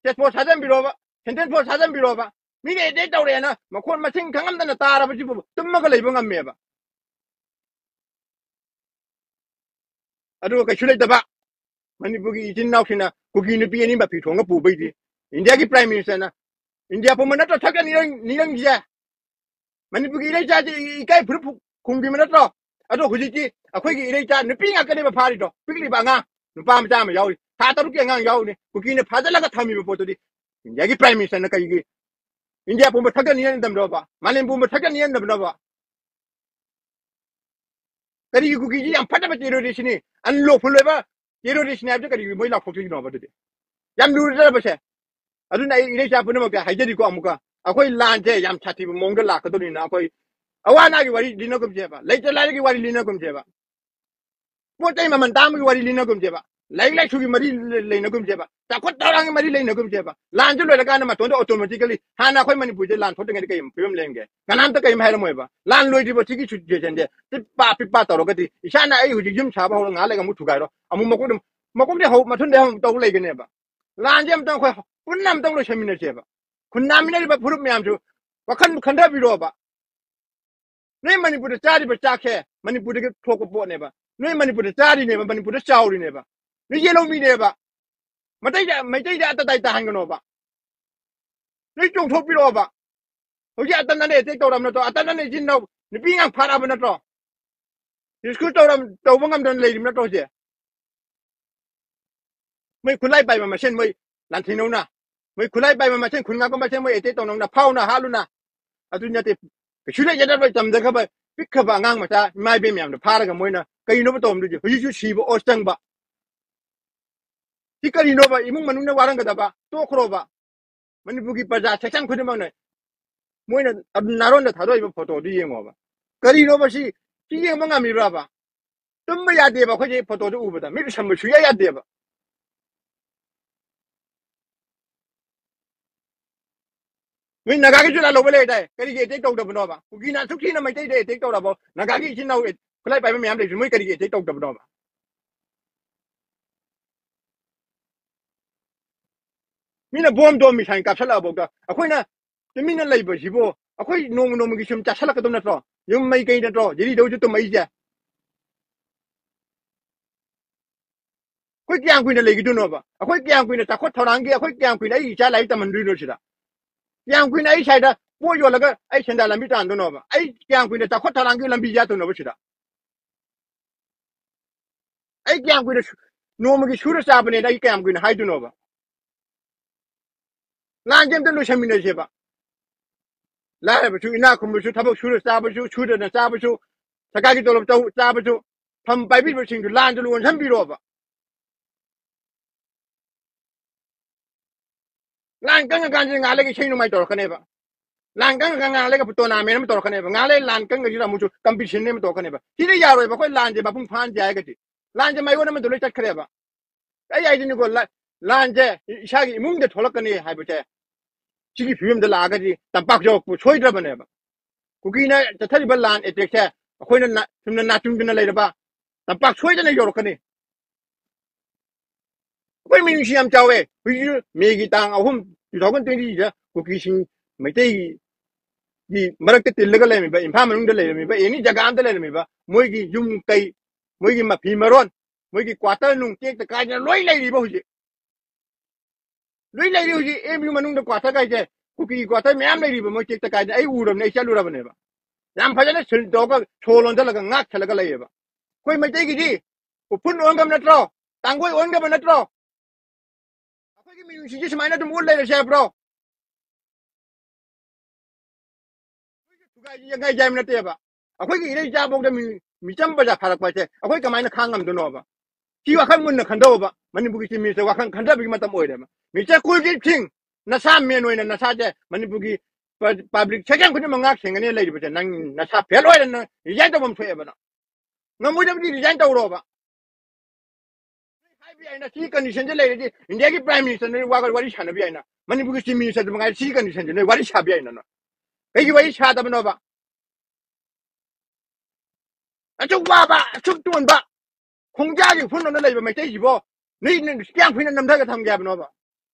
task force ꯊꯥꯖꯟꯕꯤꯔꯣꯕ, central force ꯊꯥꯖꯟꯕꯤꯔꯣꯕ꯫ ꯃꯤꯅ attack ꯇꯧꯔꯛꯑꯦꯅ ꯃꯈꯣꯟ ꯃꯁꯤꯡ ꯈꯪꯉꯝꯗꯅ ꯇꯥꯔꯕꯁꯤꯕꯨ ꯇꯨꯝꯃꯒ ꯂꯩꯕ ꯉꯝꯃꯦꯕ꯫ ꯑꯗꯨꯒ ꯀꯩꯁꯨ ꯂꯩꯇꯕ ꯃꯅꯤꯄꯨꯔꯒꯤ ꯏꯆꯤꯟ ꯏꯅꯥꯎꯁꯤꯡꯅ ꯀꯨꯀꯤ ꯅꯨꯄꯤ ꯑꯅꯤ ꯃꯐꯤ ꯊꯣꯡꯉ ꯄꯨꯕꯩꯗꯤ ꯏꯟꯗꯤꯌꯥꯒꯤ Prime Minister ꯅ, ꯏꯟꯗꯤꯌꯥ ꯄꯨꯝꯕ ꯅꯠꯇ꯭ꯔꯣ ꯊꯛꯇ ꯅꯤꯔꯪ-, ꯅꯤꯔꯪꯁꯦ? ꯃꯅꯤꯄꯨꯔꯒꯤ ꯏꯔꯩꯆꯥꯁꯦ ꯏ-, ꯏꯀꯥꯏ ꯐꯨꯔꯨꯞ ꯐꯨ-, ꯈꯨꯝꯕꯤꯕ ꯅꯠꯇ꯭ꯔꯣ? ꯑꯗꯣ ꯍꯧꯖꯤꯛꯇꯤ ꯑꯩꯈꯣꯏꯒꯤ ꯏꯔꯩꯆꯥ ꯅꯨꯄꯤ ꯉꯥꯛꯇꯅꯦꯕ ꯐꯥꯔꯤꯗꯣ, ꯄꯤꯛꯂꯤꯕ ꯑꯉꯥꯡ, ꯅꯨꯄꯥ ꯃꯆꯥ ꯑꯃ ꯌꯥꯎꯔꯤ, ꯊꯥ ꯇꯔꯨꯛꯀꯤ ꯑꯉꯥꯡ ꯌꯥꯎꯔꯤ꯫ ꯀꯨꯀꯤꯅ ꯐꯥꯖꯤꯜꯂꯒ ꯊꯝꯃꯤꯕ ꯄꯣꯠꯇꯨꯗꯤ ꯏꯟꯗꯤꯌꯥꯒꯤ Prime Minister ꯅ ꯀꯩꯒꯤ ꯏꯟꯗꯤꯌꯥ ꯄꯨꯝꯕ ꯊꯛꯇ ꯅꯤꯔꯪꯗꯕꯅꯣꯕ? ꯃꯥꯂꯦꯝ ꯄꯨꯝꯕ ꯊꯛꯇ ꯅꯤꯔꯪꯗꯕꯅꯣꯕ? ꯀꯔꯤꯒꯤ ꯀꯨꯀꯤꯁꯤ ꯌꯥꯝ ꯐꯠꯇꯕ terrorist ꯅꯤ, unlawful ꯑꯣꯏꯕ terrorist ꯅꯤ ꯍꯥꯏꯕꯁꯦ ꯀꯔꯤꯒꯤ ꯃꯣꯏ ꯂꯥꯎꯊꯣꯛꯇꯣꯏꯅꯣꯕ ꯑꯗꯨꯗꯤ? ꯌꯥꯝ ꯂꯨꯔꯗ꯭ꯔꯕꯁꯦ? ꯑꯗꯨꯅ ꯑꯩ ꯏꯔꯩꯆꯥ ꯄꯨꯝꯅꯃꯛꯇ ꯍꯥꯏꯖꯔꯤꯀꯣ ꯑꯃꯨꯛꯀ, ꯑꯩꯈꯣꯏ ꯂꯥꯟꯁꯦ ꯌꯥꯝ ꯁꯥꯊꯤꯕ ꯃꯑꯣꯡꯗ ꯂꯥꯛꯀꯗꯧꯅꯤꯅ ꯑꯩꯈꯣꯏ ꯑꯋꯥ ꯑꯅꯥꯒꯤ ꯋꯥꯔꯤ ꯂꯤꯅꯒꯨꯝꯁꯦꯕ, ꯂꯩꯇ ꯂꯥꯏꯔꯒꯤ ꯋꯥꯔꯤ ꯂꯤꯅꯒꯨꯝꯁꯦꯕ, ꯄꯣꯠ ꯆꯩ ꯃꯃꯜ ꯇꯥꯡꯕꯒꯤ ꯋꯥꯔꯤ ꯂꯤꯅꯒꯨꯝꯁꯦꯕ, ꯂꯥꯏꯔꯤꯛ ꯂꯥꯏꯁꯨꯒꯤ ꯃꯔꯤ ꯂꯩ-, ꯂꯩꯅꯒꯨꯝꯁꯦꯕ, ꯆꯥꯎꯈꯠ ꯊꯧꯔꯥꯡꯒꯤ ꯃꯔꯤ ꯂꯩꯅꯒꯨꯝꯁꯦꯕ꯫ ꯂꯥꯟꯁꯨ ꯂꯣꯏꯔꯀꯥꯟꯗ ꯃꯇꯣꯟꯗ automatically, ꯍꯥꯟꯅ ꯑꯩꯈꯣꯏ ꯃꯅꯤꯄꯨꯔꯁꯦ ꯂꯥꯟ ꯊꯣꯛꯇ꯭ꯔꯤꯉꯩꯗ ꯀꯩ ꯐꯤꯕꯝ ꯂꯩꯔꯝꯒꯦ? ꯀꯅꯥꯝꯇ ꯀꯩꯝ ꯍꯥꯏꯔꯝꯃꯣꯏꯕ꯫ ꯂꯥꯟ ꯂꯣꯏꯗ꯭ꯔꯤꯕ ꯁꯤꯒꯤ situation ꯁꯦ ꯄꯤꯠꯄꯥ ꯄꯤꯠꯄꯥ ꯇꯧꯔꯒꯗꯤ ꯏꯁꯥꯅ ꯑꯩ ꯍꯧꯖꯤꯛ ꯌꯨꯝ ꯁꯥꯕ ꯍꯧꯔ ꯉꯥꯏꯍꯥꯛ ꯂꯩꯒ ꯑꯃꯨꯛ ꯊꯨꯒꯥꯏꯔꯣ, ꯑꯃꯨꯛ ꯃꯀꯣꯛꯇ, ꯃꯀꯣꯛꯇꯩ ꯍꯧ-, ꯃꯊꯨꯟꯗꯩ ꯑꯃꯨꯛ ꯇꯧ ꯂꯩꯒꯅꯦꯕ꯫ ꯂꯥꯟꯁꯦ ꯑꯝꯇꯪ ꯑꯩꯈꯣꯏ ꯄꯨꯟꯅ ꯑꯝꯇꯪ ꯂꯣꯏꯁꯟꯃꯤꯟꯅꯁꯦꯕ꯫ ꯈꯨꯟꯗꯥꯃꯤꯟꯅꯔꯤꯕ ꯐꯨꯔꯨꯞ ꯃꯌꯥꯝꯁꯨ ꯋꯥꯈꯜ ꯈꯟꯊꯕꯤꯔꯣꯕ꯫ ꯅꯣꯏ ꯃꯅꯤꯄꯨꯔꯗ ꯆꯥꯔꯤꯕ ꯆꯥꯛꯁꯦ ꯃꯅꯤꯄꯨꯔꯗꯒꯤ ꯊꯣꯛꯄ ꯄꯣꯠꯅꯦꯕ꯫ ꯅꯣꯏ ꯃꯅꯤꯄꯨꯔꯗ ꯆꯥꯔꯤꯅꯦꯕ, ꯃꯅꯤꯄꯨꯔꯗ ꯆꯥꯎꯔꯤꯅꯦꯕ꯫ ꯅꯣꯏ ꯌꯦꯜꯍꯧꯃꯤꯅꯦꯕ꯫ ꯃꯩꯇꯩꯗ, ꯃꯩꯇꯩꯗ ꯑꯇ ꯇꯥꯏ ꯇꯥꯍꯟꯒꯅꯣꯕ꯫ ꯅꯣꯏ ꯆꯣꯡꯊꯣꯛꯄꯤꯔꯛꯑꯣꯕ꯫ ꯍꯧꯖꯤꯛ ꯑꯇꯅꯅꯦ attack ꯇꯧꯔꯕ ꯅꯠꯇ꯭ꯔꯣ? ꯑꯇꯅꯅꯦ ꯏꯆꯤꯟ ꯏꯅꯥꯎ ꯅꯨꯄꯤ ꯑꯉꯥꯡ ꯐꯥꯔꯛꯑꯕ ꯅꯠꯇ꯭ꯔꯣ? Rescue ꯇꯧꯔꯝ-, ꯇꯧꯕ ꯉꯝꯗꯅ ꯂꯩꯔꯤꯕ ꯅꯠꯇ꯭ꯔꯣ ꯍꯧꯖꯤꯛ? ꯃꯣꯏ ꯈꯨꯠꯂꯥꯏ ꯄꯥꯏꯕ ꯃꯁꯦꯟ ꯃꯣꯏ ꯂꯥꯟꯊꯦꯡꯅꯧꯅ, ꯃꯣꯏ ꯈꯨꯠꯂꯥꯏ ꯄꯥꯏꯕ ꯃꯁꯦꯟ, ꯈꯨꯟ ꯉꯥꯛꯄ ꯃꯁꯦꯟ ꯃꯣꯏ attack ꯇꯧꯅꯧꯅ, ꯐꯥꯎꯅ, ꯍꯥꯠꯂꯨꯅ꯫ ꯑꯗꯨ ꯅꯠꯇꯦ, ꯀꯩꯁꯨ ꯂꯩꯖꯗꯕ ꯇꯝꯖꯈ꯭ꯔꯕ ꯄꯤꯛꯈ꯭ꯔꯕ ꯑꯉꯥꯡ ꯃꯆꯥ ꯏꯃꯥ ꯏꯕꯦꯟ ꯃꯌꯥꯝꯗꯣ ꯐꯥꯔꯒ ꯃꯣꯏꯅ ꯀꯩꯅꯣꯕ ꯇꯧꯔꯝꯗꯣꯏꯁꯦ? ꯍꯧꯖꯤꯛꯁꯨ ꯁꯤꯕ ꯑꯣꯔ ꯆꯪꯕ꯫ ꯁꯤ ꯀꯔꯤꯅꯣꯕ? ꯏꯃꯨꯡ ꯃꯅꯨꯡꯅ ꯋꯥꯔꯝꯒꯗꯕ ꯇꯣꯛꯈ꯭ꯔꯣꯕ꯫ ꯃꯅꯤꯄꯨꯔꯒꯤ ꯄ꯭ꯔꯖꯥ section ꯈꯨꯗꯤꯡꯃꯛꯅ ꯃꯣꯏꯅ ꯑꯗꯨ ꯅꯥꯔꯣꯟꯗ ꯊꯥꯗꯣꯛꯏꯕ photo ꯗꯨ ꯌꯦꯡꯉꯣꯕ꯫ ꯀꯔꯤꯅꯣꯕ ꯁꯤ? ꯁꯤ ꯌꯦꯡꯕ ꯉꯝꯃꯤꯕ꯭ꯔꯕ? ꯇꯨꯝꯕ ꯌꯥꯗꯦꯕ ꯑꯩꯈꯣꯏꯁꯦ ꯐꯣꯇꯣꯗꯣ ꯎꯕꯗ꯫ ꯃꯤꯠ ꯎꯁꯟꯕ ꯁꯨꯡꯌꯥ ꯌꯥꯗꯦꯕ꯫ ꯅꯣꯏ ꯅꯥꯒꯥꯒꯤꯁꯨ ꯂꯥꯜꯍꯧꯕ ꯂꯩꯗꯥꯏ? ꯀꯔꯤꯒꯤ ꯑꯦꯇꯦꯛ ꯇꯧꯗꯕꯅꯣꯕ? ꯀꯨꯀꯤꯅ ꯑꯁꯨꯛ ꯊꯤꯅ ꯃꯩꯇꯩꯗ ꯑꯦꯇꯦꯛ ꯇꯧꯔꯕꯣ? ꯅꯥꯒꯥꯒꯤ ꯏꯆꯤꯟ ꯏꯅꯥꯎ ꯈꯨꯠꯂꯥꯏ ꯄꯥꯏꯕ ꯃꯌꯥꯝ ꯂꯩꯕꯁꯨ ꯃꯣꯏ ꯀꯔꯤꯒꯤ ꯑꯦꯇꯦꯛ ꯇꯧꯗꯕꯅꯣꯕ? ꯃꯤꯅ ꯕꯣꯝ ꯗꯣꯝ ꯃꯤꯁꯥꯏꯟ ꯀꯥꯞꯁꯜꯂꯛꯑꯐꯥꯎꯗ ꯑꯩꯈꯣꯏꯅ ꯇꯨꯃꯤꯟꯅ ꯂꯩꯕꯁꯤꯕꯨ ꯑꯩꯈꯣꯏ ꯅꯣꯡꯃ ꯅꯣꯡꯃꯒꯤ ꯁꯨꯝ ꯆꯥꯁꯜꯂꯛꯀꯗꯧ ꯅꯠꯇ꯭ꯔꯣ? ꯌꯨꯝ ꯃꯩ ꯀꯩ ꯅꯠꯇ꯭ꯔꯣ? ꯖꯤꯔꯤꯗꯧꯁꯨ ꯇꯨꯝꯃꯛꯏꯁꯦ꯫ ꯑꯩꯈꯣꯏ ꯀꯌꯥꯝ ꯀꯨꯏꯅ ꯂꯩꯈꯤꯗꯣꯏꯅꯣꯕ? ꯑꯩꯈꯣꯏ ꯀꯌꯥꯝ ꯀꯨꯏꯅ ꯆꯥꯎꯈꯠ ꯊꯧꯔꯥꯡꯒꯤ, ꯑꯩꯈꯣꯏ ꯀꯌꯥꯝ ꯀꯨꯏꯅ ꯑꯩ ꯏꯆꯥ ꯂꯥꯏꯔꯤꯛ ꯇꯝꯍꯟꯗꯣꯏꯅꯣ ꯁꯤꯗ? ꯀꯌꯥꯝ ꯀꯨꯏꯅ ꯑꯩ ꯁ꯭ꯋꯥꯏꯗ ꯄꯣꯠ ꯌꯣꯜꯂꯒ ꯑꯩ ꯁꯦꯟꯗꯥꯟ ꯂꯝꯕꯤ ꯇꯥꯟꯗꯣꯏꯅꯣꯕ? ꯑꯩ ꯀꯌꯥꯝ ꯀꯨꯏꯅ ꯆꯥꯎꯈꯠ ꯊꯧꯔꯥꯡꯒꯤ ꯂꯝꯕꯤ ꯌꯥꯠꯇꯣꯏꯅꯣꯕ ꯁꯤꯗ? ꯑꯩ ꯀꯌꯥꯝ ꯀꯨꯏꯅ ꯁꯨ-, ꯅꯣꯡꯃꯒꯤ ꯁꯨꯔ ꯆꯥꯕꯅꯦꯅ ꯑꯩ ꯀꯌꯥꯝ ꯀꯨꯏꯅ ꯍꯥꯏꯗꯣꯏꯅꯣꯕ? ꯂꯥꯟꯁꯦ ꯑꯝꯇ ꯂꯣꯏꯁꯟꯃꯤꯟꯅꯁꯦꯕ꯫ ꯂꯥꯏꯔꯕꯁꯨ, ꯏꯅꯥꯛ ꯈꯨꯟꯕꯁꯨ, ꯊꯕꯛ ꯁꯨꯔ ꯆꯥꯕꯁꯨ, ꯁꯨꯗꯅ ꯆꯥꯕꯁꯨ, ꯁꯔꯀꯥꯔꯒꯤ ꯇꯣꯂꯣꯞ ꯆꯥꯕꯁꯨ, ꯐꯝ ꯄꯥꯏꯕꯤꯕꯁꯤꯡꯗꯨ ꯂꯥꯟꯗ ꯂꯣꯟꯁꯤꯟꯕꯤꯔꯣꯕ꯫ ꯂꯥꯟ ꯀꯪꯉꯀꯥꯟꯁꯤꯗ ꯉꯥꯏꯍꯥꯛ ꯂꯩꯒ ꯏꯁꯩ ꯅꯣꯡꯃꯥꯏ ꯇꯧꯔꯛꯀꯅꯦꯕ꯫ ꯂꯥꯟ ꯀꯪꯉꯀꯥꯟ ꯉꯥꯏꯍꯥꯛ ꯂꯩꯒ ꯇꯣꯔꯅꯥꯃꯦꯟ ꯑꯃ ꯇꯧꯔꯛꯀꯅꯦꯕ꯫ ꯉꯥꯏꯍꯥꯛ ꯂꯩ ꯂꯥꯟ ꯀꯪꯉꯁꯤꯗ ꯑꯃꯨꯛꯁꯨ ꯀꯝꯄꯤꯇꯤꯁꯟ ꯑꯃ ꯇꯧꯔꯛꯀꯅꯦꯕ꯫ ꯁꯤꯗ ꯌꯥꯔꯣꯏꯕ꯫ ꯑꯩꯈꯣꯏ ꯂꯥꯟꯁꯦ ꯃꯄꯨꯡ ꯐꯥꯍꯟꯁꯦ ꯍꯥꯏꯔꯒꯗꯤ꯫ ꯂꯥꯟꯁꯦ ꯃꯥꯏꯑꯣꯟ ꯑꯃꯗ ꯂꯣꯏ ꯆꯠꯈ꯭ꯔꯦꯕ꯫ ꯑꯩ ꯍꯥꯏꯁꯤꯅꯤꯀꯣ, ꯂꯥ-, ꯂꯥꯟꯁꯦ ꯏꯁꯥꯒꯤ ꯏꯃꯨꯡꯗ ꯊꯣꯛꯂꯛꯀꯅꯤ ꯍꯥꯏꯕꯁꯦ ꯁꯤꯒꯤ ꯐꯤꯕꯝꯗ ꯂꯥꯛꯑꯒꯗꯤ ꯇꯝꯄꯥꯛ ꯌꯧꯔꯛꯄ ꯁꯣꯏꯗ꯭ꯔꯕꯅꯦꯕ꯫ ꯀꯨꯀꯤꯅ ꯆꯠꯊꯔꯤꯕ ꯂꯥꯟ ꯑꯦꯇꯦꯛꯁꯦ ꯑꯩꯈꯣꯏꯅ ꯅꯥ-, ꯆꯨꯝꯅ ꯅꯥꯆꯨꯡꯗꯅ ꯂꯩꯔꯕ ꯇꯝꯄꯥꯛ ꯁꯣꯏꯗꯅ ꯌꯧꯔꯛꯀꯅꯤ꯫ ꯑꯩꯈꯣꯏ ꯃꯤꯅꯨꯡꯁꯤ ꯌꯥꯝ ꯆꯥꯎꯋꯦ꯫ ꯍꯧꯖꯤꯛ ꯃꯦꯒꯤ ꯇꯥꯡ ꯑꯍꯨꯝ, two thousand twenty ꯁꯤꯗ ꯀꯨꯀꯤꯁꯤꯡ, ꯃꯩꯇꯩꯒꯤ ꯃꯔꯛꯇ ꯇꯤꯜꯂꯒ ꯂꯩꯔꯝꯃꯤꯕ, ꯏꯝꯐꯥꯜ ꯃꯅꯨꯡꯗ ꯂꯩꯔꯝꯃꯤꯕ, ꯑꯦꯅꯤ ꯖꯒꯥ ꯑꯃꯗ ꯂꯩꯔꯝꯃꯤꯕ, ꯃꯣꯏꯒꯤ ꯌꯨꯝ ꯀꯩ, ꯃꯣꯏꯒꯤ ꯃꯐꯤ ꯃꯔꯣꯟ, ꯃꯣꯏꯒꯤ ꯀ꯭ꯋꯥꯇꯔ ꯅꯨꯡ ꯇꯦꯛꯇ ꯀꯥꯏꯗꯅ ꯂꯣꯏ ꯂꯩꯔꯤꯕ ꯍꯧꯖꯤꯛ꯫ ꯂꯣꯏ ꯂꯩꯔꯤ ꯍꯧꯖꯤꯛ ꯑꯦꯝ ꯌꯨ ꯃꯅꯨꯡꯗ ꯀ꯭ꯋꯥꯇꯔ ꯀꯥꯏꯁꯦ, ꯀꯨꯀꯤꯒꯤ ꯀ꯭ꯋꯥꯇꯔ ꯃꯌꯥꯝ ꯂꯩꯔꯤꯕ, ꯃꯣꯏ ꯇꯦꯛꯇ ꯀꯥꯏꯗꯅ꯫ ꯑꯩ ꯎꯔꯕꯅꯦ, ꯑꯩ ꯆꯠꯂꯨꯔꯕꯅꯦꯕ꯫ ꯌꯥꯝ ꯐꯖꯅ ꯁꯤꯜ ꯇꯧꯔꯒ ꯁꯣ ꯂꯣꯟꯁꯤꯜꯂꯒ ꯉꯥꯛ ꯁꯜꯂꯒ ꯂꯩꯌꯦꯕ꯫ ꯑꯩꯈꯣꯏ ꯃꯩꯇꯩꯒꯤꯗꯤ ꯎꯐꯨꯟ ꯑꯣꯟꯈ꯭ꯔꯕ ꯅꯠꯇ꯭ꯔꯣ? ꯇꯥꯡꯒꯣꯏ ꯑꯣꯟꯈ꯭ꯔꯕ ꯅꯠꯇ꯭ꯔꯣ? ꯑꯩꯈꯣꯏꯒꯤ ꯃꯤꯅꯨꯡꯁꯤꯁꯦ ꯁꯨꯃꯥꯏꯅ ꯑꯗꯨꯝ ꯎꯠ ꯂꯩꯔꯁꯦ ꯍꯥꯏꯕ꯭ꯔꯣ? ꯊꯨꯒꯥꯏ ꯌꯩꯒꯥꯏ ꯌꯥꯏꯕ ꯅꯠꯇꯦꯕ꯫ ꯑꯩꯈꯣꯏꯒꯤ ꯏꯔꯩ ꯏꯆꯥꯐꯥꯎꯗ ꯃꯤ-, ꯃꯤꯆꯝ ꯄ꯭ꯔꯖꯥ ꯐꯥꯔꯛꯄ ꯍꯥꯏꯁꯦ ꯑꯩꯈꯣꯏ ꯀꯃꯥꯏꯅ ꯈꯥꯡ ꯉꯝꯗꯣꯏꯅꯣꯕ? ꯁꯤ ꯋꯥꯈꯜ ꯃꯨꯟꯅ ꯈꯟꯗꯧꯕ ꯃꯅꯤꯄꯨꯔꯒꯤ ꯆꯤꯐ ꯃꯤꯅꯤꯁꯇꯔ ꯋꯥꯈꯜ ꯈꯟꯊꯕꯒꯤ ꯃꯇꯝ ꯑꯣꯏꯔꯦꯕ꯫ ꯃꯤꯁꯇꯔ ꯀꯨꯜꯗꯤꯞ ꯁꯤꯡ, ꯅꯁꯥ ꯃꯦꯟ ꯑꯣꯏꯅ ꯅꯁꯥꯁꯦ ꯃꯅꯤꯄꯨꯔꯒꯤ ꯄ-, ꯄꯕ꯭ꯂꯤꯛ ꯁꯦꯛꯁꯟ ꯈꯨꯗꯤꯡꯃꯛ ꯉꯥꯛ ꯁꯦꯟꯒꯅꯤ ꯂꯩꯔꯤꯕꯁꯦ, ꯅꯪ ꯅꯁꯥ ꯐꯦꯜ ꯑꯣꯏꯔꯦ, ꯅꯪ ꯔꯤꯖꯥꯏꯟ ꯇꯧꯐꯝ ꯊꯣꯛꯑꯦꯕ ꯅꯪ꯫ ꯉꯝꯃꯣꯏꯗꯕꯗꯤ ꯔꯤꯖꯥꯏꯟ ꯇꯧꯔꯣꯕ꯫ ꯍꯥꯏꯕ ꯌꯥꯏꯅ, ꯁꯤ ꯀꯟꯗꯤꯁꯟꯁꯦ ꯂꯩꯔꯗꯤ ꯏꯟꯗꯤꯌꯥꯒꯤ ꯄ꯭ꯔꯥꯏꯝ ꯃꯤꯅꯤꯁꯇꯔ ꯅꯣꯏ ꯋꯥ-, ꯋꯥꯔꯤ ꯁꯥꯟꯅꯕ ꯌꯥꯏꯅ, ꯃꯅꯤꯄꯨꯔꯒꯤ ꯆꯤꯐ ꯃꯤꯅꯤꯁꯇꯔꯗꯨ ꯃꯉꯥꯏꯔꯦ ꯁꯤ ꯀꯟꯗꯤꯁꯟꯁꯦ ꯅꯣꯏ ꯋꯥꯔꯤ ꯁꯥꯕ ꯌꯥꯏꯅ ꯅꯣꯏ꯫ ꯀꯩꯒꯤ ꯋꯥꯔꯤ ꯁꯥꯗꯕꯅꯣꯕ? ꯑꯁꯨꯛ ꯋꯥꯕ, ꯑꯁꯨꯛ ꯇꯣꯟꯕ, ꯈꯣꯡꯖꯥꯒꯤ ꯎꯐꯨꯟꯗꯧꯅ ꯂꯩꯕ ꯃꯩꯇꯩꯁꯤꯕꯣ ꯅꯣꯏ ꯀꯌꯥꯝ ꯀꯨꯏꯅ ꯅꯝꯊꯒ ꯊꯝꯒꯦ ꯍꯥꯏꯕꯅꯣꯕ?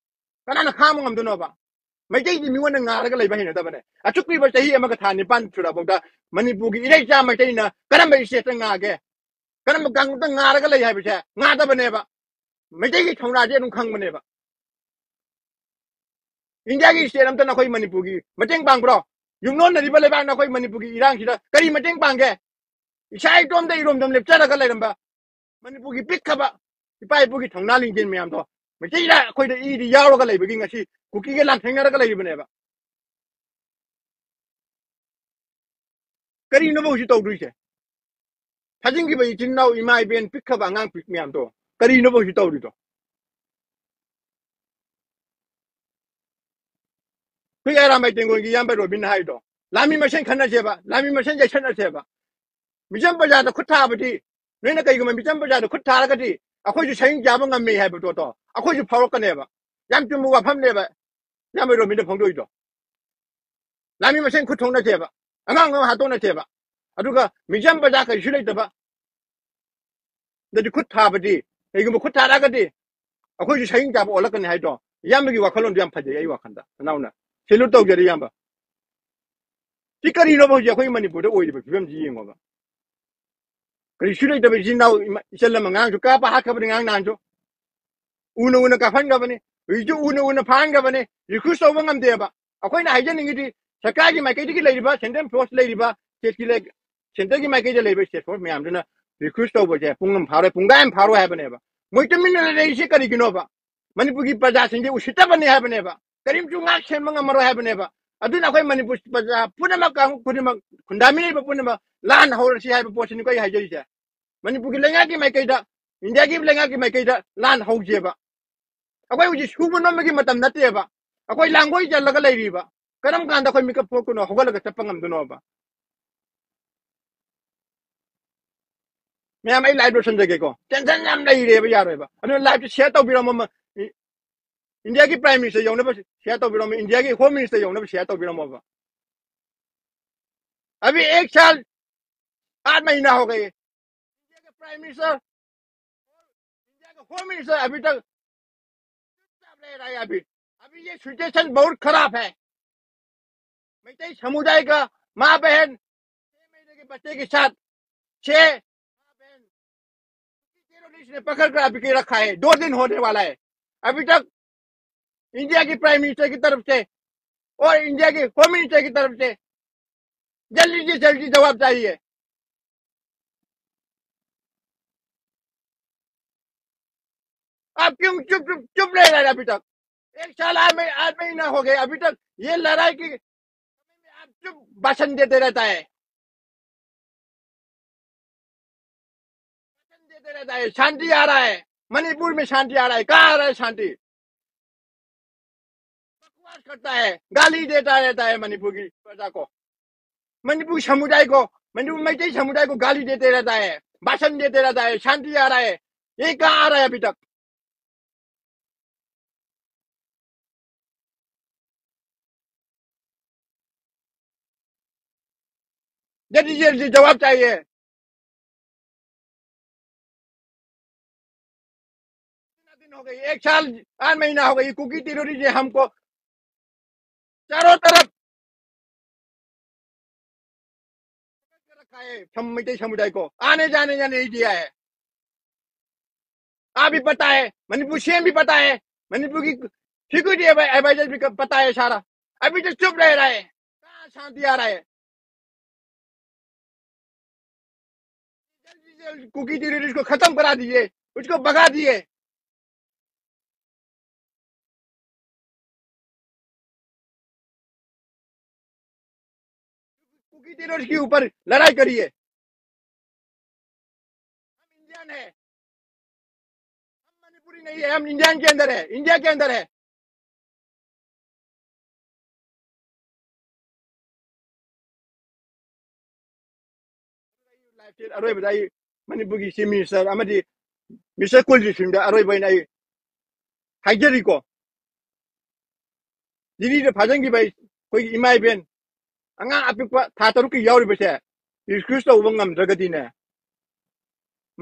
ꯀꯅꯥꯅ ꯈꯥꯡꯕ ꯉꯝꯗꯣꯏꯅꯣꯕ? ꯃꯩꯇꯩꯗꯤ ꯃꯤꯉꯣꯟꯗ ꯉꯥꯔꯒ ꯂꯩꯕ ꯍꯩꯅꯗꯕꯅꯦ꯫ ꯑꯁꯨꯛ ꯀꯨꯏꯕ ꯆꯍꯤ ꯑꯃꯒ ꯊꯥ ꯅꯤꯄꯥꯟ ꯁꯨꯔꯐꯥꯎꯗ ꯃꯅꯤꯄꯨꯔꯒꯤ ꯏꯔꯩꯆꯥ ꯃꯩꯇꯩꯅ ꯀꯔꯝꯕ ꯏꯁꯇꯦꯠꯇ ꯉꯥꯒꯦ? ꯀꯔꯝꯕ ꯀꯥꯡꯂꯨꯞꯇ ꯉꯥꯔꯒ ꯂꯩ ꯍꯥꯏꯕꯁꯦ ꯉꯥꯗꯕꯅꯦꯕ꯫ ꯃꯩꯇꯩꯒꯤ ꯊꯧꯅꯥꯁꯦ ꯑꯗꯨꯝ ꯈꯪꯕꯅꯦꯕ꯫ ꯏꯟꯗꯤꯌꯥꯒꯤ ꯏꯁꯇꯦꯠ ꯑꯝꯇ ꯅꯈꯣꯏ ꯃꯅꯤꯄꯨꯔꯒꯤ ꯃꯇꯦꯡ ꯄꯥꯡꯕ꯭ꯔꯣ? ꯌꯨꯝꯂꯣꯟꯅꯔꯤꯕ ꯂꯩꯕꯥꯛ ꯅꯈꯣꯏ ꯃꯅꯤꯄꯨꯔꯒꯤ ꯏꯔꯥꯡꯁꯤꯗ ꯀꯔꯤ ꯃꯇꯦꯡ ꯄꯥꯡꯒꯦ? ꯏꯁꯥ ꯏꯇꯣꯝꯇ ꯏꯔꯣꯝꯗꯣꯝ ꯂꯦꯞꯆꯔꯒ ꯂꯩꯔꯝꯕ ꯃꯅꯤꯄꯨꯔꯒꯤ ꯄꯤꯛꯈ꯭ꯔꯕ ꯏꯄꯥ ꯏꯄꯨꯒꯤ ꯊꯧꯅꯥ ꯂꯤꯡꯖꯦꯜ ꯃꯌꯥꯝꯗꯣ ꯃꯩꯇꯩꯅ ꯑꯩꯈꯣꯏꯗ ꯏꯗꯤ ꯌꯥꯎꯔꯒ ꯂꯩꯕꯒꯤ ꯉꯁꯤ ꯀꯨꯀꯤꯒ ꯂꯥꯟꯊꯦꯡꯅꯔꯒ ꯂꯩꯔꯤꯕꯅꯦꯕ꯫ ꯀꯔꯤꯅꯣꯕ ꯍꯧꯖꯤꯛ ꯇꯧꯗꯣꯏꯁꯦ? ꯊꯥꯖꯤꯟꯈꯤꯕ ꯏꯆꯤꯟ ꯏꯅꯥꯎ, ꯏꯃꯥ ꯏꯕꯦꯟ, ꯄꯤꯛꯈ꯭ꯔꯕ ꯑꯉꯥꯡ ꯄꯤꯛ ꯃꯌꯥꯝꯗꯣ ꯀꯔꯤꯅꯣꯕ ꯍꯧꯖꯤꯛ ꯇꯧꯔꯤꯗꯣ? ꯑꯩꯈꯣꯏ ꯑꯔꯥꯝꯕꯥꯏ ꯇꯦꯡꯒꯣꯜꯒꯤ ꯏꯌꯥꯝꯕ ꯔꯣꯕꯤꯟꯅ ꯍꯥꯏꯗꯣ, ꯂꯥꯟꯃꯤ ꯃꯁꯦꯟ ꯈꯠꯅꯁꯦꯕ, ꯂꯥꯟꯃꯤ ꯃꯁꯦꯟ ꯌꯩꯁꯠꯅꯁꯦꯕ꯫ ꯃꯤꯆꯝ ꯄ꯭ꯔꯖꯥꯗ ꯈꯨꯠ ꯊꯥꯕꯗꯤ, ꯅꯣꯏꯅ ꯀꯩꯒꯨꯝꯕ ꯃꯤꯆꯝ ꯄ꯭ꯔꯖꯥꯗ ꯈꯨꯠ ꯊꯥꯔꯒꯗꯤ ꯑꯩꯈꯣꯏꯁꯨ ꯁꯍꯤꯡ ꯆꯥꯕ ꯉꯝꯃꯦ ꯍꯥꯏꯕ ꯄꯣꯠꯇꯣ ꯑꯩꯈꯣꯏꯁꯨ ꯐꯥꯎꯔꯛꯀꯅꯦꯕ꯫ ꯌꯥꯝ ꯆꯨꯝꯕ ꯋꯥꯐꯝꯅꯦꯕ ꯏꯌꯥꯝꯕ ꯔꯣꯕꯤꯟꯅ ꯐꯣꯡꯗꯣꯛꯏꯗꯣ꯫ ꯂꯥꯟꯃꯤ ꯃꯁꯦꯟ ꯈꯨꯠ ꯊꯣꯛꯅꯁꯦꯕ, ꯑꯉꯥꯡ ꯑꯃ ꯍꯥꯠꯇꯣꯛꯅꯁꯦꯕ, ꯑꯗꯨꯒ ꯃꯤꯆꯝ ꯄ꯭ꯔꯖꯥ ꯀꯔꯤꯁꯨ ꯂꯩꯇꯕ ꯗꯗꯤ ꯈꯨꯠ ꯊꯥꯕꯗꯤ, ꯀꯩꯒꯨꯝꯕ ꯈꯨꯠ ꯊꯥꯔꯛꯑꯒꯗꯤ ꯑꯩꯈꯣꯏꯁꯨ ꯁꯍꯤꯡ ꯆꯥꯕ ꯑꯣꯜꯂꯛꯀꯅꯤ ꯍꯥꯏꯗꯣ꯫ ꯏꯌꯥꯝꯕꯒꯤ ꯋꯥꯈꯜꯂꯣꯟꯗꯣ ꯌꯥꯝ ꯐꯖꯩ, ꯑꯩ ꯋꯥꯈꯜꯗ꯫ ꯅꯅꯥꯎꯅ ꯁꯦꯂꯨꯠ ꯇꯧꯖꯔꯤ ꯏꯌꯥꯝꯕ꯫ ꯁꯤ ꯀꯔꯤꯅꯣꯕ ꯍꯧꯖꯤꯛ ꯑꯩꯈꯣꯏꯒꯤ ꯃꯅꯤꯄꯨꯔꯗ ꯑꯣꯏꯔꯤꯕ ꯐꯤꯕꯝꯁꯤ ꯌꯦꯡꯉꯣꯕ꯫ ꯀꯔꯤꯁꯨ ꯂꯩꯇꯕ ꯏꯆꯤꯟ ꯏꯅꯥꯎ ꯏꯃꯥ-, ꯏꯆꯜ ꯑꯃ ꯉꯔꯥꯡꯁꯨ ꯀꯥꯞꯄ ꯍꯥꯠꯈ꯭ꯔꯕꯅꯤ, ꯉꯔꯥꯡ ꯅꯍꯥꯟꯁꯨ꯫ ꯎꯅ ꯎꯅ ꯀꯥꯞꯍꯟꯈ꯭ꯔꯕꯅꯤ, ꯍꯧꯖꯤꯛꯁꯨ ꯎꯅ ꯎꯅ ꯐꯥꯍꯟꯈ꯭ꯔꯕꯅꯤ꯫ ꯔꯤꯀ꯭ꯔꯨꯠ ꯇꯧꯕ ꯉꯝꯗꯦꯕ꯫ ꯑꯩꯈꯣꯏꯅ ꯍꯥꯏꯖꯅꯤꯡꯉꯤꯗꯤ ꯁꯔꯀꯥꯔꯒꯤ ꯃꯥꯏꯀꯩꯗꯒꯤ ꯂꯩꯔꯤꯕ ꯁꯦꯟꯇ꯭ꯔꯦꯜ ꯐꯣꯔꯁ ꯂꯩꯔꯤꯕ ꯁ꯭ꯇꯦꯠꯀꯤ ꯂꯩ-, ꯁꯦꯟꯇ꯭ꯔꯒꯤ ꯃꯥꯏꯀꯩꯗ ꯂꯩꯕ ꯁ꯭ꯇꯦꯠ ꯐꯣꯔꯁ ꯃꯌꯥꯝꯗꯨꯅ ꯔꯤꯀ꯭ꯔꯨꯠ ꯇꯧꯕꯁꯦ ꯄꯨꯡ ꯑꯃ ꯐꯥꯔꯣꯏ, ꯄꯨꯡꯈꯥꯏ ꯑꯃ ꯐꯥꯔꯣꯏ ꯍꯥꯏꯕꯅꯦꯕ꯫ ꯃꯣꯏ ꯇꯨꯃꯤꯟꯅ ꯂꯩꯔꯤꯁꯦ ꯀꯔꯤꯒꯤꯅꯣꯕ? ꯃꯅꯤꯄꯨꯔꯒꯤ ꯄ꯭ꯔꯖꯥꯁꯤꯡꯁꯦ ꯎꯁꯤꯠꯇꯕꯅꯤ ꯍꯥꯏꯕꯅꯦꯕ꯫ ꯀꯔꯤꯝꯁꯨ ꯉꯥꯛ ꯁꯦꯟꯕ ꯉꯝꯃꯔꯣꯏ ꯍꯥꯏꯕꯅꯦꯕ꯫ ꯑꯗꯨꯅ ꯑꯩꯈꯣꯏ ꯃꯅꯤꯄꯨꯔ ꯄ꯭ꯔꯖꯥ ꯄꯨꯝꯅꯃꯛ, ꯀꯥꯡꯂꯨꯞ ꯈꯨꯗꯤꯡꯃꯛ, ꯈꯨꯟꯗꯥꯃꯤꯟꯅꯔꯤꯕ ꯄꯨꯝꯅꯃꯛ ꯂꯥꯟ ꯍꯧꯔꯁꯤ ꯍꯥꯏꯕ ꯄꯣꯠꯁꯤꯅꯤꯀꯣ ꯑꯩ ꯍꯥꯏꯖꯔꯤꯁꯦ꯫ ꯃꯅꯤꯄꯨꯔꯒꯤ ꯂꯩꯉꯥꯛꯀꯤ ꯃꯥꯏꯀꯩꯗ, ꯏꯟꯗꯤꯌꯥꯒꯤ ꯂꯩꯉꯥꯛꯀꯤ ꯃꯥꯏꯀꯩꯗ ꯂꯥꯟ ꯍꯧꯁꯦꯕ꯫ ꯑꯩꯈꯣꯏ ꯍꯧꯖꯤꯛ ꯁꯨꯕ ꯅꯣꯝꯕꯒꯤ ꯃꯇꯝ ꯅꯠꯇꯦꯕ꯫ ꯑꯩꯈꯣꯏ ꯂꯥꯡꯒꯣꯏ ꯆꯜꯂꯒ ꯂꯩꯔꯤꯕ꯫ ꯀꯔꯝ ꯀꯥꯟꯗ ꯑꯩꯈꯣꯏ ꯃꯤꯀꯞ ꯊꯣꯛꯇꯣꯏꯅꯣ, ꯍꯧꯒꯠꯂꯒ ꯆꯠꯄ ꯉꯝꯗꯣꯏꯅꯣꯕ? ꯃꯌꯥꯝ, ꯑꯩ ꯂꯥꯏꯐ ꯂꯣꯏꯁꯤꯟꯖꯒꯦꯀꯣ, ꯇꯦꯟꯁꯟ ꯌꯥꯝ ꯂꯩꯔꯦꯕ, ꯌꯥꯔꯣꯏꯕ꯫ ꯑꯗꯨꯅ ꯂꯥꯏꯐꯁꯦ ꯁꯤꯌꯔ ꯇꯧꯕꯤꯔꯝꯃꯣ, ꯏꯟꯗꯤꯌꯥꯒꯤ ꯄ꯭ꯔꯥꯏꯝ ꯃꯤꯅꯤꯁꯇꯔ ꯌꯧꯅꯕ ꯁꯤꯌꯔ ꯇꯧꯕꯤꯔꯝꯃꯣ, ꯏꯟꯗꯤꯌꯥꯒꯤ ꯍꯣꯝ ꯃꯤꯅꯤꯁꯇꯔ ꯌꯧꯅꯕ ꯁꯤꯌꯔ ꯇꯧꯕꯤꯔꯝꯃꯣꯕ꯫ अभी एक साल आठ महीना हो गए, इंडिया के प्राइम मिनिस्टर, इंडिया के होम मिनिस्टर अभी तक चुपचाप रह रहा है। अभी, अभी ये सिचुएशन बहुत खराब है। मैतेई समुदाय का माँ बहन छह महीने के बच्चे के साथ, छह माँ बहन टेररिस्ट ने पकड़ कर अभी के रखा है, दो दिन होने वाला है। अभी तक इंडिया की प्राइम मिनिस्टर की तरफ से और इंडिया के होम मिनिस्टर की तरफ से जल्दी से जल्दी जवाब चाहिए। आप क्यों चुप, चुप, चुप रह रहे हैं अभी तक? एक साल आठ मही-, आठ महीना हो गया, अभी तक ये लड़ाई की आप चुप भाषण देते रहता है, भाषण देते रहता है। शांति आ रहा है, मणिपुर में शांति आ रहा है। कहाँ आ रहा है शांति? बकवास करता है, गाली देता रहता है मणिपुर की प्रजा को, मणिपुर समुदाय को, मणिपुर मैतेई समुदाय को गाली देते रहता है, भाषण देते रहता है। शांति आ रहा है, ये कहाँ आ रहा है अभी तक? जल्दी जल्दी जवाब चाहिए। इतना दिन हो गई, एक साल आठ महीना हो गई, कुकी टेररिस्ट ने हमको चारों तरफ रखा है, सम-, मैतेई समुदाय को आने जाने जाने नहीं दिया है। आप भी पता है, मणिपुर सीएम भी पता है, मणिपुर की सिक्योरिटी एडवाइजर भी क-, पता है सारा। अभी तो चुप रह रहा है, कहाँ शांति आ रहा है? जल्दी से जल्दी कुकी टेररिस्ट को खत्म करा दीजिए, उसको भगा दीजिए। कुकी टेररिस्ट के ऊपर लड़ाई करिए। हम इंडियन है, हम मणिपुरी नहीं है, हम इंडियन के अंदर है, इंडिया के अंदर है। ꯑꯔꯣꯏꯕꯗ ꯑꯩ ꯃꯅꯤꯄꯨꯔꯒꯤ ꯆꯤꯐ ꯃꯤꯅꯤꯁꯇꯔ ꯑꯃꯗꯤ ꯃꯤꯁꯇꯔ ꯀꯨꯜꯖꯤꯠ ꯁꯤꯡꯗ ꯑꯔꯣꯏꯕ ꯑꯣꯏꯅ ꯑꯩ ꯍꯥꯏꯖꯔꯤꯀꯣ꯫ ꯗꯤꯜꯂꯤꯗ ꯐꯥꯖꯤꯟꯈꯤꯕ ꯑꯩꯈꯣꯏꯒꯤ ꯏꯃꯥ ꯏꯕꯦꯟ, ꯑꯉꯥꯡ ꯑꯄꯤꯛꯄ ꯊꯥ ꯇꯔꯨꯛꯀꯤ ꯌꯥꯎꯔꯤꯕꯁꯦ ꯔꯤꯀ꯭ꯔꯨꯠ ꯇꯧꯕ ꯉꯝꯗ꯭ꯔꯒꯗꯤꯅꯦ,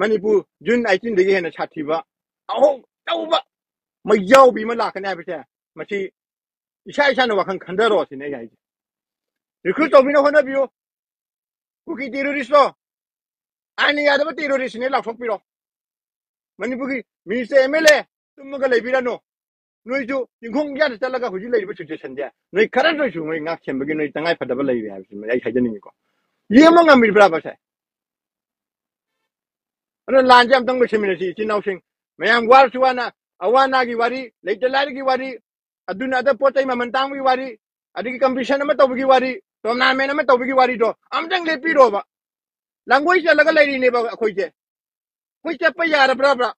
ꯃꯅꯤꯄꯨꯔ ꯖꯨꯟ ꯑꯩꯇꯤꯟꯗꯒꯤ ꯍꯦꯟꯅ ꯁꯥꯊꯤꯕ ꯑꯍꯣꯡ ꯑꯆꯧꯕ ꯃꯩꯖꯥꯎꯕꯤ ꯑꯃ ꯂꯥꯛꯀꯅꯤ ꯍꯥꯏꯕꯁꯦ, ꯃꯁꯤ ꯏꯁꯥ ꯏꯁꯥꯅ ꯋꯥꯈꯜ ꯈꯟꯊꯔꯣ ꯁꯤꯅꯦ ꯑꯩ ꯍꯥꯏꯁꯦ꯫ ꯔꯤꯀ꯭ꯔꯨꯠ ꯇꯧꯕꯤꯅ ꯍꯣꯠꯅꯕꯤꯌꯨ꯫ ꯀꯨꯀꯤ ꯇꯦꯔꯣꯔꯤꯁꯇꯣ ꯑꯥꯏꯟꯅ ꯌꯥꯗꯕ ꯇꯦꯔꯣꯔꯤꯁꯅꯦ ꯂꯥꯎꯊꯣꯛꯄꯤꯔꯣ꯫ ꯃꯅꯤꯄꯨꯔꯒꯤ ꯃꯤꯅꯤꯁꯇꯔ ꯑꯦꯝ ꯑꯦꯜ ꯑꯦ ꯇꯨꯝꯃꯒ ꯂꯩꯕꯤꯔꯅꯨ꯫ ꯅꯣꯏꯁꯨ ꯆꯤꯡꯈꯣꯡ ꯌꯥꯗ ꯆꯠꯂꯒ ꯍꯧꯖꯤꯛ ꯂꯩꯔꯤꯕ ꯁꯤꯆꯨꯋꯦꯁꯟꯁꯦ ꯅꯣꯏ ꯈꯔ ꯅꯣꯏꯁꯨ ꯅꯣꯏ ꯉꯥꯛ ꯁꯦꯟꯕꯒꯤ ꯅꯣꯏ ꯇꯉꯥꯏ ꯐꯗꯕ ꯂꯩꯔꯦ ꯍꯥꯏꯕꯁꯤ ꯑꯩ ꯍꯥꯏꯖꯅꯤꯡꯉꯤꯀꯣ꯫ ꯌꯦꯡꯕ ꯉꯝꯃꯤꯕ꯭ꯔꯥ ꯃꯁꯦ? ꯑꯗꯨꯅ ꯂꯥꯟꯁꯦ ꯑꯝꯇꯪ ꯂꯣꯏꯁꯤꯟꯃꯤꯟꯅꯁꯤ ꯏꯆꯤꯟ ꯏꯅꯥꯎꯁꯤꯡ꯫ ꯃꯌꯥꯝ ꯋꯥꯔꯁꯨ ꯋꯥꯅ ꯑꯋꯥ ꯑꯅꯥꯒꯤ ꯋꯥꯔꯤ, ꯂꯩꯇ ꯂꯥꯏꯔꯒꯤ ꯋꯥꯔꯤ, ꯑꯗꯨꯅ ꯑꯗ ꯄꯣꯠ ꯆꯩ ꯃꯃꯜ ꯇꯥꯡꯕꯒꯤ ꯋꯥꯔꯤ, ꯑꯗꯒꯤ ꯀꯝꯄꯤꯇꯤꯁꯟ ꯑꯃ ꯇꯧꯕꯒꯤ ꯋꯥꯔꯤ, ꯇꯣꯔꯅꯥꯃꯦꯟ ꯑꯃ ꯇꯧꯕꯒꯤ ꯋꯥꯔꯤꯗꯣ ꯑꯝꯇꯪ ꯂꯦꯞꯄꯤꯔꯣꯕ꯫ ꯂꯥꯡꯒꯣꯏ ꯆꯠꯂꯒ ꯂꯩꯔꯤꯅꯦꯕ ꯑꯩꯈꯣꯏꯁꯦ꯫ ꯑꯩꯈꯣꯏ ꯆꯠꯄ ꯌꯥꯔꯕ꯭ꯔꯕ꯭ꯔꯥ?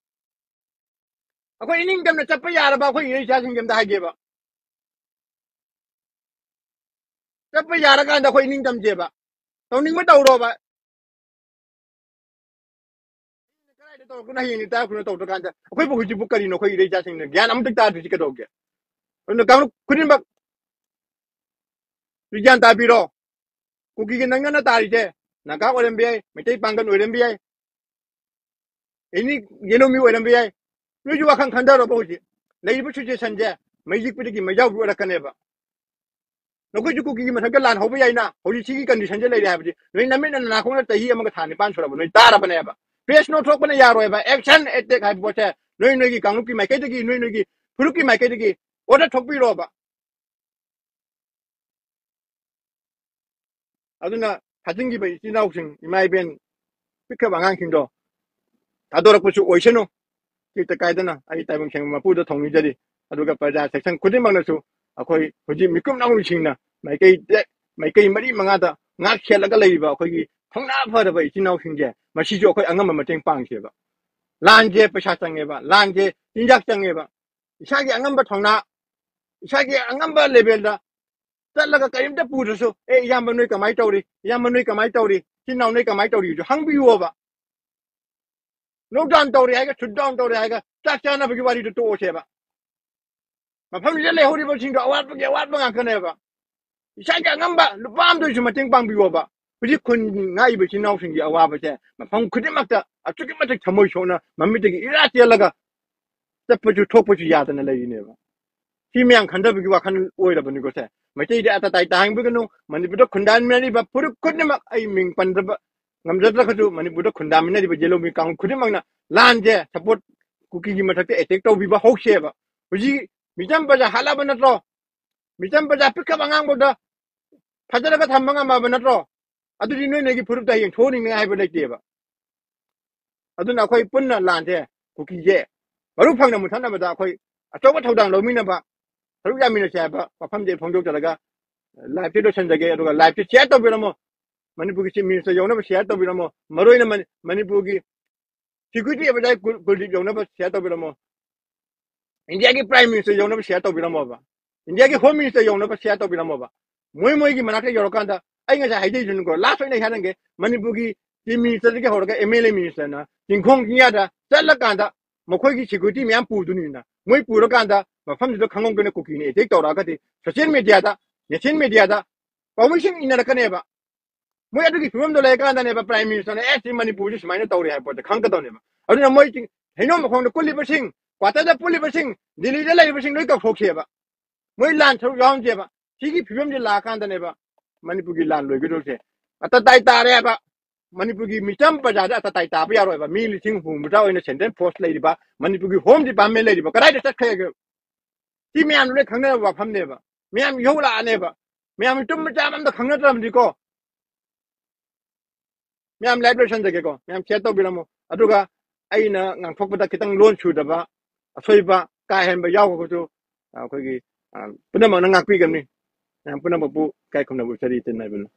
ꯑꯩꯈꯣꯏ ꯏꯅꯤꯡꯇꯝꯅ ꯆꯠꯄ ꯌꯥꯔꯕ ꯑꯩꯈꯣꯏ ꯏꯔꯩ ꯏꯆꯥꯁꯤꯡꯁꯦ ꯑꯝꯇ ꯍꯥꯏꯒꯦꯕ꯫ ꯆꯠꯄ ꯌꯥꯔꯀꯥꯟꯗ ꯑꯩꯈꯣꯏ ꯏꯅꯤꯡꯇꯝꯁꯦꯕ꯫ ꯇꯧꯅꯤꯡꯕ ꯇꯧꯔꯣꯕ꯫ ꯀꯗꯥꯏꯗ ꯇꯧꯔꯛꯄꯅꯣ ꯍꯌꯦꯡꯅꯤ ꯇꯥꯔꯛꯄꯅꯣ ꯇꯧꯗ꯭ꯔꯀꯥꯟꯗ ꯑꯩꯈꯣꯏꯕꯨ ꯍꯧꯖꯤꯛꯄꯨ ꯀꯔꯤꯅꯣ ꯑꯩꯈꯣꯏ ꯏꯔꯩ ꯏꯆꯥꯁꯤꯡꯅ ꯒ꯭ꯌꯥꯟ ꯑꯃꯇ ꯇꯥꯗ꯭ꯔꯤꯁꯤ ꯀꯩꯗꯧꯒꯦ? ꯑꯗꯨꯅ ꯀꯥꯡꯂꯨꯞ ꯈꯨꯗꯤꯡꯃꯛ ꯒ꯭ꯌꯥꯟ ꯇꯥꯕꯤꯔꯣ꯫ ꯀꯨꯀꯤꯒ ꯅꯪꯅꯅ ꯇꯥꯔꯤꯁꯦ ꯅꯥꯒꯥ ꯑꯣꯏꯔꯝꯕ ꯌꯥꯏ, ꯃꯩꯇꯩ ꯄꯥꯡꯒꯜ ꯑꯣꯏꯔꯝꯕ ꯌꯥꯏ, ꯑꯦꯅꯤ ꯌꯦꯂꯣꯃꯤ ꯑꯣꯏꯔꯝꯕ ꯌꯥꯏ꯫ ꯅꯣꯏꯁꯨ ꯋꯥꯈꯜ ꯈꯟꯊꯔꯣꯕ꯫ ꯍꯧꯖꯤꯛ ꯂꯩꯔꯤꯕ ꯁꯤꯆꯨꯋꯦꯁꯟꯁꯦ ꯃꯩ ꯌꯤꯛꯄꯗꯒꯤ ꯃꯩꯖꯥꯎꯕꯤ ꯑꯣꯏꯔꯛꯀꯅꯦꯕ꯫ ꯅꯈꯣꯏꯁꯨ ꯀꯨꯀꯤꯒꯤ ꯃꯊꯛꯇ ꯂꯥꯟ ꯍꯧꯕ ꯌꯥꯏꯅ, ꯍꯧꯖꯤꯛ ꯁꯤꯒꯤ ꯀꯟꯗꯤꯁꯟꯁꯦ ꯂꯩꯔꯦ ꯍꯥꯏꯕꯗꯤ ꯅꯣꯏ ꯅꯃꯤꯠꯅ ꯅꯅꯥꯀꯣꯡꯅ ꯆꯍꯤ ꯑꯃꯒ ꯊꯥ ꯅꯤꯄꯥꯟ ꯁꯨꯔꯕ ꯅꯣꯏ ꯇꯥꯔꯕꯅꯦꯕ꯫ ꯄ꯭ꯔꯦꯁ ꯅꯣꯠ ꯊꯣꯛꯄꯅ ꯌꯥꯔꯣꯏꯕ꯫ ꯑꯦꯛꯁꯟ ꯑꯦꯇꯦꯛ ꯍꯥꯏꯕ ꯄꯣꯠꯁꯦ ꯅꯣꯏ ꯅꯣꯏꯒꯤ ꯀꯥꯡꯂꯨꯞꯀꯤ ꯃꯥꯏꯀꯩꯗꯒꯤ, ꯅꯣꯏ ꯅꯣꯏꯒꯤ ꯐꯨꯔꯨꯞꯀꯤ ꯃꯥꯏꯀꯩꯗꯒꯤ ꯑꯣꯔꯗꯔ ꯊꯣꯛꯄꯤꯔꯣꯕ꯫ ꯑꯗꯨꯅ ꯐꯥꯖꯤꯟꯈꯤꯕ ꯏꯆꯤꯟ ꯏꯅꯥꯎꯁꯤꯡ, ꯏꯃꯥ ꯏꯕꯦꯟ, ꯄꯤꯛꯈ꯭ꯔꯕ ꯑꯉꯥꯡꯁꯤꯡꯗꯣ ꯊꯥꯗꯣꯔꯛꯄꯁꯨ ꯑꯣꯏꯁꯅꯨ꯫ ꯇꯦꯛꯇ ꯀꯥꯏꯗꯅ ꯑꯩ ꯇꯥꯏꯕꯪ ꯁꯦꯝꯕ ꯃꯄꯨꯗ ꯊꯧꯅꯤꯖꯔꯤ꯫ ꯑꯗꯨꯒ ꯄ꯭ꯔꯖꯥ ꯁꯦꯛꯁꯟ ꯈꯨꯗꯤꯡꯃꯛꯅꯁꯨ ꯑꯩꯈꯣꯏ ꯍꯧꯖꯤꯛ ꯃꯤꯀꯨꯞ ꯅꯥꯍꯨꯠꯁꯤꯡꯅ ꯃꯥꯏꯀꯩ ꯇꯔꯦꯠ, ꯃꯥꯏꯀꯩ ꯃꯔꯤ ꯃꯉꯥꯗ ꯉꯥꯛ ꯁꯦꯜꯂꯒ ꯂꯩꯔꯤꯕ ꯑꯩꯈꯣꯏꯒꯤ ꯊꯧꯅꯥ ꯐꯔꯕ ꯏꯆꯤꯟ ꯏꯅꯥꯎꯁꯤꯡꯁꯦ, ꯃꯁꯤꯁꯨ ꯑꯩꯈꯣꯏ ꯑꯉꯝꯕ ꯃꯇꯦꯡ ꯄꯥꯡꯁꯦꯕ꯫ ꯂꯥꯟꯁꯦ ꯄꯩꯁꯥ ꯆꯪꯉꯦꯕ, ꯂꯥꯟꯁꯦ ꯆꯤꯟꯖꯥꯛ ꯆꯪꯉꯦꯕ꯫ ꯏꯁꯥꯒꯤ ꯑꯉꯝꯕ ꯊꯧꯅꯥ, ꯏꯁꯥꯒꯤ ꯑꯉꯝꯕ ꯂꯦꯚꯦꯜꯗ ꯆꯠꯂꯒ ꯀꯔꯤꯝꯇ ꯄꯨꯗ꯭ꯔꯁꯨ, "ꯑꯦ, ꯏꯌꯥꯝꯕ ꯅꯣꯏ ꯀꯃꯥꯏꯅ ꯇꯧꯔꯤ? ꯏꯌꯥꯝꯕ ꯅꯣꯏ ꯀꯃꯥꯏꯅ ꯇꯧꯔꯤ?" ꯏꯆꯤꯟ ꯏꯅꯥꯎ ꯅꯣꯏ ꯀꯃꯥꯏꯅ ꯇꯧꯔꯤꯁꯨ ꯍꯪꯕꯤꯌꯣꯕ꯫ ꯅꯣꯛꯗꯥꯎꯟ ꯇꯧꯔꯦ ꯍꯥꯏꯒ, ꯁꯨꯠꯗꯥꯎꯟ ꯇꯧꯔꯦ ꯍꯥꯏꯒ, ꯆꯥꯛ ꯆꯥꯅꯕꯒꯤ ꯋꯥꯔꯤꯗꯣ ꯇꯣꯛꯑꯁꯦꯕ꯫ ꯃꯐꯝꯁꯤꯗ ꯂꯩꯍꯧꯔꯤꯕꯁꯤꯡꯗꯣ ꯑꯋꯥꯠꯄꯒꯤ ꯑꯋꯥꯠꯄ ꯉꯥꯛꯇꯅꯦꯕ꯫ ꯏꯁꯥꯒꯤ ꯑꯉꯝꯕ ꯂꯨꯄꯥ ꯑꯃꯗ ꯑꯣꯏꯁꯨ ꯃꯇꯦꯡ ꯄꯥꯡꯕꯤꯌꯣꯕ꯫ ꯍꯧꯖꯤꯛ ꯈꯨꯟ ꯉꯥꯛꯏꯕ ꯏꯆꯤꯟ ꯏꯅꯥꯎꯁꯤꯡꯒꯤ ꯑꯋꯥꯕꯁꯦ ꯃꯐꯝ ꯈꯨꯗꯤꯡꯃꯛꯇ ꯑꯁꯨꯛꯀꯤ ꯃꯇꯤꯛ ꯊꯃꯣꯏ ꯁꯣꯛꯅ ꯃꯃꯤꯠꯇꯒꯤ ꯏꯔꯥ ꯆꯦꯜꯂꯒ ꯆꯠꯄꯁꯨ ꯊꯣꯛꯄꯁꯨ ꯌꯥꯗꯅ ꯂꯩꯔꯤꯅꯦꯕ꯫ ꯁꯤ ꯃꯌꯥꯝ ꯈꯟꯊꯕꯒꯤ ꯋꯥꯈꯜ ꯑꯣꯏꯔꯕꯅꯤꯀꯣ ꯁꯦ꯫ ꯃꯩꯇꯩꯗ ꯑꯇ ꯇꯥꯏ ꯇꯥꯍꯟꯕꯤꯒꯅꯨ꯫ ꯃꯅꯤꯄꯨꯔꯗ ꯈꯨꯟꯗꯥꯃꯤꯟꯅꯔꯤꯕ ꯐꯨꯔꯨꯞ ꯈꯨꯗꯤꯡꯃꯛ, ꯑꯩ ꯃꯤꯡ ꯄꯟꯗ꯭ꯔꯕ, ꯉꯝꯖꯗ꯭ꯔꯒꯁꯨ ꯃꯅꯤꯄꯨꯔꯗ ꯈꯨꯟꯗꯥꯃꯤꯟꯅꯔꯤꯕ ꯌꯦꯜꯍꯧꯃꯤ ꯀꯥꯡꯂꯨꯞ ꯈꯨꯗꯤꯡꯃꯛꯅ ꯂꯥꯟꯁꯦ ꯁꯞꯄꯣꯔꯠ, ꯀꯨꯀꯤꯒꯤ ꯃꯊꯛꯇ ꯑꯦꯇꯦꯛ ꯇꯧꯕꯤꯕ ꯍꯧꯁꯦꯕ꯫ ꯍꯧꯖꯤꯛ ꯃꯤꯆꯝ ꯄ꯭ꯔꯖꯥ ꯍꯥꯠꯂꯕ ꯅꯠꯇ꯭ꯔꯣ? ꯃꯤꯆꯝ ꯄ꯭ꯔꯖꯥ ꯄꯤꯛꯈ꯭ꯔꯕ ꯑꯉꯥꯡꯕꯗ ꯐꯖꯔꯒ ꯊꯝꯕ ꯉꯝꯃꯕ ꯅꯠꯇ꯭ꯔꯣ? ꯑꯗꯨꯗꯤ ꯅꯣꯏ ꯅꯣꯏꯒꯤ ꯐꯨꯔꯨꯞꯇ ꯍꯌꯦꯡ ꯊꯣꯛꯍꯟꯅꯤꯡꯉꯥꯏ ꯍꯥꯏꯕ ꯂꯩꯇꯦꯕ꯫ ꯑꯗꯨꯅ ꯑꯩꯈꯣꯏ ꯄꯨꯟꯅ ꯂꯥꯟꯁꯦ, ꯀꯨꯀꯤꯁꯦ ꯃꯔꯨ ꯐꯪꯅ ꯃꯨꯊꯠꯅꯕꯗ ꯑꯩꯈꯣꯏ ꯑꯆꯧꯕ ꯊꯧꯗꯥꯡ ꯂꯧꯃꯤꯟꯅꯕ, ꯁꯔꯨꯛ ꯌꯥꯃꯤꯟꯅꯁꯦ ꯍꯥꯏꯕ ꯋꯥꯐꯝꯁꯦ ꯐꯣꯡꯗꯣꯛꯆꯔꯒ, ꯂꯥꯏꯞꯁꯦ ꯂꯣꯏꯁꯤꯟꯖꯒꯦ꯫ ꯑꯗꯨꯒ ꯂꯥꯏꯞꯁꯦ ꯁꯤꯌꯔ ꯇꯧꯕꯤꯔꯝꯃꯣ꯫ ꯃꯅꯤꯄꯨꯔꯒꯤ ꯆꯤꯐ ꯃꯤꯅꯤꯁꯇꯔ ꯌꯧꯅꯕ ꯁꯤꯌꯔ ꯇꯧꯕꯤꯔꯝꯃꯣ꯫ ꯃꯔꯨ ꯑꯣꯏꯅ ꯃꯅꯤ-, ꯃꯅꯤꯄꯨꯔꯒꯤ ꯁꯦꯀ꯭ꯌꯨꯔꯤꯇꯤ ꯑꯦꯗꯚꯥꯏꯖꯔ ꯀꯨꯜ-, ꯀꯨꯜꯗꯤꯞ ꯌꯧꯅꯕ ꯁꯤꯌꯔ ꯇꯧꯕꯤꯔꯝꯃꯣ꯫ ꯏꯟꯗꯤꯌꯥꯒꯤ ꯄ꯭ꯔꯥꯏꯝ ꯃꯤꯅꯤꯁꯇꯔ ꯌꯧꯅꯕ ꯁꯤꯌꯔ ꯇꯧꯕꯤꯔꯝꯃꯣꯕ꯫ ꯏꯟꯗꯤꯌꯥꯒꯤ ꯍꯣꯝ ꯃꯤꯅꯤꯁꯇꯔ ꯌꯧꯅꯕ ꯁꯤꯌꯔ ꯇꯧꯕꯤꯔꯝꯃꯣꯕ꯫ ꯃꯣꯏ ꯃꯣꯏꯒꯤ ꯃꯅꯥꯛꯇ ꯌꯧꯔꯀꯥꯟꯗ, ꯑꯩ ꯉꯁꯥꯏ ꯍꯥꯏꯖꯩꯗꯨꯅꯤꯀꯣ, ꯂꯥꯁ ꯑꯣꯏꯅ ꯑꯩ ꯍꯥꯏꯔꯝꯒꯦ, ꯃꯅꯤꯄꯨꯔꯒꯤ ꯆꯤꯐ ꯃꯤꯅꯤꯁꯇꯔꯗꯒꯤ ꯍꯧꯔꯒ ꯑꯦꯝ ꯑꯦꯜ ꯑꯦ ꯃꯤꯅꯤꯁꯇꯔꯅ ꯆꯤꯡꯈꯣꯡ ꯆꯤꯡꯌꯥꯗ ꯆꯠꯂꯀꯥꯟꯗ ꯃꯈꯣꯏꯒꯤ ꯁꯦꯀ꯭ꯌꯨꯔꯤꯇꯤ ꯃꯌꯥꯝ ꯄꯨꯗꯣꯏꯅꯤꯅ, ꯃꯣꯏ ꯄꯨꯔꯀꯥꯟꯗ ꯃꯐꯝꯗꯨꯗ ꯈꯪꯍꯧꯗꯅ ꯀꯨꯀꯤꯅ ꯑꯦꯇꯦꯛ ꯇꯧꯔꯛꯑꯒꯗꯤ ꯁꯣꯁꯤꯌꯦꯜ ꯃꯦꯗꯤꯌꯥꯗ, ꯅꯦꯁꯅꯦꯜ ꯃꯦꯗꯤꯌꯥꯗ ꯄꯥꯎꯃꯤꯁꯤꯡ ꯏꯟꯅꯔꯛꯀꯅꯦꯕ꯫ ꯃꯣꯏ ꯑꯗꯨꯒꯤ ꯐꯤꯕꯝꯗꯣ ꯂꯩꯔꯀꯥꯟꯗꯅꯦꯕ ꯄ꯭ꯔꯥꯏꯝ ꯃꯤꯅꯤꯁꯇꯔꯅ, "ꯑꯦ, ꯁꯤ ꯃꯅꯤꯄꯨꯔꯁꯤ ꯁꯨꯃꯥꯏꯅ ꯇꯧꯔꯦ" ꯍꯥꯏꯕ ꯄꯣꯠꯁꯦ ꯈꯪꯒꯗꯧꯅꯦꯕ꯫ ꯑꯗꯨꯅ ꯃꯣꯏ ꯆꯤꯡ-, ꯍꯩꯅꯧ ꯃꯈꯣꯡꯗ ꯀꯨꯜꯂꯤꯕꯁꯤꯡ, ꯀ꯭ꯋꯥꯇꯔꯗ ꯄꯨꯜꯂꯤꯕꯁꯤꯡ, ꯗꯤꯜꯂꯤꯗ ꯂꯩꯔꯤꯕꯁꯤꯡ ꯂꯣꯏ ꯀꯧꯊꯣꯛꯁꯦꯕ꯫ ꯃꯣꯏ ꯂꯥꯟ ꯁꯔꯨꯛ ꯌꯥꯎꯍꯟꯁꯦꯕ꯫ ꯁꯤꯒꯤ ꯐꯤꯕꯝꯁꯤ ꯂꯥꯛꯑꯀꯥꯟꯗꯅꯦꯕ ꯃꯅꯤꯄꯨꯔꯒꯤ ꯂꯥꯟ ꯂꯣꯏꯒꯗꯧꯔꯤꯁꯦ꯫ ꯑꯇ ꯇꯥꯏ ꯇꯥꯔꯦꯕ꯫ ꯃꯅꯤꯄꯨꯔꯒꯤ ꯃꯤꯆꯝ ꯄ꯭ꯔꯖꯥꯗ ꯑꯇ ꯇꯥꯏ ꯇꯥꯕ ꯌꯥꯔꯣꯏꯕ꯫ ꯃꯤ ꯂꯤꯁꯤꯡ ꯍꯨꯝꯐꯨ ꯃꯊꯥ ꯑꯣꯏꯅ ꯁꯦꯟꯇ꯭ꯔꯦꯜ ꯐꯣꯔꯁ ꯂꯩꯔꯤꯕ, ꯃꯅꯤꯄꯨꯔꯒꯤ ꯍꯣꯝ ꯗꯤꯄꯥꯔꯠꯃꯦꯟ ꯂꯩꯔꯤꯕ ꯀꯗꯥꯏꯗ ꯆꯠꯈ꯭ꯔꯒꯦ? ꯁꯤ ꯃꯌꯥꯝꯗꯨ ꯂꯣꯏ ꯈꯪꯅꯔꯕ ꯋꯥꯐꯝꯅꯦꯕ꯫ ꯃꯌꯥꯝ ꯏꯍꯧ ꯂꯥꯛꯑꯅꯦꯕ꯫ ꯃꯌꯥꯝ ꯇꯨꯝꯕ ꯆꯥꯕ ꯑꯝꯇ ꯈꯪꯅꯗ꯭ꯔꯕꯅꯤꯀꯣ꯫ ꯃꯌꯥꯝ ꯂꯥꯏꯚ ꯂꯣꯏꯁꯟꯖꯒꯦꯀꯣ꯫ ꯃꯌꯥꯝ ꯁꯤꯌꯔ ꯇꯧꯕꯤꯔꯝꯃꯣ꯫ ꯑꯗꯨꯒ ꯑꯩꯅ ꯉꯥꯡꯊꯣꯛꯄꯗ ꯈꯤꯇꯪ ꯂꯣꯟ ꯁꯨꯗꯕ, ꯑꯁꯣꯏꯕ, ꯀꯥ ꯍꯦꯟꯕ ꯌꯥꯎꯔꯒꯁꯨ ꯑꯩꯈꯣꯏꯒꯤ, ꯑ, ꯄꯨꯝꯅꯃꯛꯅ ꯉꯥꯛꯄꯤꯒꯅꯤ꯫ ꯃꯌꯥꯝ ꯄꯨꯝꯅꯃꯛꯄꯨ ꯏꯀꯥꯏ ꯈꯨꯝꯅꯕ ꯎꯠꯆꯔꯤ, ꯇꯤꯟꯅꯕꯅ꯫